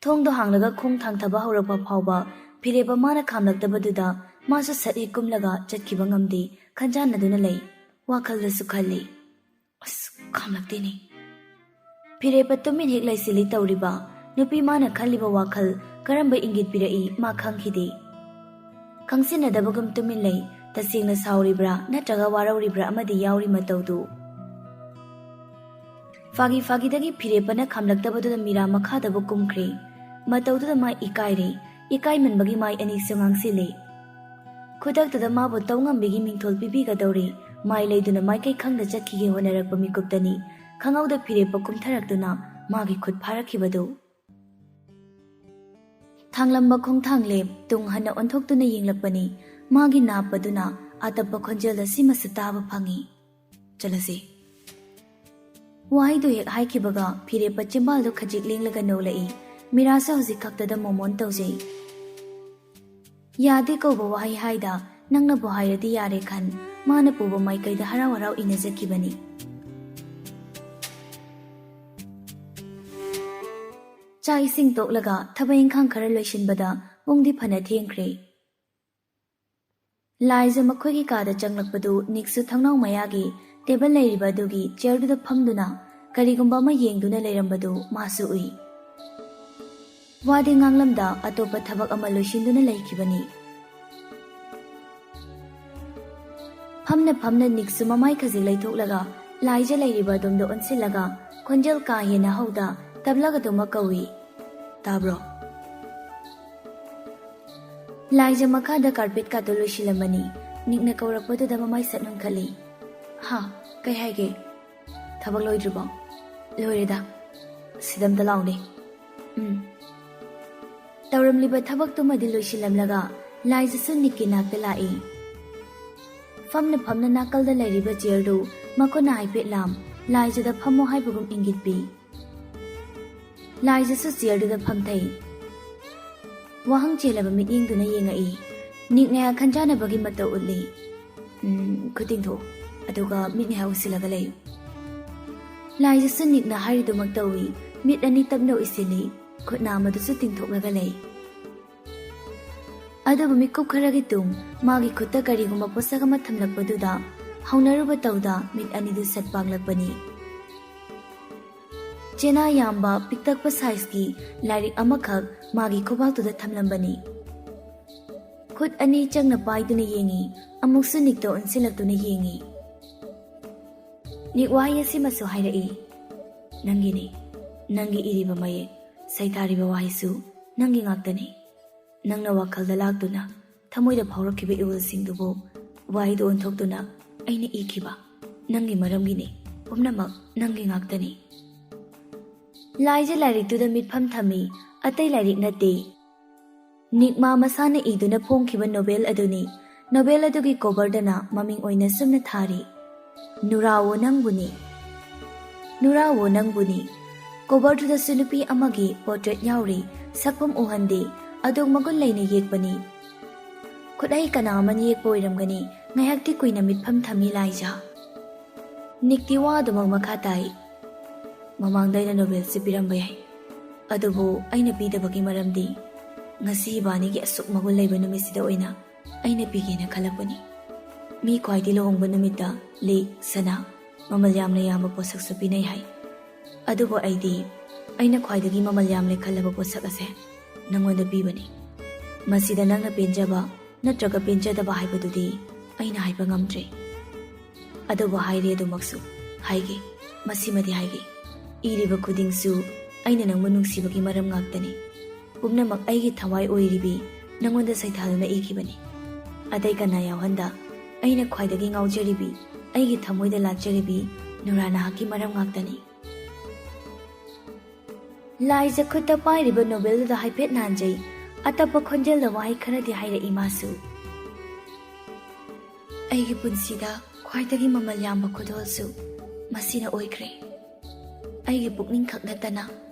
ꯊꯣꯡꯗꯣ ꯍꯥꯡꯂꯒ ꯈꯣꯡ ꯊꯥꯡꯊꯕ ꯍꯧꯔꯛꯄ ꯐꯥꯎꯕ ꯐꯤꯔꯦꯞꯄ ꯃꯥꯅ ꯈꯥꯝꯂꯛꯇꯕꯗꯨꯗ ꯃꯥꯁꯨ ꯁꯠ ꯍꯦꯛ ꯀꯨꯝꯂꯒ ꯆꯠꯈꯤꯕ ꯉꯝꯗꯦ꯫ ꯈꯟꯖꯥꯟꯅꯗꯨꯅ ꯂꯩ꯫ ꯋꯥꯈꯜꯗꯁꯨ ꯈꯜꯂꯤ, "ꯑꯁ, ꯈꯥꯝꯂꯛꯇꯦꯅꯦ꯫" ꯐꯤꯔꯦꯞꯄ ꯇꯨꯃꯤꯟ ꯍꯦꯛ ꯂꯩꯁꯤꯜꯂꯤ ꯇꯧꯔꯤꯕ꯫ ꯅꯨꯄꯤ ꯃꯥꯅ ꯈꯜꯂꯤꯕ ꯋꯥꯈꯜ ꯀꯔꯝꯕ ꯏꯪꯒꯤꯠ ꯄꯤꯔꯛꯏ ꯃꯥ ꯈꯪꯈꯤꯗꯦ꯫ ꯈꯪꯁꯤꯟꯅꯗꯕꯒꯨꯝ ꯇꯨꯃꯤꯟ ꯂꯩ꯫ ꯇꯁꯦꯡꯅ ꯁꯥꯎꯔꯤꯕ꯭ꯔꯥ ꯅꯠꯇ꯭ꯔꯒ ꯋꯥꯔꯧꯔꯤꯕ꯭ꯔꯥ ꯑꯃꯗꯤ ꯌꯥꯎꯔꯤ ꯃꯇꯧꯗꯨ꯫ ꯐꯥꯒꯤ ꯐꯥꯒꯤꯗꯒꯤ ꯐꯤꯔꯦꯞꯄꯅ ꯈꯥꯝꯂꯛꯇꯕꯗꯨꯗ ꯃꯤꯔꯥ ꯃꯈꯥꯗꯕꯨ ꯀꯨꯝꯈ꯭ꯔꯦ꯫ ꯃꯇꯧꯗꯨꯗ ꯃꯥ ꯏꯀꯥꯏꯔꯦ꯫ ꯏꯀꯥꯏꯃꯟꯕꯒꯤ ꯃꯥꯏ ꯑꯅꯤꯁꯨ ꯉꯥꯡꯁꯤꯜꯂꯦ꯫ ꯈꯨꯗꯛꯇꯨꯗ ꯃꯥꯕꯨ ꯇꯧꯉꯝꯕꯤꯒꯤ ꯃꯤꯡꯊꯣꯜ ꯄꯤꯕꯤꯒꯗꯧꯔꯦ꯫ ꯃꯥꯏ ꯂꯩꯗꯨꯅ ꯃꯥꯏꯀꯩ ꯈꯪꯗ ꯆꯠꯈꯤꯒꯦ ꯍꯣꯠꯅꯔꯛꯄ ꯃꯤꯀꯨꯞꯇꯅꯤ ꯈꯪꯍꯧꯗ ꯐꯤꯔꯦꯞꯄ ꯀꯨꯝꯊꯔꯛꯇꯨꯅ ꯃꯥꯒꯤ ꯈꯨꯠ ꯐꯥꯔꯛꯈꯤꯕꯗꯨ꯫ ꯊꯥꯡꯂꯝꯕ ꯈꯣꯡꯊꯥꯡ ꯂꯦꯞ ꯇꯨꯡ ꯍꯟꯅ ꯑꯣꯟꯊꯣꯛꯇꯨꯅ ꯌꯦꯡꯂꯛꯄꯅꯤ꯫ ꯃꯥꯒꯤ ꯅꯥꯞꯄꯗꯨꯅ ꯑꯇꯞꯄ ꯈꯣꯟꯖꯦꯜꯗ ꯁꯤꯃꯁꯨ ꯇꯥꯕ ꯐꯪꯉꯤ꯫ "ꯆꯠꯂꯁꯤ꯫" ꯋꯥꯍꯩꯗꯨ ꯍꯦꯛ ꯍꯥꯏꯈꯤꯕꯒ ꯐꯤꯔꯦꯞꯄ ꯆꯤꯝꯕꯥꯜꯗꯨ ꯈꯖꯤꯛ ꯂꯦꯡꯂꯒ ꯅꯣꯛꯂꯛꯏ꯫ ꯃꯤꯔꯥꯁꯨ ꯍꯧꯖꯤꯛ ꯈꯛꯇꯗ ꯃꯣꯃꯣꯟ ꯇꯧꯖꯩ꯫ "ꯌꯥꯗꯦ" ꯀꯧꯕ ꯋꯥꯍꯩ ꯍꯥꯏꯗ ꯅꯪꯅꯕꯨ ꯍꯥꯏꯔꯗꯤ ꯌꯥꯔꯦ ꯈꯟ ꯃꯥꯅ ꯄꯨꯕ ꯃꯥꯏꯀꯩꯗ ꯍꯔꯥꯎ ꯍꯔꯥꯎ ꯏꯟꯅꯖꯈꯤꯕꯅꯤ꯫ ꯆꯥꯛ ꯏꯁꯤꯡ ꯇꯣꯛꯂꯒ ꯊꯕꯛ ꯏꯪꯈꯥꯡ ꯈꯔ ꯂꯣꯏꯁꯤꯟꯕꯗ ꯄꯨꯡꯗꯤ ꯐꯅ ꯊꯦꯡꯈ꯭ꯔꯦ꯫ ꯂꯥꯏꯖ ꯃꯈꯣꯏꯒꯤ ꯀꯥꯗ ꯆꯪꯂꯛꯄꯗꯨ ꯅꯤꯛꯁꯨ ꯊꯣꯡꯅꯥꯎ ꯃꯌꯥꯒꯤ ꯇꯦꯕꯜ ꯂꯩꯔꯤꯕ ꯑꯗꯨꯒꯤ ꯆꯤꯌꯔꯗꯨꯗ ꯐꯝꯗꯨꯅ ꯀꯔꯤꯒꯨꯝꯕ ꯑꯃ ꯌꯦꯡꯗꯨꯅ ꯂꯩꯔꯝꯕꯗꯨ ꯃꯥꯁꯨ ꯎꯏ꯫ ꯋꯥꯗꯤ ꯉꯥꯡꯂꯝꯗ ꯑꯇꯣꯞꯄ ꯊꯕꯛ ꯑꯃ ꯂꯣꯏꯁꯤꯟꯗꯨꯅ ꯂꯩꯈꯤꯕꯅꯤ꯫ ꯐꯝꯅ ꯐꯝꯅ ꯅꯤꯛꯁꯨ ꯃꯃꯥꯏ ꯈꯖꯤꯛ ꯂꯩꯊꯣꯛꯂꯒ ꯂꯥꯏꯖ ꯂꯩꯔꯤꯕ ꯑꯗꯣꯝꯗ ꯑꯣꯟꯁꯤꯜꯂꯒ ꯈꯣꯟꯖꯦꯜ ꯀꯥ ꯍꯦꯟꯅ ꯍꯧꯗ ꯇꯞꯂꯒꯗꯨꯃꯛ ꯀꯧꯏ, "ꯇꯥꯕ꯭ꯔꯣ?" ꯂꯥꯏꯖ ꯃꯈꯥꯗ ꯀꯥꯔꯄꯦꯠ ꯀꯥꯗꯨ ꯂꯣꯏꯁꯤꯜꯂꯝꯕꯅꯤ꯫ ꯅꯤꯛꯅ ꯀꯧꯔꯛꯄꯗꯨꯗ ꯃꯃꯥꯏ ꯁꯠ ꯎꯟꯈꯠꯂꯤ꯫ "ꯍꯥ? ꯀꯩ ꯍꯥꯏꯒꯦ? ꯊꯕꯛ ꯂꯣꯏꯗ꯭ꯔꯤꯕꯣ?" "ꯂꯣꯏꯔꯦꯗ꯫ ꯁꯤꯗ ꯑꯝꯇ ꯂꯥꯎꯅꯦ꯫" "ꯎꯝ꯫" ꯇꯧꯔꯝꯂꯤꯕ ꯊꯕꯛꯇꯨꯃꯗꯤ ꯂꯣꯏꯁꯤꯜꯂꯝꯂꯒ ꯂꯥꯏꯖꯁꯨ ꯅꯤꯛꯀꯤ ꯅꯥꯛꯇ ꯂꯥꯛꯏ꯫ ꯐꯝꯅ ꯐꯝꯅ ꯅꯥꯀꯜꯗ ꯂꯩꯔꯤꯕ ꯆꯤꯌꯔꯗꯨ ꯃꯈꯨꯠꯅ ꯍꯥꯏꯐꯦꯠ ꯂꯥꯝ, ꯂꯥꯏꯖꯗ ꯐꯝꯃꯣ ꯍꯥꯏꯕꯒꯨꯝ ꯏꯪꯒꯤꯠ ꯄꯤ꯫ ꯂꯥꯏꯖꯁꯨ ꯆꯤꯌꯔꯗꯨꯗ ꯐꯝꯊꯩ꯫ ꯋꯥꯍꯪ ꯆꯦꯜꯂꯕ ꯃꯤꯠꯌꯦꯡꯗꯨꯅ ꯌꯦꯡꯉꯛꯏ꯫ ꯅꯤꯛ ꯉꯥꯏꯍꯥꯛ ꯈꯟꯖꯥꯅꯕꯒꯤ ꯃꯇꯧ ꯎꯠꯂꯤ꯫ "ꯎꯝ, ꯈꯨꯠ ꯇꯤꯡꯊꯣꯛꯎ, ꯑꯗꯨꯒ ꯃꯤꯠ ꯉꯥꯏꯍꯥꯛ ꯎꯏꯁꯤꯜꯂꯒ ꯂꯩꯌꯨ꯫" ꯂꯥꯏꯖꯁꯨ ꯅꯤꯛꯅ ꯍꯥꯏꯔꯤꯗꯨꯃꯛ ꯇꯧꯏ꯫ ꯃꯤꯠ ꯑꯅꯤ ꯇꯞꯅ ꯎꯏꯁꯤꯜꯂꯤ꯫ ꯈꯨꯠ ꯅꯥꯝꯃꯗꯨꯁꯨ ꯇꯤꯡꯊꯣꯛꯂꯒ ꯂꯩ꯫ ꯑꯗꯨꯕꯨ ꯃꯤꯀꯨꯞ ꯈꯔꯒꯤ ꯇꯨꯡ ꯃꯥꯒꯤ ꯈꯨꯠꯇ ꯀꯔꯤꯒꯨꯝꯕ ꯄꯣꯠꯁꯛ ꯑꯃ ꯊꯝꯂꯛꯄꯗꯨꯗ ꯍꯧꯅꯔꯨꯕ ꯇꯧꯗ ꯃꯤꯠ ꯑꯅꯤꯗꯨ ꯁꯠ ꯄꯥꯡꯂꯛꯄꯅꯤ꯫ ꯆꯦꯅꯥ ꯌꯥꯝꯕ ꯄꯤꯛꯇꯛꯄ ꯁꯥꯏꯖꯀꯤ ꯂꯥꯏꯔꯤꯛ ꯑꯃꯈꯛ ꯃꯥꯒꯤ ꯈꯨꯕꯥꯛꯇꯨꯗ ꯊꯝꯂꯝꯕꯅꯤ꯫ ꯈꯨꯠ ꯑꯅꯤ ꯆꯪꯅ ꯄꯥꯏꯗꯨꯅ ꯌꯦꯡꯏ, ꯑꯃꯨꯛꯁꯨ ꯅꯤꯛꯇ ꯑꯣꯟꯁꯤꯜꯂꯛꯇꯨꯅ ꯌꯦꯡꯏ꯫ ꯅꯤꯛ ꯋꯥꯍꯩ ꯑꯁꯤꯃꯁꯨ ꯍꯥꯏꯔꯛꯏ, "ꯅꯪꯒꯤꯅꯤ, ꯅꯪꯒꯤ ꯏꯔꯤꯕ ꯃꯌꯦꯛ, ꯁꯩꯊꯥꯔꯤꯕ ꯋꯥꯍꯩꯁꯨ ꯅꯪꯒꯤ ꯉꯥꯛꯇꯅꯤ꯫ ꯅꯪꯅ ꯋꯥꯈꯜꯗ ꯂꯥꯛꯇꯨꯅ ꯊꯃꯣꯏꯗ ꯐꯥꯎꯔꯛꯈꯤꯕ ꯏꯍꯨꯜꯁꯤꯡꯗꯨꯕꯨ ꯋꯥꯍꯩꯗ ꯑꯣꯟꯊꯣꯛꯇꯨꯅ ꯑꯩꯅ ꯏꯈꯤꯕ ꯅꯪꯒꯤ ꯃꯔꯝꯒꯤꯅꯤ, ꯄꯨꯝꯅꯃꯛ ꯅꯪꯒꯤ ꯉꯥꯛꯇꯅꯤ꯫" ꯂꯥꯏꯖ ꯂꯥꯏꯔꯤꯛꯇꯨꯗ ꯃꯤꯠꯐꯝ ꯊꯝꯃꯤ, ꯑꯇꯩ ꯂꯥꯏꯔꯤꯛ ꯅꯠꯇꯦ꯫ ꯅꯤꯛ ꯃꯥ ꯃꯁꯥꯅ ꯏꯗꯨꯅ ꯐꯣꯡꯈꯤꯕ ꯅꯣꯕꯦꯜ ꯑꯗꯨꯅꯤ꯫ ꯅꯣꯕꯦꯜ ꯑꯗꯨꯒꯤ ꯀꯣꯕꯔꯗꯅ ꯃꯃꯤꯡ ꯑꯣꯏꯅ ꯁꯨꯝꯅ ꯊꯥꯔꯤ, "ꯅꯨꯔꯥꯋꯣ ꯅꯪꯕꯨꯅꯤ, ꯅꯨꯔꯥꯋꯣ ꯅꯪꯕꯨꯅꯤ꯫" ꯀꯣꯕꯔꯗꯨꯗꯁꯨ ꯅꯨꯄꯤ ꯑꯃꯒꯤ ꯄꯣꯔꯇ꯭ꯔꯦꯠ ꯌꯥꯎꯔꯤ꯫ ꯁꯛꯐꯝ ꯎꯍꯟꯗꯦ, ꯑꯗꯨ ꯃꯒꯨꯟ ꯂꯩꯅ ꯌꯦꯛꯄꯅꯤ꯫ ꯈꯨꯠꯍꯩ ꯀꯅꯥ ꯑꯃꯅ ꯌꯦꯛꯄ ꯑꯣꯏꯔꯝꯒꯅꯤ꯫ ꯉꯥꯏꯍꯥꯛꯇꯤ ꯀꯨꯏꯅ ꯃꯤꯠꯐꯝ ꯊꯝꯃꯤ ꯂꯥꯏꯖꯥ꯫ ꯅꯤꯛꯇꯤ ꯋꯥ ꯑꯗꯨꯃꯛ ꯃꯈꯥ ꯇꯥꯏ, "ꯃꯃꯥꯡꯗ ꯑꯩꯅ ꯅꯣꯕꯦꯜꯁꯤ ꯄꯤꯔꯝꯕ ꯌꯥꯏ, ꯑꯗꯨꯕꯨ ꯑꯩꯅ ꯄꯤꯗꯕꯒꯤ ꯃꯔꯝꯗꯤ ꯉꯁꯤ ꯏꯕꯥꯅꯤꯒꯤ ꯑꯁꯨꯛ ꯃꯒꯨꯟ ꯂꯩꯕ ꯅꯨꯃꯤꯠꯁꯤꯗ ꯑꯣꯏꯅ ꯑꯩꯅ ꯄꯤꯒꯦꯅ ꯈꯜꯂꯛꯄꯅꯤ꯫ ꯃꯤ ꯈ꯭ꯋꯥꯏꯗꯤ ꯂꯨꯍꯣꯡꯕ ꯅꯨꯃꯤꯠꯇ ꯂꯤꯛ, ꯁꯅꯥ, ꯃꯃꯜ ꯌꯥꯝꯅ ꯌꯥꯝꯕ ꯄꯣꯠꯁꯛꯁꯨ ꯄꯤꯅꯩ ꯍꯥꯏ꯫ ꯑꯗꯨꯕꯨ ꯑꯩꯗꯤ ꯑꯩꯅ ꯈ꯭ꯋꯥꯏꯗꯒꯤ ꯃꯃꯜ ꯌꯥꯝꯂꯦ ꯈꯜꯂꯕ ꯄꯣꯠꯁꯛ ꯑꯁꯦ ꯅꯪꯉꯣꯟꯗ ꯄꯤꯕꯅꯤ꯫ ꯃꯁꯤꯗ ꯅꯪꯅ ꯄꯦꯟꯖꯕ ꯅꯠꯇ꯭ꯔꯒ ꯄꯦꯟꯖꯗꯕ ꯍꯥꯏꯕꯗꯨꯗꯤ ꯑꯩꯅ ꯍꯥꯏꯕ ꯉꯝꯗ꯭ꯔꯦ꯫ ꯑꯗꯨꯕꯨ ꯍꯥꯏꯔꯦ ꯑꯗꯨꯃꯛꯁꯨ ꯍꯥꯏꯒꯦ, ꯃꯁꯤꯃꯗꯤ ꯍꯥꯏꯒꯦ, ꯏꯔꯤꯕ ꯈꯨꯗꯤꯡꯁꯨ ꯑꯩꯅ ꯅꯪꯕꯨ ꯅꯨꯡꯁꯤꯕꯒꯤ ꯃꯔꯝ ꯉꯥꯛꯇꯅꯤ꯫ ꯄꯨꯝꯅꯃꯛ ꯑꯩꯒꯤ ꯊꯋꯥꯏ ꯑꯣꯏꯔꯤꯕꯤ ꯅꯪꯉꯣꯟꯗ ꯁꯩꯊꯥꯗꯨꯅ ꯏꯈꯤꯕꯅꯤ꯫ ꯑꯇꯩ ꯀꯅꯥ ꯌꯥꯎꯍꯟꯗ ꯑꯩꯅ ꯈ꯭ꯋꯥꯏꯗꯒꯤ ꯉꯥꯎꯖꯔꯤꯕꯤ, ꯑꯩꯒꯤ ꯊꯃꯣꯏꯗ ꯂꯥꯠꯆꯔꯤꯕꯤ ꯅꯨꯔꯥ ꯅꯍꯥꯛꯀꯤ ꯃꯔꯝ ꯉꯥꯛꯇꯅꯤ꯫" ꯂꯥꯏꯖ ꯈꯨꯠꯇ ꯄꯥꯏꯔꯤꯕ ꯅꯣꯕꯦꯜꯗꯨꯗ ꯍꯥꯏꯐꯦꯠ ꯅꯥꯟꯖꯩ꯫ ꯑꯇꯞꯄ ꯈꯣꯟꯖꯦꯜꯗ ꯋꯥꯍꯩ ꯈꯔꯗꯤ ꯍꯥꯏꯔꯛꯏ ꯃꯥꯁꯨ꯫ "ꯑꯩꯒꯤ ꯄꯨꯟꯁꯤꯗ ꯈ꯭ꯋꯥꯏꯗꯒꯤ ꯃꯃꯜ ꯌꯥꯝꯕ ꯈꯨꯗꯣꯜꯁꯨ ꯃꯁꯤꯅ ꯑꯣꯏꯈ꯭ꯔꯦ꯫ ꯑꯩꯒꯤ ꯄꯨꯛꯅꯤꯡ ꯈꯛ ꯅꯠꯇꯅ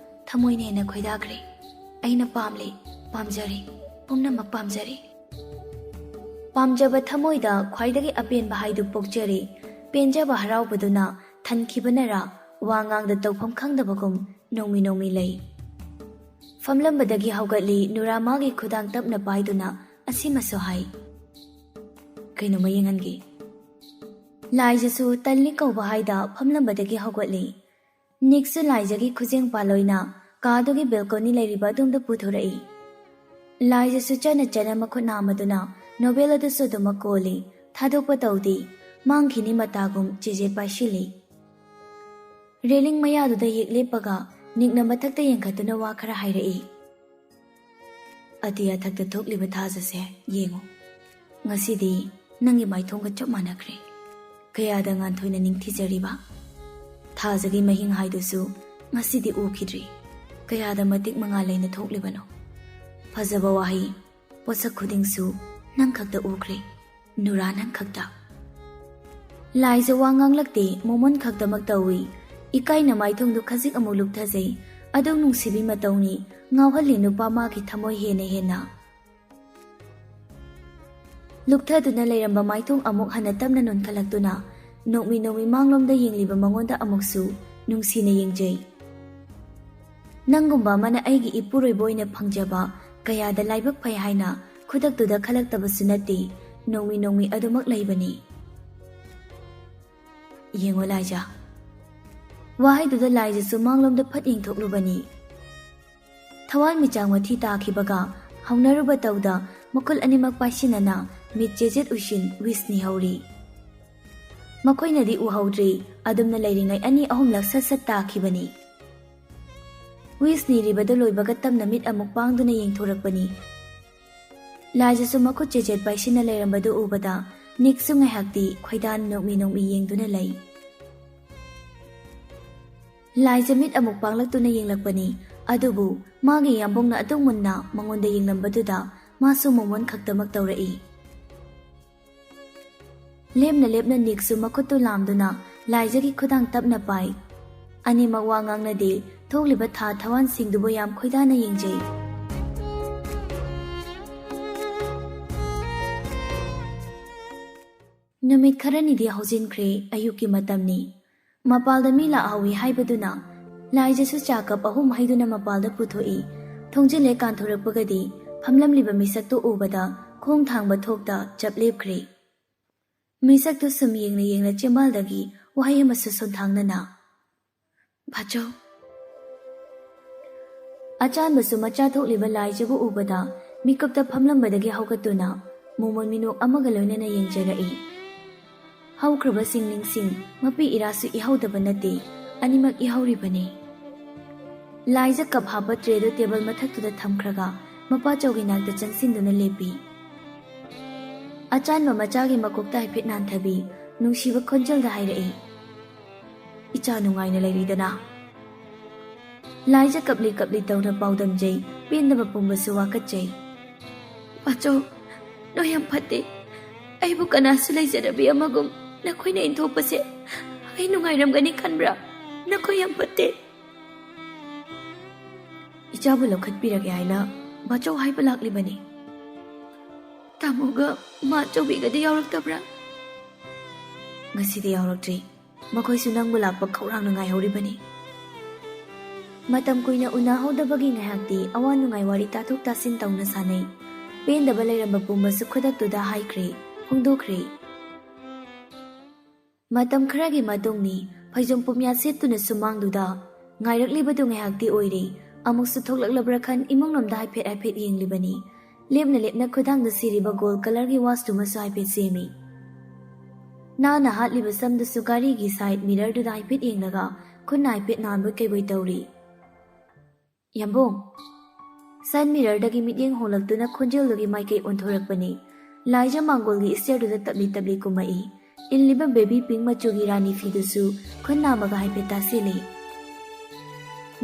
ꯊꯃꯣꯏꯅ ꯍꯦꯟꯅ ꯈꯣꯏꯗꯥꯈ꯭ꯔꯦ꯫ ꯑꯩꯅ ꯄꯥꯝꯂꯦ, ꯄꯥꯝꯖꯔꯦ, ꯄꯨꯝꯅꯃꯛ ꯄꯥꯝꯖꯔꯦ꯫ ꯄꯥꯝꯖꯕ ꯊꯃꯣꯏꯗ ꯈ꯭ꯋꯥꯏꯗꯒꯤ ꯑꯄꯦꯟꯕ ꯍꯥꯏꯗꯨ ꯄꯣꯛꯆꯔꯦ꯫ ꯄꯦꯟꯖꯕ ꯍꯔꯥꯎꯕꯗꯨꯅ ꯊꯟꯈꯤꯕꯅꯔꯥ ꯋꯥ ꯉꯥꯡꯗ ꯇꯧꯐꯝ ꯈꯪꯗꯕꯒꯨꯝ ꯅꯣꯡꯃꯤ ꯅꯣꯡꯃꯤ ꯂꯩ꯫" ꯐꯝꯂꯝꯕꯗꯒꯤ ꯍꯧꯒꯠꯂꯤ ꯅꯨꯔꯥ ꯃꯥꯒꯤ ꯈꯨꯗꯥꯡ ꯇꯞꯅ ꯄꯥꯏꯗꯨꯅ ꯑꯁꯤꯃꯁꯨ ꯍꯥꯏ꯫ "ꯀꯩꯅꯣꯝꯃ ꯌꯦꯡꯍꯟꯒꯦ꯫" ꯂꯥꯏꯖꯁꯨ ꯇꯜꯂꯤ ꯀꯧꯕ ꯍꯥꯏꯗ ꯐꯝꯂꯝꯕꯗꯒꯤ ꯍꯧꯒꯠꯂꯤ꯫ ꯅꯤꯛꯁꯨ ꯂꯥꯏꯖꯒꯤ ꯈꯨꯖꯦꯡ ꯄꯥꯂꯣꯏꯅ ꯀꯥꯗꯨꯒꯤ ꯕꯦꯜꯀꯣꯅꯤ ꯂꯩꯔꯤꯕ ꯑꯗꯣꯝꯗ ꯄꯨꯊꯣꯔꯛꯏ꯫ ꯂꯥꯏꯖꯁꯨ ꯆꯠꯅ ꯆꯠꯅ ꯃꯈꯨꯠ ꯅꯥꯝꯃꯗꯨꯅ ꯅꯣꯕꯦꯜ ꯑꯗꯨꯁꯨ ꯑꯗꯨꯃꯛ ꯀꯣꯜꯂꯤ꯫ ꯊꯥꯗꯣꯛꯄ ꯇꯧꯗꯦ꯫ ꯃꯥꯡꯈꯤꯅꯤ ꯃꯇꯥꯒꯨꯝ ꯆꯦꯖꯦꯠ ꯄꯥꯏꯁꯤꯜꯂꯤ꯫ ꯔꯦꯂꯤꯡ ꯃꯌꯥꯗꯨꯗ ꯍꯦꯛ ꯂꯦꯞꯄꯒ ꯅꯤꯛꯅ ꯃꯊꯛꯇ ꯌꯦꯡꯈꯠꯇꯨꯅ ꯋꯥ ꯈꯔ ꯍꯥꯏꯔꯛꯏ꯫ "ꯑꯇꯤꯌꯥ ꯊꯛꯇ ꯊꯣꯛꯂꯤꯕ ꯊꯥꯖꯁꯦ ꯌꯦꯡꯉꯨ꯫ ꯉꯁꯤꯗꯤ ꯅꯪꯒꯤ ꯃꯥꯏꯊꯣꯡꯒ ꯆꯞ ꯃꯥꯟꯅꯈ꯭ꯔꯦ꯫ ꯀꯌꯥꯗ ꯉꯥꯟꯊꯣꯏꯅ ꯅꯤꯡꯊꯤꯖꯔꯤꯕ ꯊꯥꯖꯒꯤ ꯃꯍꯤꯡ ꯍꯥꯏꯗꯨꯁꯨ ꯉꯁꯤꯗꯤ ꯎꯈꯤꯗ꯭ꯔꯤ꯫ ꯀꯌꯥꯗ ꯃꯇꯤꯛ ꯃꯉꯥꯜ ꯂꯩꯅ ꯊꯣꯛꯂꯤꯕꯅꯣ꯫ ꯐꯖꯕ ꯋꯥꯍꯩ, ꯄꯣꯠꯁꯛ ꯈꯨꯗꯤꯡꯁꯨ ꯅꯪ ꯈꯛꯇ ꯎꯈ꯭ꯔꯦ, ꯅꯨꯔꯥ, ꯅꯪ ꯈꯛꯇ꯫" ꯂꯥꯏꯖ ꯋꯥ ꯉꯥꯡꯂꯛꯇꯦ, ꯃꯣꯃꯣꯟ ꯈꯛꯇꯃꯛ ꯇꯧꯏ꯫ ꯏꯀꯥꯏꯅ ꯃꯥꯏꯊꯣꯡꯗꯨ ꯈꯖꯤꯛ ꯑꯃꯨꯛ ꯂꯨꯞꯊꯖꯩ꯫ ꯑꯗꯨꯝ ꯅꯨꯡꯁꯤꯕꯤ ꯃꯇꯧꯅꯤ, ꯉꯥꯎꯍꯜꯂꯤ ꯅꯨꯄꯥ ꯃꯥꯒꯤ ꯊꯃꯣꯏ ꯍꯦꯟꯅ ꯍꯦꯟꯅ꯫ ꯂꯨꯞꯊꯗꯨꯅ ꯂꯩꯔꯝꯕ ꯃꯥꯏꯊꯣꯡ ꯑꯃꯨꯛ ꯍꯟꯅ ꯇꯞꯅ ꯅꯣꯟꯈꯠꯂꯛꯇꯨꯅ ꯅꯣꯡꯃꯤ ꯅꯣꯡꯃꯤ ꯃꯥꯡꯂꯣꯝꯗ ꯌꯦꯡꯂꯤꯕ ꯃꯉꯣꯟꯗ ꯑꯃꯨꯛꯁꯨ ꯅꯨꯡꯁꯤꯅ ꯌꯦꯡꯖꯩ꯫ "ꯅꯪꯒꯨꯝꯕ ꯑꯃꯅ ꯑꯩꯒꯤ ꯏꯄꯨꯔꯣꯏꯕ ꯑꯣꯏꯅ ꯐꯪꯖꯕ ꯀꯌꯥꯗ ꯂꯥꯏꯕꯛ ꯐꯩ ꯍꯥꯏꯅ ꯈꯨꯗꯛꯇꯨꯗ ꯈꯜꯂꯛꯇꯕꯁꯨ ꯅꯠꯇꯦ, ꯅꯣꯡꯃꯤ ꯅꯣꯡꯃꯤ ꯑꯗꯨꯃꯛ ꯂꯩꯕꯅꯤ꯫ ꯌꯦꯡꯉꯣ ꯂꯥꯏꯖ꯫" ꯋꯥꯍꯩꯗꯨꯗ ꯂꯥꯏꯖꯁꯨ ꯃꯥꯡꯂꯣꯝꯗ ꯐꯠ ꯌꯦꯡꯊꯣꯛꯂꯨꯕꯅꯤ꯫ ꯊꯋꯥꯟꯃꯤꯆꯥꯛ ꯃꯊꯤ ꯇꯥꯈꯤꯕꯒ ꯍꯧꯅꯔꯨꯕ ꯇꯧꯗ ꯃꯈꯨꯜ ꯑꯅꯤꯃꯛ ꯄꯥꯏꯁꯤꯟꯅꯅ ꯃꯤꯠ ꯆꯦꯖꯦꯠ ꯎꯏꯁꯤꯟ ꯋꯤꯁꯅꯤ ꯍꯧꯔꯤ꯫ ꯃꯈꯣꯏꯅꯗꯤ ꯎꯍꯧꯗ꯭ꯔꯤ, ꯑꯗꯨꯝꯅ ꯂꯩꯔꯤꯉꯩ ꯑꯅꯤ ꯑꯍꯨꯝꯂꯛ ꯁꯠ ꯁꯠ ꯇꯥꯈꯤꯕꯅꯤ꯫ ꯋꯤꯁ ꯅꯤꯔꯤꯕꯗꯨ ꯂꯣꯏꯕꯒ ꯇꯞꯅ ꯃꯤꯠ ꯑꯃꯨꯛ ꯄꯥꯡꯗꯨꯅ ꯌꯦꯡꯊꯣꯔꯛꯄꯅꯤ꯫ ꯂꯥꯏꯖꯁꯨ ꯃꯈꯨꯠ ꯆꯦꯖꯦꯠ ꯄꯥꯏꯁꯤꯟꯅ ꯂꯩꯔꯝꯕꯗꯨ ꯎꯕꯗ ꯅꯤꯛꯁꯨ ꯉꯥꯏꯍꯥꯛꯇꯤ ꯈꯣꯏꯗꯥꯟ ꯅꯣꯛꯃꯤ ꯅꯣꯛꯃꯤ ꯌꯦꯡꯗꯨꯅ ꯂꯩ꯫ ꯂꯥꯏꯖ ꯃꯤꯠ ꯑꯃꯨꯛ ꯄꯥꯡꯂꯛꯇꯨꯅ ꯌꯦꯡꯂꯛꯄꯅꯤ, ꯑꯗꯨꯕꯨ ꯃꯥꯒꯤ ꯌꯥꯝꯕꯨꯡꯅ ꯑꯗꯨꯝ ꯃꯨꯟꯅ ꯃꯉꯣꯟꯗ ꯌꯦꯡꯂꯝꯕꯗꯨꯗ ꯃꯥꯁꯨ ꯃꯣꯃꯣꯟ ꯈꯛꯇꯃꯛ ꯇꯧꯔꯛꯏ꯫ ꯂꯦꯞꯅ ꯂꯦꯞꯅ ꯅꯤꯛꯁꯨ ꯃꯈꯨꯠꯇꯨ ꯂꯥꯝꯗꯨꯅ ꯂꯥꯏꯖꯒꯤ ꯈꯨꯗꯥꯡ ꯇꯞꯅ ꯄꯥꯏ꯫ ꯑꯅꯤꯃꯛ ꯋꯥ ꯉꯥꯡꯅꯗꯦ, ꯊꯣꯛꯂꯤꯕ ꯊꯥ ꯊꯋꯥꯟꯁꯤꯡꯗꯨꯕꯨ ꯌꯥꯝ ꯈꯣꯏꯗꯥꯅ ꯌꯦꯡꯖꯩ꯫ ꯅꯨꯃꯤꯠ ꯈꯔꯅꯤꯗꯤ ꯍꯧꯖꯤꯟꯈ꯭ꯔꯦ, ꯑꯌꯨꯛꯀꯤ ꯃꯇꯝꯅꯤ꯫ ꯃꯄꯥꯜꯗ ꯃꯤ ꯂꯥꯛꯍꯧꯏ ꯍꯥꯏꯕꯗꯨꯅ ꯂꯥꯏꯖꯁꯨ ꯆꯥ ꯀꯞ ꯑꯍꯨꯝ ꯍꯩꯗꯨꯅ ꯃꯄꯥꯜꯗ ꯄꯨꯊꯣꯛꯏ꯫ ꯊꯣꯡꯖꯤꯜ ꯍꯦꯛ ꯀꯥꯟꯊꯣꯔꯛꯄꯒꯗꯤ ꯐꯝꯂꯝꯂꯤꯕ ꯃꯤꯁꯛꯇꯨ ꯎꯕꯗ ꯈꯣꯡ ꯊꯥꯡꯕ ꯊꯣꯛꯇ ꯆꯞ ꯂꯦꯞꯈ꯭ꯔꯦ꯫ ꯃꯤꯁꯛꯇꯨ ꯁꯨꯝ ꯌꯦꯡꯅ ꯌꯦꯡꯅ ꯆꯤꯝꯕꯥꯜꯗꯒꯤ ꯋꯥꯍꯩ ꯑꯃꯁꯨ ꯁꯣꯟꯊꯥꯡꯅꯅ, "ꯚꯥꯆꯧ꯫" ꯑꯆꯥꯟꯕꯁꯨ ꯃꯆꯥ ꯊꯣꯛꯂꯤꯕ ꯂꯥꯏꯖꯕꯨ ꯎꯕꯗ ꯃꯤꯀꯨꯞꯇ ꯐꯝꯂꯝꯕꯗꯒꯤ ꯍꯧꯒꯠꯇꯨꯅ ꯃꯣꯃꯣꯟ ꯃꯤꯅꯣꯛ ꯑꯃꯒ ꯂꯣꯏꯅꯅ ꯌꯦꯡꯖꯔꯛꯏ꯫ ꯍꯧꯈ꯭ꯔꯕꯁꯤꯡ ꯅꯤꯡꯁꯤꯡ, ꯃꯄꯤ ꯏꯔꯥꯁꯨ ꯏꯍꯧꯗꯕ ꯅꯠꯇꯦ, ꯑꯅꯤꯃꯛ ꯏꯍꯧꯔꯤꯕꯅꯤ꯫ ꯂꯥꯏꯖ ꯀꯞ ꯍꯥꯞꯄ ꯇ꯭ꯔꯦꯗꯨ ꯇꯦꯕꯜ ꯃꯊꯛꯇꯨꯗ ꯊꯝꯈ꯭ꯔꯒ ꯃꯄꯥꯆꯧꯒꯤ ꯅꯥꯛꯇ ꯆꯪꯁꯤꯟꯗꯨꯅ ꯂꯦꯞꯄꯤ꯫ ꯑꯆꯥꯟꯕ ꯃꯆꯥꯒꯤ ꯃꯀꯣꯛꯇ ꯍꯥꯏꯐꯦꯠ ꯅꯥꯟꯊꯕꯤ, ꯅꯨꯡꯁꯤꯕ ꯈꯣꯟꯖꯦꯜꯗ ꯍꯥꯏꯔꯛꯏ, "ꯏꯆꯥ ꯅꯨꯡꯉꯥꯏꯅ ꯂꯩꯔꯤꯗꯅ?" ꯂꯥꯏꯖ ꯀꯞꯂꯤ ꯀꯞꯂꯤ ꯇꯧꯅ ꯄꯥꯎꯗꯝꯖꯩ, ꯄꯦꯟꯗꯕ ꯄꯨꯝꯕꯁꯨ ꯋꯥꯀꯠꯆꯩ꯫ "ꯄꯥꯆꯧ, ꯅꯣꯏ ꯌꯥꯝ ꯐꯠꯇꯦ꯫ ꯑꯩꯕꯨ ꯀꯅꯥꯁꯨ ꯂꯩꯖꯗꯕꯤ ꯑꯃꯒꯨꯝ ꯅꯈꯣꯏꯅ ꯏꯟꯊꯣꯛꯄꯁꯦ ꯑꯩ ꯅꯨꯡꯉꯥꯏꯔꯝꯒꯅꯤ ꯈꯟꯕ꯭ꯔꯥ? ꯅꯈꯣꯏ ꯌꯥꯝ ꯐꯠꯇꯦ꯫" "ꯏꯆꯥꯕꯨ ꯂꯧꯈꯠꯄꯤꯔꯒꯦ ꯍꯥꯏꯅ ꯕꯥꯆꯧ ꯍꯥꯏꯕ ꯂꯥꯛꯂꯤꯕꯅꯤ꯫" "ꯇꯥꯃꯣꯒ ꯃꯥꯆꯧꯕꯤꯒꯗꯤ ꯌꯥꯎꯔꯛꯇꯕ꯭ꯔꯥ?" "ꯉꯁꯤꯗꯤ ꯌꯥꯎꯔꯛꯇ꯭ꯔꯤ꯫ ꯃꯈꯣꯏꯁꯨ ꯅꯪꯕꯨ ꯂꯥꯛꯄ ꯈꯧꯔꯥꯡꯅ ꯉꯥꯏꯍꯧꯔꯤꯕꯅꯤ꯫" ꯃꯇꯝ ꯀꯨꯏꯅ ꯎꯅꯍꯧꯗꯕꯒꯤ ꯉꯥꯏꯍꯥꯛꯇꯤ ꯑꯋꯥ ꯅꯨꯡꯉꯥꯏ ꯋꯥꯔꯤ ꯇꯥꯊꯣꯛ ꯇꯥꯁꯤꯟ ꯇꯧꯅ ꯁꯥꯟꯅꯩ꯫ ꯄꯦꯟꯗꯕ ꯂꯩꯔꯝꯕ ꯄꯨꯝꯕꯁꯨ ꯈꯨꯗꯛꯇꯨꯗ ꯍꯥꯏꯈ꯭ꯔꯦ, ꯐꯣꯡꯗꯣꯛꯈ꯭ꯔꯦ꯫ ꯃꯇꯝ ꯈꯔꯒꯤ ꯃꯇꯨꯡꯅꯤ, ꯐꯩꯖꯣꯝ ꯄꯨꯝꯌꯥꯠ ꯁꯦꯠꯇꯨꯅ ꯁꯨꯃꯥꯡꯗꯨꯗ ꯉꯥꯏꯔꯛꯂꯤꯕꯗꯨ ꯉꯥꯏꯍꯥꯛꯇꯤ ꯑꯣꯏꯔꯦ꯫ ꯑꯃꯨꯛꯁꯨ ꯊꯣꯛꯂꯛꯂꯕ꯭ꯔꯥ ꯈꯟ ꯏꯃꯨꯡꯂꯣꯝꯗ ꯍꯥꯏꯐꯦꯠ ꯍꯥꯏꯐꯦꯠ ꯌꯦꯡꯂꯤꯕꯅꯤ꯫ ꯂꯦꯞꯅ ꯂꯦꯞꯅ ꯈꯨꯗꯥꯡꯗ ꯁꯤꯔꯤꯕ ꯒꯣꯜ ꯀꯂꯔꯒꯤ ꯋꯥꯁꯇꯨꯃꯁꯨ ꯍꯥꯏꯐꯦꯠ ꯁꯦꯝꯃꯤ꯫ ꯅꯥꯟꯅ ꯍꯥꯠꯂꯤꯕ ꯁꯝꯗꯨꯁꯨ ꯒꯥꯔꯤꯒꯤ ꯁꯥꯏꯠ ꯃꯤꯔꯔꯗꯨꯗ ꯍꯥꯏꯐꯦꯠ ꯌꯦꯡꯂꯒ ꯈꯨꯠꯅ ꯍꯥꯏꯐꯦꯠ ꯅꯥꯟꯕꯣꯏ ꯀꯩꯕꯣꯏ ꯇꯧꯔꯤ꯫ "ꯌꯥꯝꯕꯨꯡ!" ꯁꯥꯏꯠ ꯃꯤꯔꯔꯗꯒꯤ ꯃꯤꯠꯌꯦꯡ ꯍꯣꯡꯂꯛꯇꯨꯅ ꯈꯣꯟꯖꯦꯜꯗꯨꯒꯤ ꯃꯥꯏꯀꯩ ꯑꯣꯟꯊꯣꯔꯛꯄꯅꯤ꯫ ꯂꯥꯏꯖ ꯃꯥꯡꯒꯣꯜꯒꯤ ꯁ꯭ꯇꯦꯌꯔꯗꯨꯗ ꯇꯞꯂꯤ ꯇꯞꯂꯤ ꯀꯨꯝꯃꯛꯏ꯫ ꯏꯜꯂꯤꯕ ꯕꯦꯕꯤ ꯄꯤꯡ ꯃꯆꯨꯒꯤ ꯔꯥꯅꯤ ꯐꯤꯗꯨꯁꯨ ꯈꯨꯟ ꯅꯥꯝꯃꯒ ꯍꯥꯏꯐꯦꯠ ꯇꯥꯁꯤꯜꯂꯤ꯫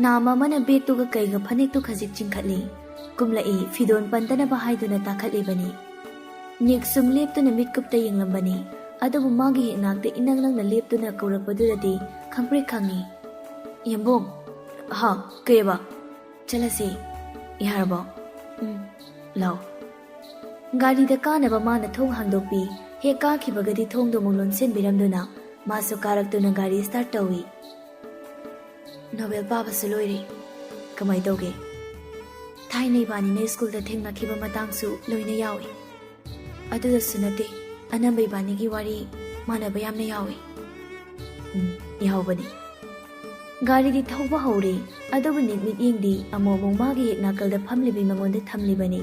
ꯅꯥꯝꯃ ꯑꯃꯅ ꯕꯦꯒꯇꯨꯒ ꯀꯩꯒ ꯐꯅꯦꯛꯇꯨ ꯈꯖꯤꯛ ꯆꯤꯡꯈꯠꯂꯤ꯫ ꯀꯨꯝꯂꯛꯏ, ꯐꯤꯗꯣꯟ ꯄꯟꯗꯅꯕ ꯍꯥꯏꯗꯨꯅ ꯇꯥꯈꯠꯂꯤꯕꯅꯤ꯫ ꯅꯤꯛ ꯁꯨꯝ ꯂꯦꯞꯇꯨꯅ ꯃꯤꯠꯀꯨꯞꯇ ꯌꯦꯡꯂꯝꯕꯅꯤ꯫ ꯑꯗꯨꯕꯨ ꯃꯥꯒꯤ ꯍꯦꯛ ꯅꯥꯛꯇ ꯏꯅꯪ ꯅꯪꯅ ꯂꯦꯞꯇꯨꯅ ꯀꯧꯔꯛꯄꯗꯨꯗꯗꯤ ꯈꯪꯄ꯭ꯔꯦꯛ ꯈꯪꯉꯤ꯫ "ꯌꯥꯝꯕꯨꯡ!" "ꯍꯥ, ꯀꯩꯕ?" "ꯆꯠꯂꯁꯤ꯫ ꯌꯥꯔꯕꯣ?" "ꯎꯝ, ꯂꯥꯎ꯫" ꯒꯥꯔꯤꯗ ꯀꯥꯅꯕ ꯃꯥꯅ ꯊꯣꯡ ꯍꯥꯡꯗꯣꯛꯄꯤ꯫ ꯍꯦꯛ ꯀꯥꯈꯤꯕꯒꯗꯤ ꯊꯣꯡꯗꯨ ꯑꯃꯨꯛ ꯂꯣꯟꯁꯤꯟꯕꯤꯔꯝꯗꯨꯅ ꯃꯥꯁꯨ ꯀꯥꯔꯛꯇꯨꯅ ꯒꯥꯔꯤ ꯁ꯭ꯇꯥꯔꯠ ꯇꯧꯏ꯫ "ꯅꯣꯕꯦꯜ ꯄꯥꯕꯁꯨ ꯂꯣꯏꯔꯦ꯫ ꯀꯃꯥꯏ ꯇꯧꯒꯦ?" "ꯊꯥꯏꯅ ꯏꯕꯥꯅꯤꯅ ꯁ꯭ꯀꯨꯜꯗ ꯊꯦꯡꯅꯈꯤꯕ ꯃꯇꯥꯡꯁꯨ ꯂꯣꯏꯅ ꯌꯥꯎꯏ꯫ ꯑꯗꯨꯗꯁꯨ ꯅꯠꯇꯦ, ꯑꯅꯝꯕ ꯏꯕꯥꯅꯤꯒꯤ ꯋꯥꯔꯤ ꯃꯥꯟꯅꯕ ꯌꯥꯝꯅ ꯌꯥꯎꯏ꯫" "ꯎꯝ, ꯌꯥꯎꯕꯅꯤ꯫" ꯒꯥꯔꯤꯗꯤ ꯊꯧꯕ ꯍꯧꯔꯦ, ꯑꯗꯨꯕꯨ ꯅꯤꯛ ꯃꯤꯠꯌꯦꯡꯗꯤ ꯑꯃꯨꯛ ꯑꯃꯨꯛ ꯃꯥꯒꯤ ꯍꯦꯛ ꯅꯥꯀꯜꯗ ꯐꯝꯂꯤꯕꯤ ꯃꯉꯣꯟꯗ ꯊꯝꯂꯤꯕꯅꯤ꯫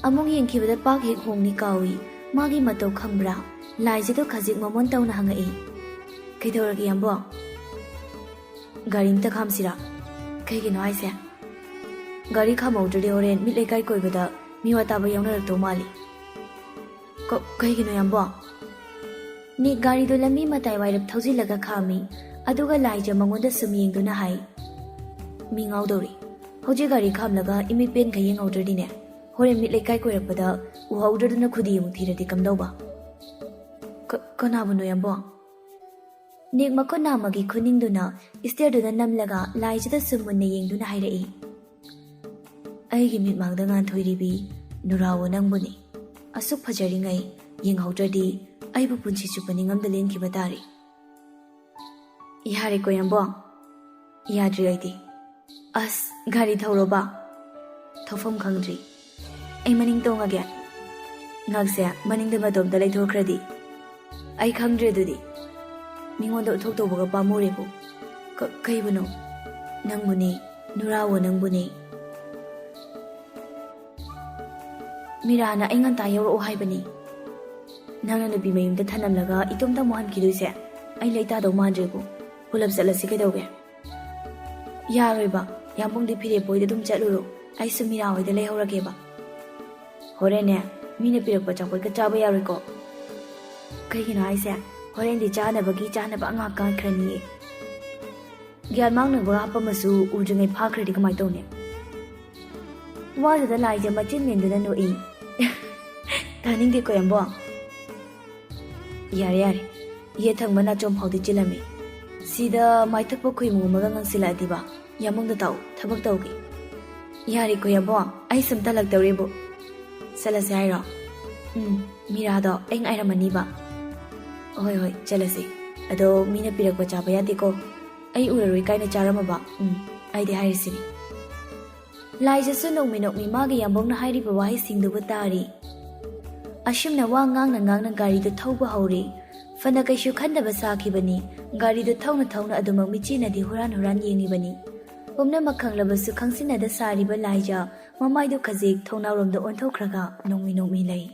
ꯑꯃꯨꯛ ꯌꯦꯡꯈꯤꯕꯗ ꯄꯥꯛ ꯍꯦꯛ ꯍꯣꯡꯅꯤ ꯀꯥꯎꯏ꯫ ꯃꯥꯒꯤ ꯃꯇꯧ ꯈꯪꯕ꯭ꯔꯥ? ꯂꯥꯏꯖꯗꯣ ꯈꯖꯤꯛ ꯃꯃꯣꯟ ꯇꯧꯅ ꯍꯪꯉꯛꯏ꯫ "ꯀꯩꯗꯧꯔꯒꯦ ꯌꯥꯝꯕꯣ? ꯒꯥꯔꯤ ꯑꯝꯇ ꯈꯥꯝꯁꯤꯔꯥ?" "ꯀꯩꯒꯤꯅꯣ ꯍꯥꯏꯁꯦ?" "ꯒꯥꯔꯤ ꯈꯥꯝꯍꯧꯗ꯭ꯔꯗꯤ ꯍꯣꯔꯦꯟ ꯃꯤ ꯂꯩꯀꯥꯏ ꯀꯣꯏꯕꯗ ꯃꯤꯋꯥ ꯇꯥꯕ ꯌꯥꯎꯅꯔꯛꯇꯧ ꯃꯥꯜꯂꯤ꯫" "ꯀ-, ꯀꯩꯒꯤꯅꯣ ꯌꯥꯝꯕꯣ?" ꯅꯤꯛ ꯒꯥꯔꯤꯗꯨ ꯂꯝꯕꯤ ꯃꯇꯥꯏ ꯋꯥꯏꯔꯞ ꯊꯧꯖꯤꯜꯂꯒ ꯈꯥꯝꯃꯤ꯫ ꯑꯗꯨꯒ ꯂꯥꯏꯖ ꯃꯉꯣꯟꯗ ꯁꯨꯝ ꯌꯦꯡꯗꯨꯅ ꯍꯥꯏ, "ꯃꯤ ꯉꯥꯎꯗꯧꯔꯤ꯫ ꯍꯧꯖꯤꯛ ꯒꯥꯔꯤ ꯈꯥꯝꯂꯒ ꯏꯃꯤꯠ ꯄꯦꯟꯈꯩ ꯌꯦꯡꯍꯧꯗ꯭ꯔꯗꯤꯅꯦ, ꯍꯣꯔꯦꯟ ꯃꯤꯠ ꯂꯩꯀꯥꯏ ꯀꯣꯏꯔꯛꯄꯗ ꯎꯍꯧꯗ꯭ꯔꯗꯅ ꯈꯨꯗꯤ ꯑꯃꯨꯛ ꯊꯤꯔꯗꯤ ꯀꯝꯗꯧꯕ?" "ꯀ-, ꯀꯅꯥꯕꯨꯅꯣ ꯌꯥꯝꯕꯣ?" ꯅꯤꯛ ꯃꯈꯨꯠ ꯅꯥꯝꯃꯒꯤ ꯈꯨꯅꯤꯡꯗꯨꯅ ꯏꯁꯇꯤꯌꯔꯗꯨꯗ ꯅꯝꯂꯒ ꯂꯥꯏꯖꯗ ꯁꯨꯝ ꯃꯨꯟꯅ ꯌꯦꯡꯗꯨꯅ ꯍꯥꯏꯔꯛꯏ, "ꯑꯩꯒꯤ ꯃꯤꯠꯃꯥꯡꯗ ꯉꯥꯟꯊꯣꯏꯔꯤꯕꯤ ꯅꯨꯔꯥꯋꯣ ꯅꯪꯕꯨꯅꯤ꯫ ꯑꯁꯨꯛ ꯐꯖꯔꯤꯉꯩ ꯌꯦꯡꯍꯧꯗ꯭ꯔꯗꯤ ꯑꯩꯕꯨ ꯄꯨꯟꯁꯤ ꯆꯨꯞꯄ ꯅꯤꯡꯉꯝꯗ ꯂꯦꯟꯈꯤꯕ ꯇꯥꯔꯦ꯫" "ꯌꯥꯔꯦꯀꯣ ꯌꯥꯝꯕꯣ, ꯌꯥꯗ꯭ꯔꯤ ꯑꯩꯗꯤ꯫" "ꯑꯁ, ꯒꯥꯔꯤ ꯊꯧꯔꯣꯕ꯫" "ꯊꯧꯐꯝ ꯈꯪꯗ꯭ꯔꯤ꯫ ꯑꯩ ꯃꯅꯤꯡ ꯇꯣꯡꯉꯒꯦ꯫" "ꯉꯛꯁꯦ, ꯃꯅꯤꯡꯗ ꯃꯇꯣꯝꯇ ꯂꯩꯊꯣꯛꯈ꯭ꯔꯗꯤ?" "ꯑꯩ ꯈꯪꯗ꯭ꯔꯦ ꯑꯗꯨꯗꯤ꯫ ꯃꯤꯉꯣꯟꯗ ꯎꯠꯊꯣꯛꯇꯧꯕꯒ ꯄꯥꯝꯃꯨꯔꯦꯕꯨ꯫" "ꯀ-, ꯀꯩꯕꯨꯅꯣ?" "ꯅꯪꯕꯨꯅꯦ, ꯅꯨꯔꯥꯋꯣ ꯅꯪꯕꯨꯅꯦ꯫" "ꯃꯤꯔꯥꯅ ꯑꯩ ꯉꯟꯇꯥ ꯌꯧꯔꯛꯑꯣ ꯍꯥꯏꯕꯅꯤ꯫" "ꯅꯪꯅ ꯅꯨꯄꯤ ꯃꯌꯨꯝꯗ ꯊꯅꯝꯂꯒ ꯏꯇꯣꯝꯇ ꯑꯃꯨꯛ ꯍꯟꯈꯤꯗꯣꯏꯁꯦ ꯑꯩ ꯂꯩꯇꯥꯗꯧ ꯃꯥꯟꯗ꯭ꯔꯦꯕꯨ꯫ ꯄꯨꯂꯞ ꯆꯠꯂꯁꯤ ꯀꯩꯗꯧꯒꯦ?" "ꯌꯥꯔꯣꯏꯕ, ꯌꯥꯝꯕꯨꯡꯗꯤ ꯐꯤꯔꯦꯞ ꯍꯣꯏꯗ ꯑꯗꯨꯝ ꯆꯠꯂꯨꯔꯣ, ꯑꯩꯁꯨ ꯃꯤꯔꯥ ꯍꯣꯏꯗ ꯂꯩꯍꯧꯔꯒꯦꯕ꯫" "ꯍꯣꯔꯦꯟꯅꯦ, ꯃꯤꯅ ꯄꯤꯔꯛꯄ ꯑꯆꯥꯄꯣꯠꯀ ꯆꯥꯕ ꯌꯥꯔꯣꯏꯀꯣ?" "ꯀꯩꯒꯤꯅꯣ ꯍꯥꯏꯁꯦ? ꯍꯣꯔꯦꯟꯗꯤ ꯆꯥꯅꯕꯒꯤ ꯆꯥꯅꯕ ꯉꯥꯛ ꯀꯥꯈ꯭ꯔꯅꯤꯌꯦ꯫" ꯒ꯭ꯌꯥꯟ ꯃꯥꯡꯅꯕ ꯍꯥꯞꯄꯝꯃꯁꯨ ꯎꯗ꯭ꯔꯤꯉꯩ ꯐꯥꯈ꯭ꯔꯗꯤ ꯀꯃꯥꯏ ꯇꯧꯅꯤ? ꯋꯥꯗꯨꯗ ꯂꯥꯏꯖ ꯃꯆꯤꯟ ꯃꯦꯟꯗꯨꯅ ꯅꯣꯛꯏ꯫ "ꯇꯥꯅꯤꯡꯗꯦꯀꯣ ꯌꯥꯝꯕꯣ꯫ ꯌꯥꯔꯦ, ꯌꯥꯔꯦ꯫ ꯌꯦꯠ ꯊꯪꯕ ꯅꯥꯆꯣꯝ ꯐꯥꯎꯗꯤ ꯆꯤꯜꯂꯝꯃꯤ꯫ ꯁꯤꯗ ꯃꯥꯏꯊꯛꯄ ꯈꯨꯏꯃꯨ ꯑꯃꯒ ꯉꯪꯁꯤꯜꯂꯛꯑꯗꯤꯕ꯫ ꯌꯥꯝꯕꯨꯡꯗ ꯇꯥꯛꯎ, ꯊꯕꯛ ꯇꯧꯒꯦ꯫" "ꯌꯥꯔꯦꯀꯣ ꯌꯥꯝꯕꯣ, ꯑꯩ ꯁꯨꯝ ꯇꯜꯂꯛꯇꯧꯔꯦꯕꯨ꯫ ꯆꯠꯂꯁꯦ ꯍꯥꯏꯔꯣ?" "ꯎꯝ, ꯃꯤꯔꯥꯗꯣ ꯑꯩ ꯉꯥꯏꯔꯝꯃꯅꯤꯕ꯫" "ꯍꯣꯏ, ꯍꯣꯏ, ꯆꯠꯂꯁꯤ꯫ ꯑꯗꯣ ꯃꯤꯅ ꯄꯤꯔꯛꯄ ꯆꯥꯕ ꯌꯥꯗꯦꯀꯣ꯫ ꯑꯩ ꯎꯔꯔꯣꯏ ꯀꯥꯏꯅ ꯆꯥꯔꯝꯃꯕ꯫ ꯎꯝ, ꯑꯩꯗꯤ ꯍꯥꯏꯔꯤꯁꯤꯅꯤ꯫" ꯂꯥꯏꯖꯁꯨ ꯅꯣꯛꯃꯤ ꯅꯣꯛꯃꯤ ꯃꯥꯒꯤ ꯌꯥꯝꯕꯧꯅ ꯍꯥꯏꯔꯤꯕ ꯋꯥꯍꯩꯁꯤꯡꯗꯨꯕꯨ ꯇꯥꯔꯤ꯫ ꯑꯁꯨꯝꯅ ꯋꯥ ꯉꯥꯡꯅ ꯉꯥꯡꯅ ꯒꯥꯔꯤꯗꯨ ꯊꯧꯕ ꯍꯧꯔꯦ꯫ ꯐꯅ ꯀꯩꯁꯨ ꯈꯟꯗꯕ ꯁꯥꯈꯤꯕꯅꯤ꯫ ꯒꯥꯔꯤꯗꯨ ꯊꯧꯅ ꯊꯧꯅ ꯑꯗꯨꯃꯛ ꯃꯤꯠꯆꯤꯅꯗꯤ ꯍꯨꯔꯥꯟ ꯍꯨꯔꯥꯟ ꯌꯦꯡꯂꯤꯕꯅꯤ꯫ ꯄꯨꯝꯅꯃꯛ ꯈꯪꯂꯕꯁꯨ ꯈꯪꯁꯤꯟꯅꯗ ꯁꯥꯔꯤꯕ ꯂꯥꯏꯖꯥ ꯃꯃꯥꯏꯗꯨ ꯈꯖꯤꯛ ꯊꯣꯡꯅꯥꯎꯔꯣꯝꯗ ꯑꯣꯟꯊꯣꯛꯈ꯭ꯔꯒ ꯅꯣꯡꯃꯤ ꯅꯣꯡꯃꯤ ꯂꯩ꯫